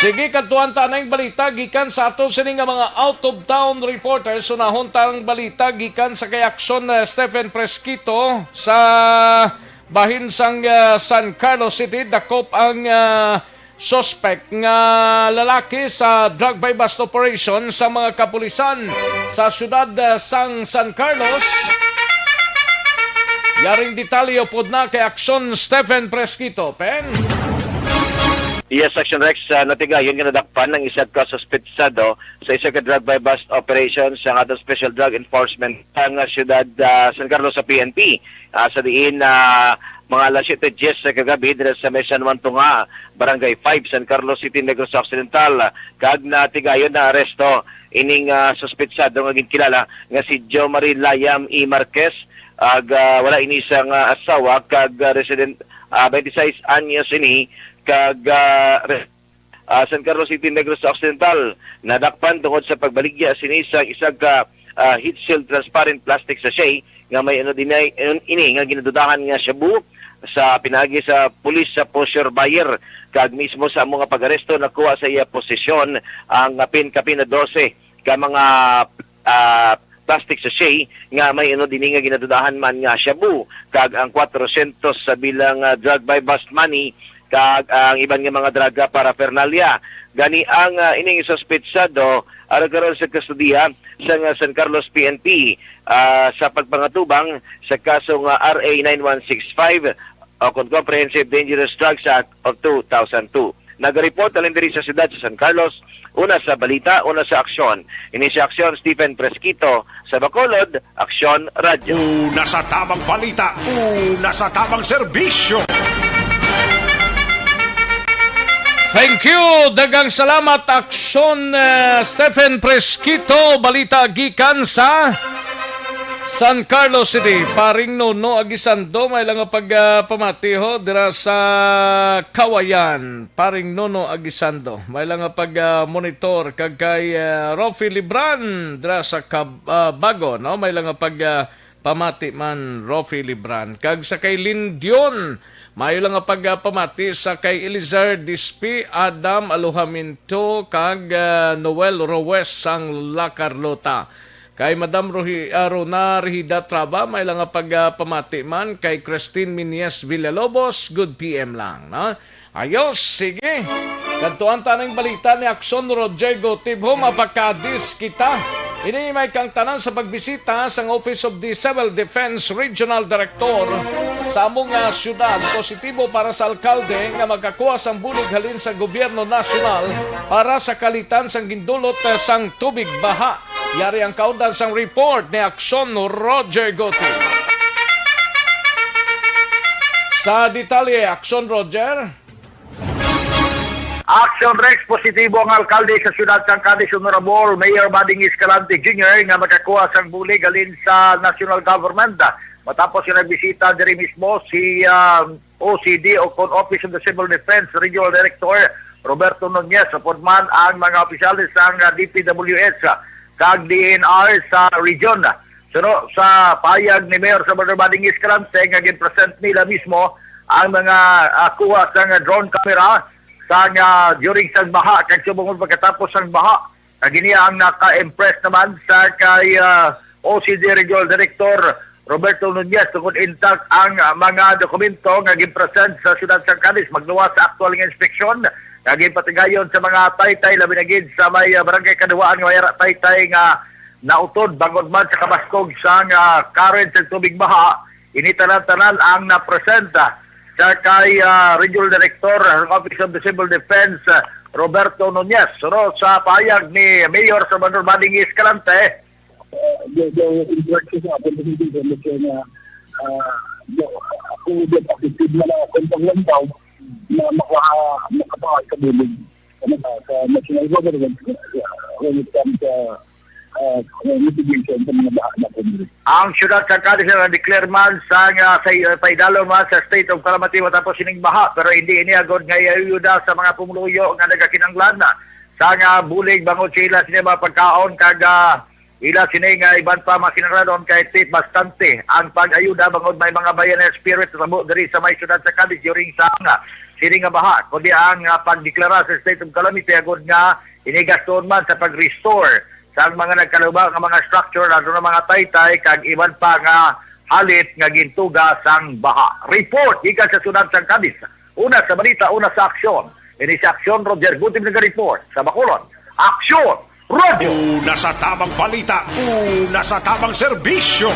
Sige, kadtuan ta na ang balita gikan sa ato sini nga mga out-of-town reporters. Unahon ta ang balita gikan sa kay Aksyon, eh, Stephen Presquito sa bahin sang, ah, San Carlos City. Dakop ang, ah, suspect nga lalaki sa drug buy-bust operation sa mga kapulisan sa siyudad, ah, sang San Carlos. Yaring detalye upod na kay Aksyon Stephen Presquito. Pen? Yes, Action Rex, ah, natigayon nga nadakpan ang isa ka suspetsado sa isa ka drug buy-bust operation sa aton Special Drug Enforcement sa nga siyudad, ah, San Carlos sa P N P. Ah, sa diin, ah, mga alas siyete diyes sa kagabi dira sa may San Juan Tunga, Barangay five, San Carlos City, Negros Occidental, kag natigayon na aresto ining, ah, suspetsado nga ginkilala nga si Jomari Layam E. Marquez, ag, ah, wala ini sang, ah, asawa kag, ah, resident, ah, twenty-six anyos ini kag, ah, re-, ah, San Carlos City, Negros Occidental. Nadakpan tungod sa pagbaligya sini sa isa ka, ah, heat-sealed transparent plastic sachet nga may ano dinay ini nga ginadudahan nga shabu. Sa pinaagi sa pulis sa poseur buyer kag mismo sa amo nga pag-aresto, nakuha sa iya posesyon ang kapin-kapin na dose ka mga, ah, plastic sachet nga may ano dini nga ginadudahan man nga shabu, kag ang kwatrosyentos sa bilang, ah, drug buy-bust money kag ang iban nga mga drug paraphernalia. Gani ang, ah, ining suspetsado aron karon sa kustodiya sang, ah, San Carlos P N P, ah, sa pagpangatubang sa kaso nga R A nine one six five o kon Comprehensive Dangerous Drugs Act of two thousand two. Nagareport halin diri sa siyudad sa San Carlos, una sa balita, una sa aksyon. Ini si Aksyon Stephen Presquito, sa Bacolod, Aksyon Radyo. Una sa tamang balita, una sa tamang serbisyo. Thank you. Daghang salamat, Aksyon, eh, Stephen Presquito. Balita gikan sa San Carlos City. Paring Nono Aguisando, may lang nga pagpamati ho dira sa Kawayan. Paring Nono Aguisando, may lang nga pag, ah, monitor kag kay, ah, Rofi Libran dira sa Kab-, ah, Bago, no? May lang nga pag, ah, pamati man, Rofi Libran. Kag sa kay Lindion, mayo lang nga pag, ah, pamati sa kay Elizar Dispi, Adam Aluhaminto, kag, ah, Noel Roes sang La Carlota. Kay Madam Rohi-, ah, Rona Rehida Traba, may lang nga pag, ah, pamati man kay Christine Minies Villalobos, good P M lang, no? Ayos, sige. Kadtuan ta ning balita ni Aksyon Roger Gotib. Ho, mapakadis kita. Ini may kang tanan sa pagbisita sang Office of the Civil Defense Regional Director sa amo nga siyudad. Positibo para sa alkalde nga makakuha sang bulig halin sa gobyerno nasyonal para sa kalitan sang gindulot, eh, sang tubig baha. Yari ang kaundan sang report ni Aksyon Roger Gotib. Sa detalye, Aksyon Roger. Action Rex, positibo ang alkalde sa siyudad sang Cadiz, Honorable Mayor Bading Escalante Junior nga makakuha sang bulig halin sa national government. Matapos nga nagbisita diri mismo si, ah, O C D o kon Office of the Civil Defense Regional Director Roberto Nunez, upod man ang mga opisyales sang, ah, D P W S, ah, kag D N R sa region. Suno sa pahayag ni Mayor Salvador Bading Escalante nga gin-present nila mismo ang mga, ah, kuha sang drone camera sang, ah, during sang baha kag subong pagkatapos sang baha. Kag ini ang naka-impress naman sa kay, ah, O C D Regional Director Roberto Nunez tungod intact ang, ah, mga dokumento nga gin-present sa siyudad sang Cadiz magluwas sa aktual nga inspeksyon nga ginpatigayon sa mga taytay, labi na gid sa may, ah, barangay Kaduwaan nga may ara taytay nga nautod bangod man sa kabaskog sang, ah, current sa tubig baha. Ini tanan-tanan ang napresenta sa kay, ah, Regional Director ng Office of the Civil Defense, ah, Roberto Nunez. Suno sa pahayag ni Mayor Salvador Bading Escalante, the, the interaction sa atin, hindi ko na siya na, ah, the, ako, the positive na lang akong paglantaw na maka-, makapangal sa bulig. Ano ba, sa national government, uh, when it comes sa, uh, mitigation sa mga baha na kundre. Ang siyudad sa Cadiz na declare man sa, nga, sa, uh, paidalom man sa state of calamity matapos sining baha, pero hindi ini agod nga iayuda sa mga pumuluyo nga nagakinanglan sa nga bulig bangod sa ila sini mga pagkaon kag, ah, ila sini nga iban pa mga kinahanglanon kay tip bastante ang pag-ayuda bangod may mga bayanihan spirit natabo diri sa may siyudad sa Cadiz during sa nga ini nga baha, kundi ang, ah, pagdeklara sa state of calamity agud nga ini gaston man sa pag-restore sa mga nagkaluma nga mga structure, lalo na mga taytay, kag iban pa nga halit nga gintuga sang baha. Report gikan sa siyudad sang Cadiz. Una sa balita, una sa aksyon. Ini si Aksyon Roger Gutib naga-report sa Bacolod. Aksyon! Radyo! Una sa tamang balita, una sa tamang serbisyo.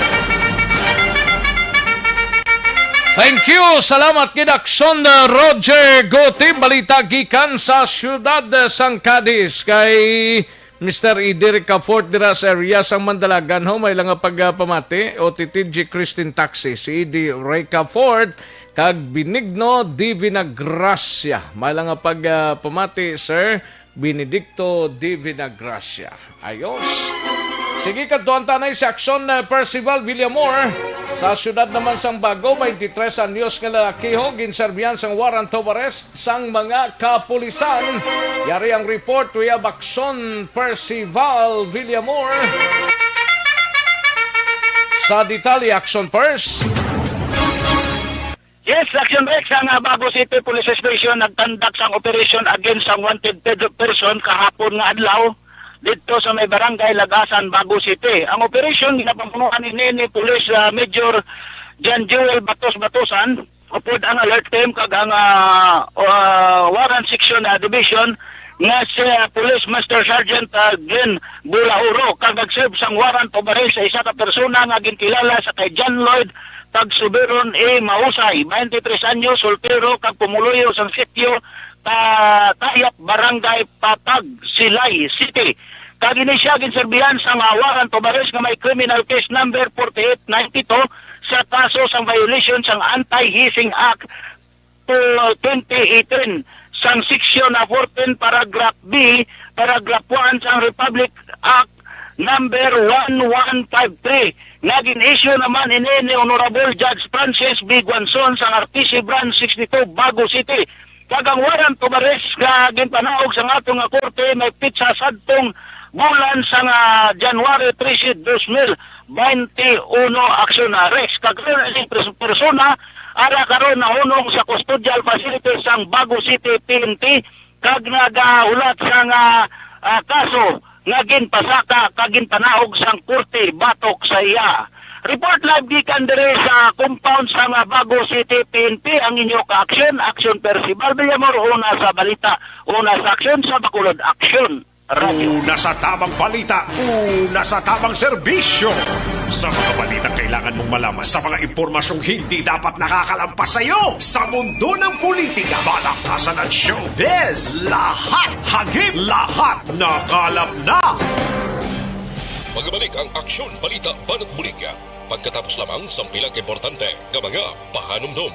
Thank you. Salamat gid, Aksyon, uh, Roger Gutib. Balita gikan sa siyudad, uh, sang Cadiz kay Mister Eddie Ricafort dira sa area sang Mandalagan. Ho, may lang nga pagpamati, O T T G Christine Taxi, si Eddie Ricafort kag Benigno Divinagracia. May lang nga pagpamati, sir. Benedicto Divinagracia. Ayos. Sige, kadtuan ta anay si Aksyon, eh, Percival Villamor. Sa siyudad naman sang Bago, twenty-three anyos nga lalaki ho, ginserbihan sang warrant of arrest sang mga kapulisan. Yari ang report, we have Aksyon Percival Villamor. Sa detalye, Aksyon Pers. Yes, Action Rex, ang, ah, Bago City Police Station nagtandak sang operasyon against sang wanted ped-, person kahapon nga adlaw didto sa may barangay Lagasan, Bago City. Ang operasyon ginapamunuan ni, ni Police, ah, Major John Joel Batos Batosan, upod ang alert team kag ang, ah, ah, warrant section, ah, division nga si, ah, Police Master Sergeant, ah, Glenn Bulauro, kag nag-serve sang warrant of arrest sa isa ka persona nga ginkilala sa kay John Lloyd Tagsuberon A. Mausay, twenty-three anyos, soltero, kag pumuluyo sang sitio Ta-, Tayap, Barangay Patag, Silay City. Kag ini siya ginserbihan sang warrant of arrest nga may criminal case number forty-eight ninety-two sa kaso sang violation sang Anti-Hazing Act to twenty eighteen sang section na fourteen, paragraph B, paragraph one sang Republic Act number one one five three, nga gin-issue naman ini ni Honorable Judge Francis B. Guanzon sang R T C Branch sixty-two, Bago City. Kag ang warrant of arrest nga ginpanaog sang ato nga korte may petsa sadtong bulan sang, ah, January trese, dos mil baynte uno, Action Rex. Kag ang pers-, persona ara karon nahunong sa custodial facility sang Bago City P N P, kag nagahulat sang, ah, ah, kaso nga ginpasaka kag ginpanaog sang korte batok sa iya. Report live gikan diri sa compound sang Bago City P N P, ang inyo ka-aksyon, Aksyon Percival Villamor, una sa balita, una sa aksyon, sa Bacolod Aksyon. Radyo. Una sa tamang balita, una sa tamang serbisyo. Sa mga balitang kailangan mong malaman, sa mga impormasyong hindi dapat nakakalampas sa iyo, sa mundo ng politika, balaktasan at showbiz, lahat hagip, lahat nakalap na. Magbalik ang Aksyon Balita Banat Bulig pagkatapos lamang sang pila ka importante nga mga pahanumdom.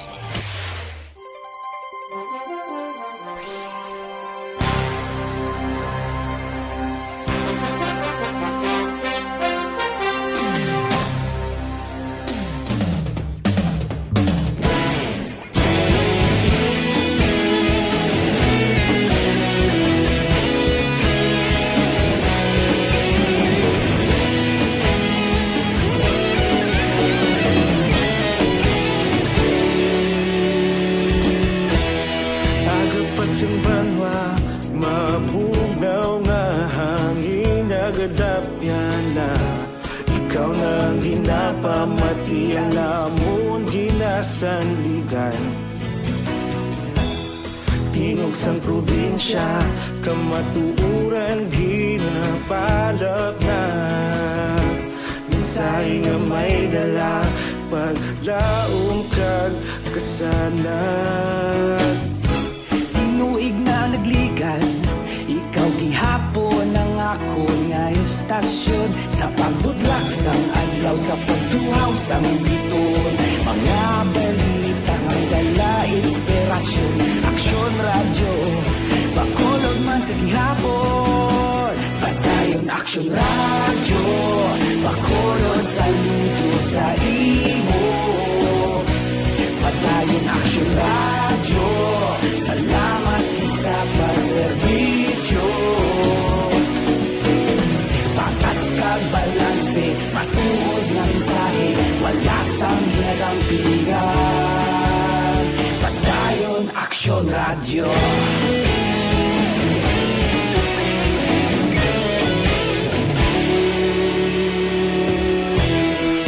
Agapas ang banwa, mabugnaw nga hangin, nagadapyan na. Ikaw na ang ginapamati, ang lamon ginasandigan. Tingog sang probinsya, kamatuoran ginapalapnag. Mensahe nga may dala, paglaom kag kasanag. Tinuig na nagligan, ikaw gihapon ang akon nga istasyon. Sa pagbudlak sang adlaw, sa pagtuhaw sang biton, mga balita nga dala inspirasyon. Aksyon Radyo, Bacolod man sa gihapon. Padayon Aksyon Radyo, Bacolod, saludo sa imo. Padayon Aksyon Radyo, salamat sa pagserbisyo. Patas kag balanse, matuod nga mensahe, wala sang ginadampigan. Padayon Aksyon Radyo.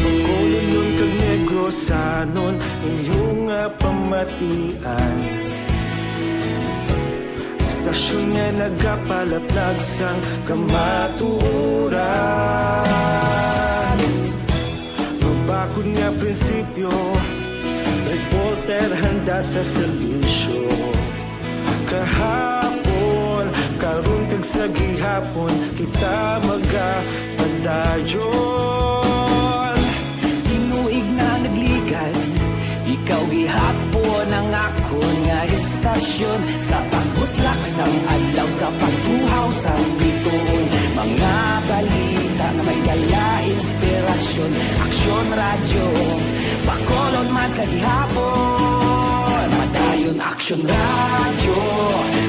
Bacolodnon kag Negrosanon, inyo nga pamatian. Istasyon nga nagapalaplag sang kamatuoran. Mabakod nga prinsipyo, reporter handa sa serbisyo. Kahapon, karon kag sa gihapon, kita magapadayon. Tinuig na nagligan, ikaw gihapon ang akon nga istasyon. Sa pagbutlak sang adlaw, sa pagtuhaw sang bituon, mga balita nga may dala inspirasyon. Aksyon Radyo, Bacolod man sa gihapon. Padayon Aksyon Radyo,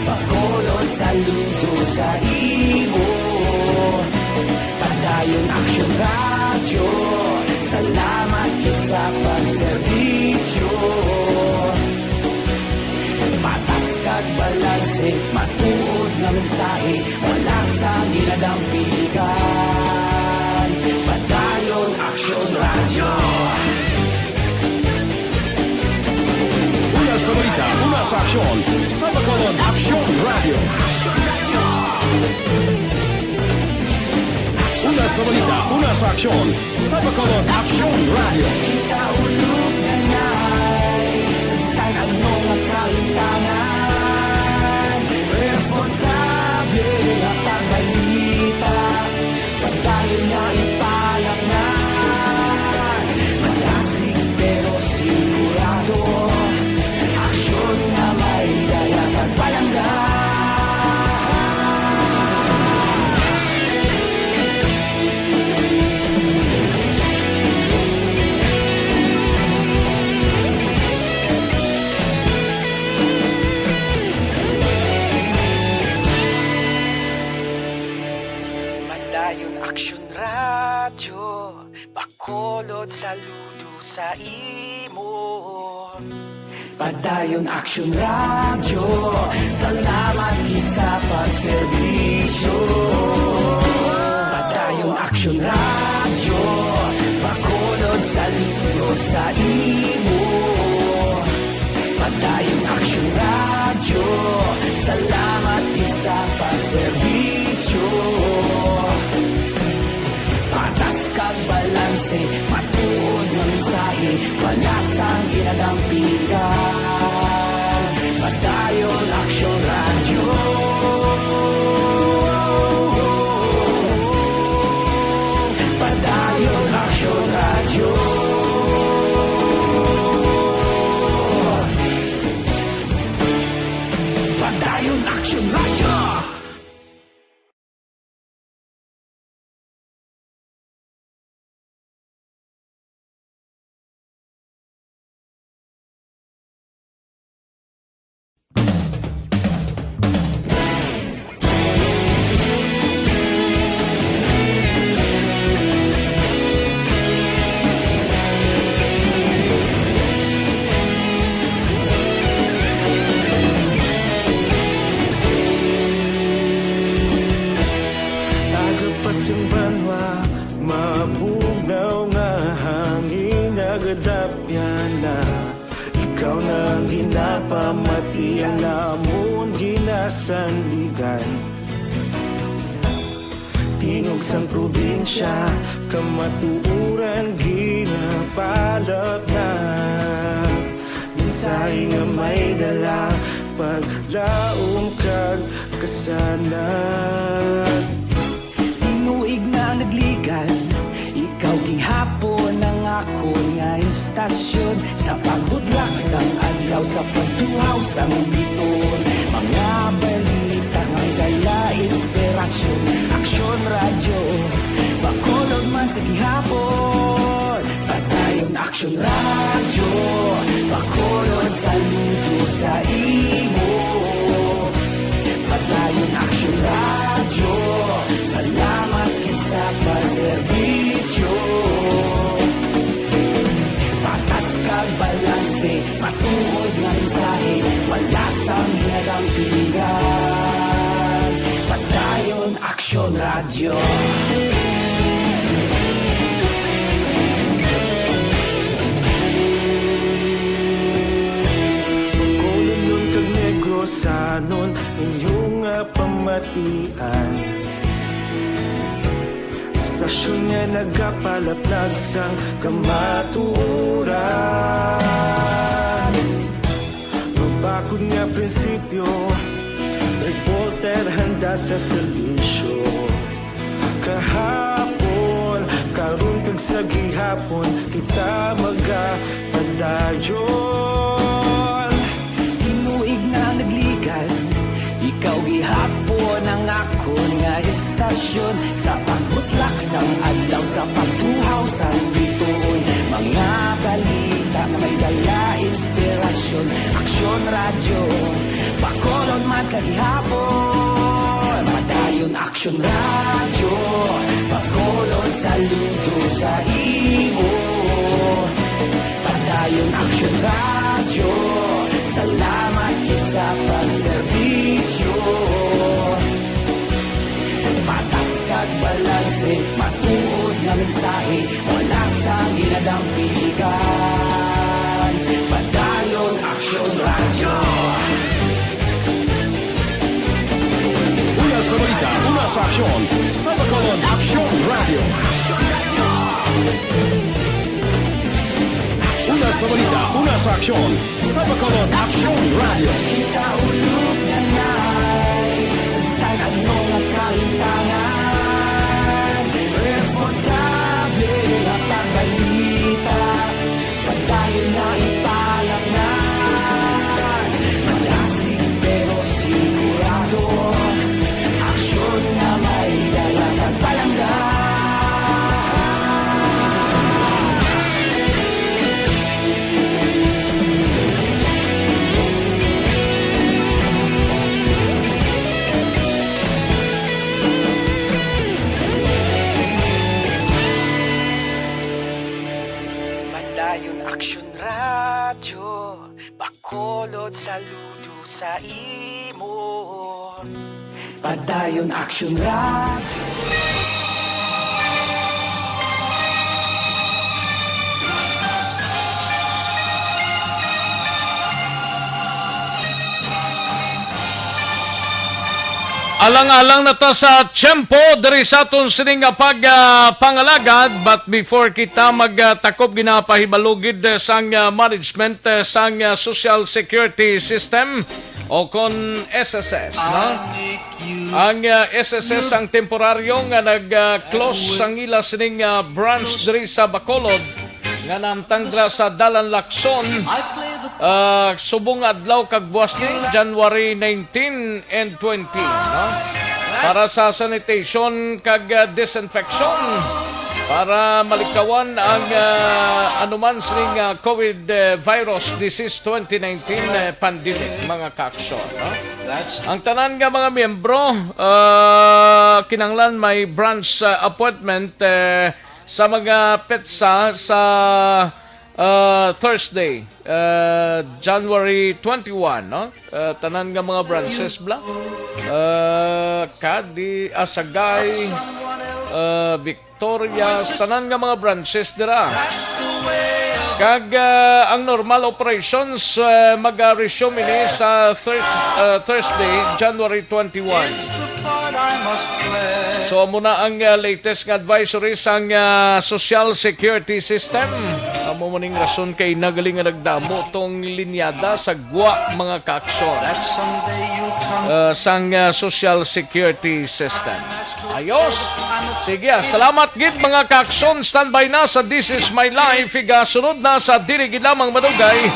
Bacolod, saludo sa imo. Padayon Aksyon Radyo, salamat gid sa pagserbisyo. Patas kag balanse, matuod nga mensahe, wala sang ginadampigan. Padayon Aksyon Radyo. Una sa balita, una sa aksyon, sa Bacolod Aksyon Radyo. Una sa balita, una sa aksyon, sa Bacolod Aksyon Radyo. Kita ulog na ngay, sa bisan ano nga kahimtangan, responsable nga pagbalita. Padayon nga ipalaknag, malasig pero sigurado, aksyon nga may dala kag palangga. Padayon Aksyon Radyo, Bacolod, saludo sa imo. Padayon Aksyon Radyo, salamat gid sa pagserbisyo. Padayon Aksyon Radyo, Bacolod, saludo sa imo. Padayon Aksyon Radyo, salamat gid sa pagserbisyo. Patas kag balanse, matuod nga mensahe, wala sang ginadampigan. Padayon Aksyon Radyo. Padayon Aksyon Radyo. Padayon Aksyon Radyo. Aga pa sing banwa, mabugnaw nga hangin nagadapyan na. Ikaw na ang ginapamati, ang amon ginasandigan. Tingog sang probinsya, kamatuoran ginapalapnag. Mensahe nga may dala, paglaom kag kasanag. Tinuig na nagligan, ikaw gihapon ang akon nga istasyon. Sa pagbudlak sang adlaw, sa pagtuhaw sang bituon, mga balita nga dala inspirasyon. Aksyon Radyo, Bacolod man sa gihapon. Padayon Aksyon Radyo, Bacolod, saludo sa imo. Padayon Aksyon Radyo, salamat gid sa pagserbisyo. Patas kag balanse, matuod nga mensahe, wala sang ginadam Atian. Istasyon nga nagapalaplag sang kamatuoran. Mabakod nga prinsipyo, reporter handa sa serbisyo. Kahapon, karon kag sa gihapon, kita magapadayon. Tinuig na nagligad, ikaw gihapon ang akon nga istasyon. Sa pagbutlak sang adlaw, sa pagtuhaw sang bituon, mga balita nga may dala inspirasyon. Aksyon Radyo, Bacolod man sa gihapon. Padayon Aksyon Radyo, Bacolod saludo sa imo. Padayon Aksyon Radyo, salamat gid sa pagserbisyo. Patas kag balanse, matuod nga mensahe, wala sang ginadampigan. Padayon Aksyon Radyo. Una sa balita, una sa aksyon, sa Bacolod Aksyon Radyo. Una sa balita, una sa aksyon, sa Bacolod Aksyon Radyo. Kita ulog na nay, sa bisan ano nga kahintangan, responsable nga pagbalita. Padayon na ipalaknag, madasig pero sigurado, aksyon nga may dala kag palangga. Padayon Aksyon Radyo, Bacolod saludo sa imo. Padayon Aksyon Radyo. Alang-alang na ta sa tiyempo diri sa aton sining nga pag, ah, pangalagad, but before kita magtakob, ginapahibalo gid, eh, sang, ah, management, eh, sang, ah, Social Security System o kon S S S, no? Ang, ah, S S S ang temporaryo nga nag, ah, close sang ila sining, ah, branch diri sa Bacolod nga nahamtang dira sa Dalan Lacson, ah, subong nga adlaw kag buwas ni January nineteen and twenty, no? Para sa sanitation kag, ah, disinfection, para malikawan ang, ah, anuman sining, ah, COVID, eh, virus disease twenty nineteen, eh, pandemic, mga kaaksyon, no? Ang tanan nga mga miyembro, ah, kinahanglan may branch, ah, appointment, eh, sa mga petsa sa, ah, Thursday, ah, January twenty-one, no? Ah, tanan nga mga branches bala. Ah, Cadiz, Sagay, ah, Victorias, tanan nga mga branches dira. Kag, ah, ang normal operations, ah, mag-resume ini sa Thurs-, ah, Thursday, January twenty-one. So, amo na ang, ah, latest nga advisory sang, ah, Social Security System. Amo man ning rason kay nagaling nga nagdamo tong linyada sa gwa, mga kaaksyon, ah, sang, ah, Social Security System. Ayos. Sige, ah, salamat gid, mga kaaksyon. Standby na sa This Is My Life. Igasunod na sa Dili Gid Lamang Madugay.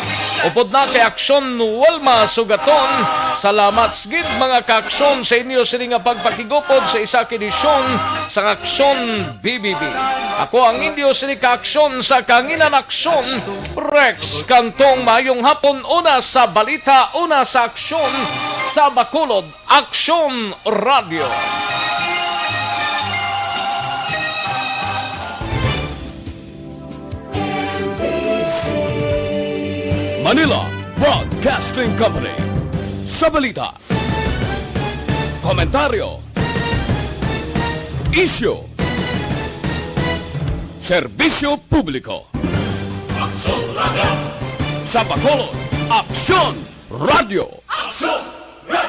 Upod na kay Aksyon Wilma Sugaton. Salamat gid, mga kaaksyon, sa inyo sini nga pagpakigupod sa isa ka edisyon sang Aksyon B B B. Ako ang inyo sini ka aksyon sa Kanginan Aksyon, Rex Cantong. Maayong hapon, una sa balita, una sa aksyon, sa Bacolod Aksyon Radyo. Manila Broadcasting Company. Sa balita, komentaryo, isyu, serbisyo publiko. Aksyon Radyo. Sa Bacolod, Aksyon Radyo.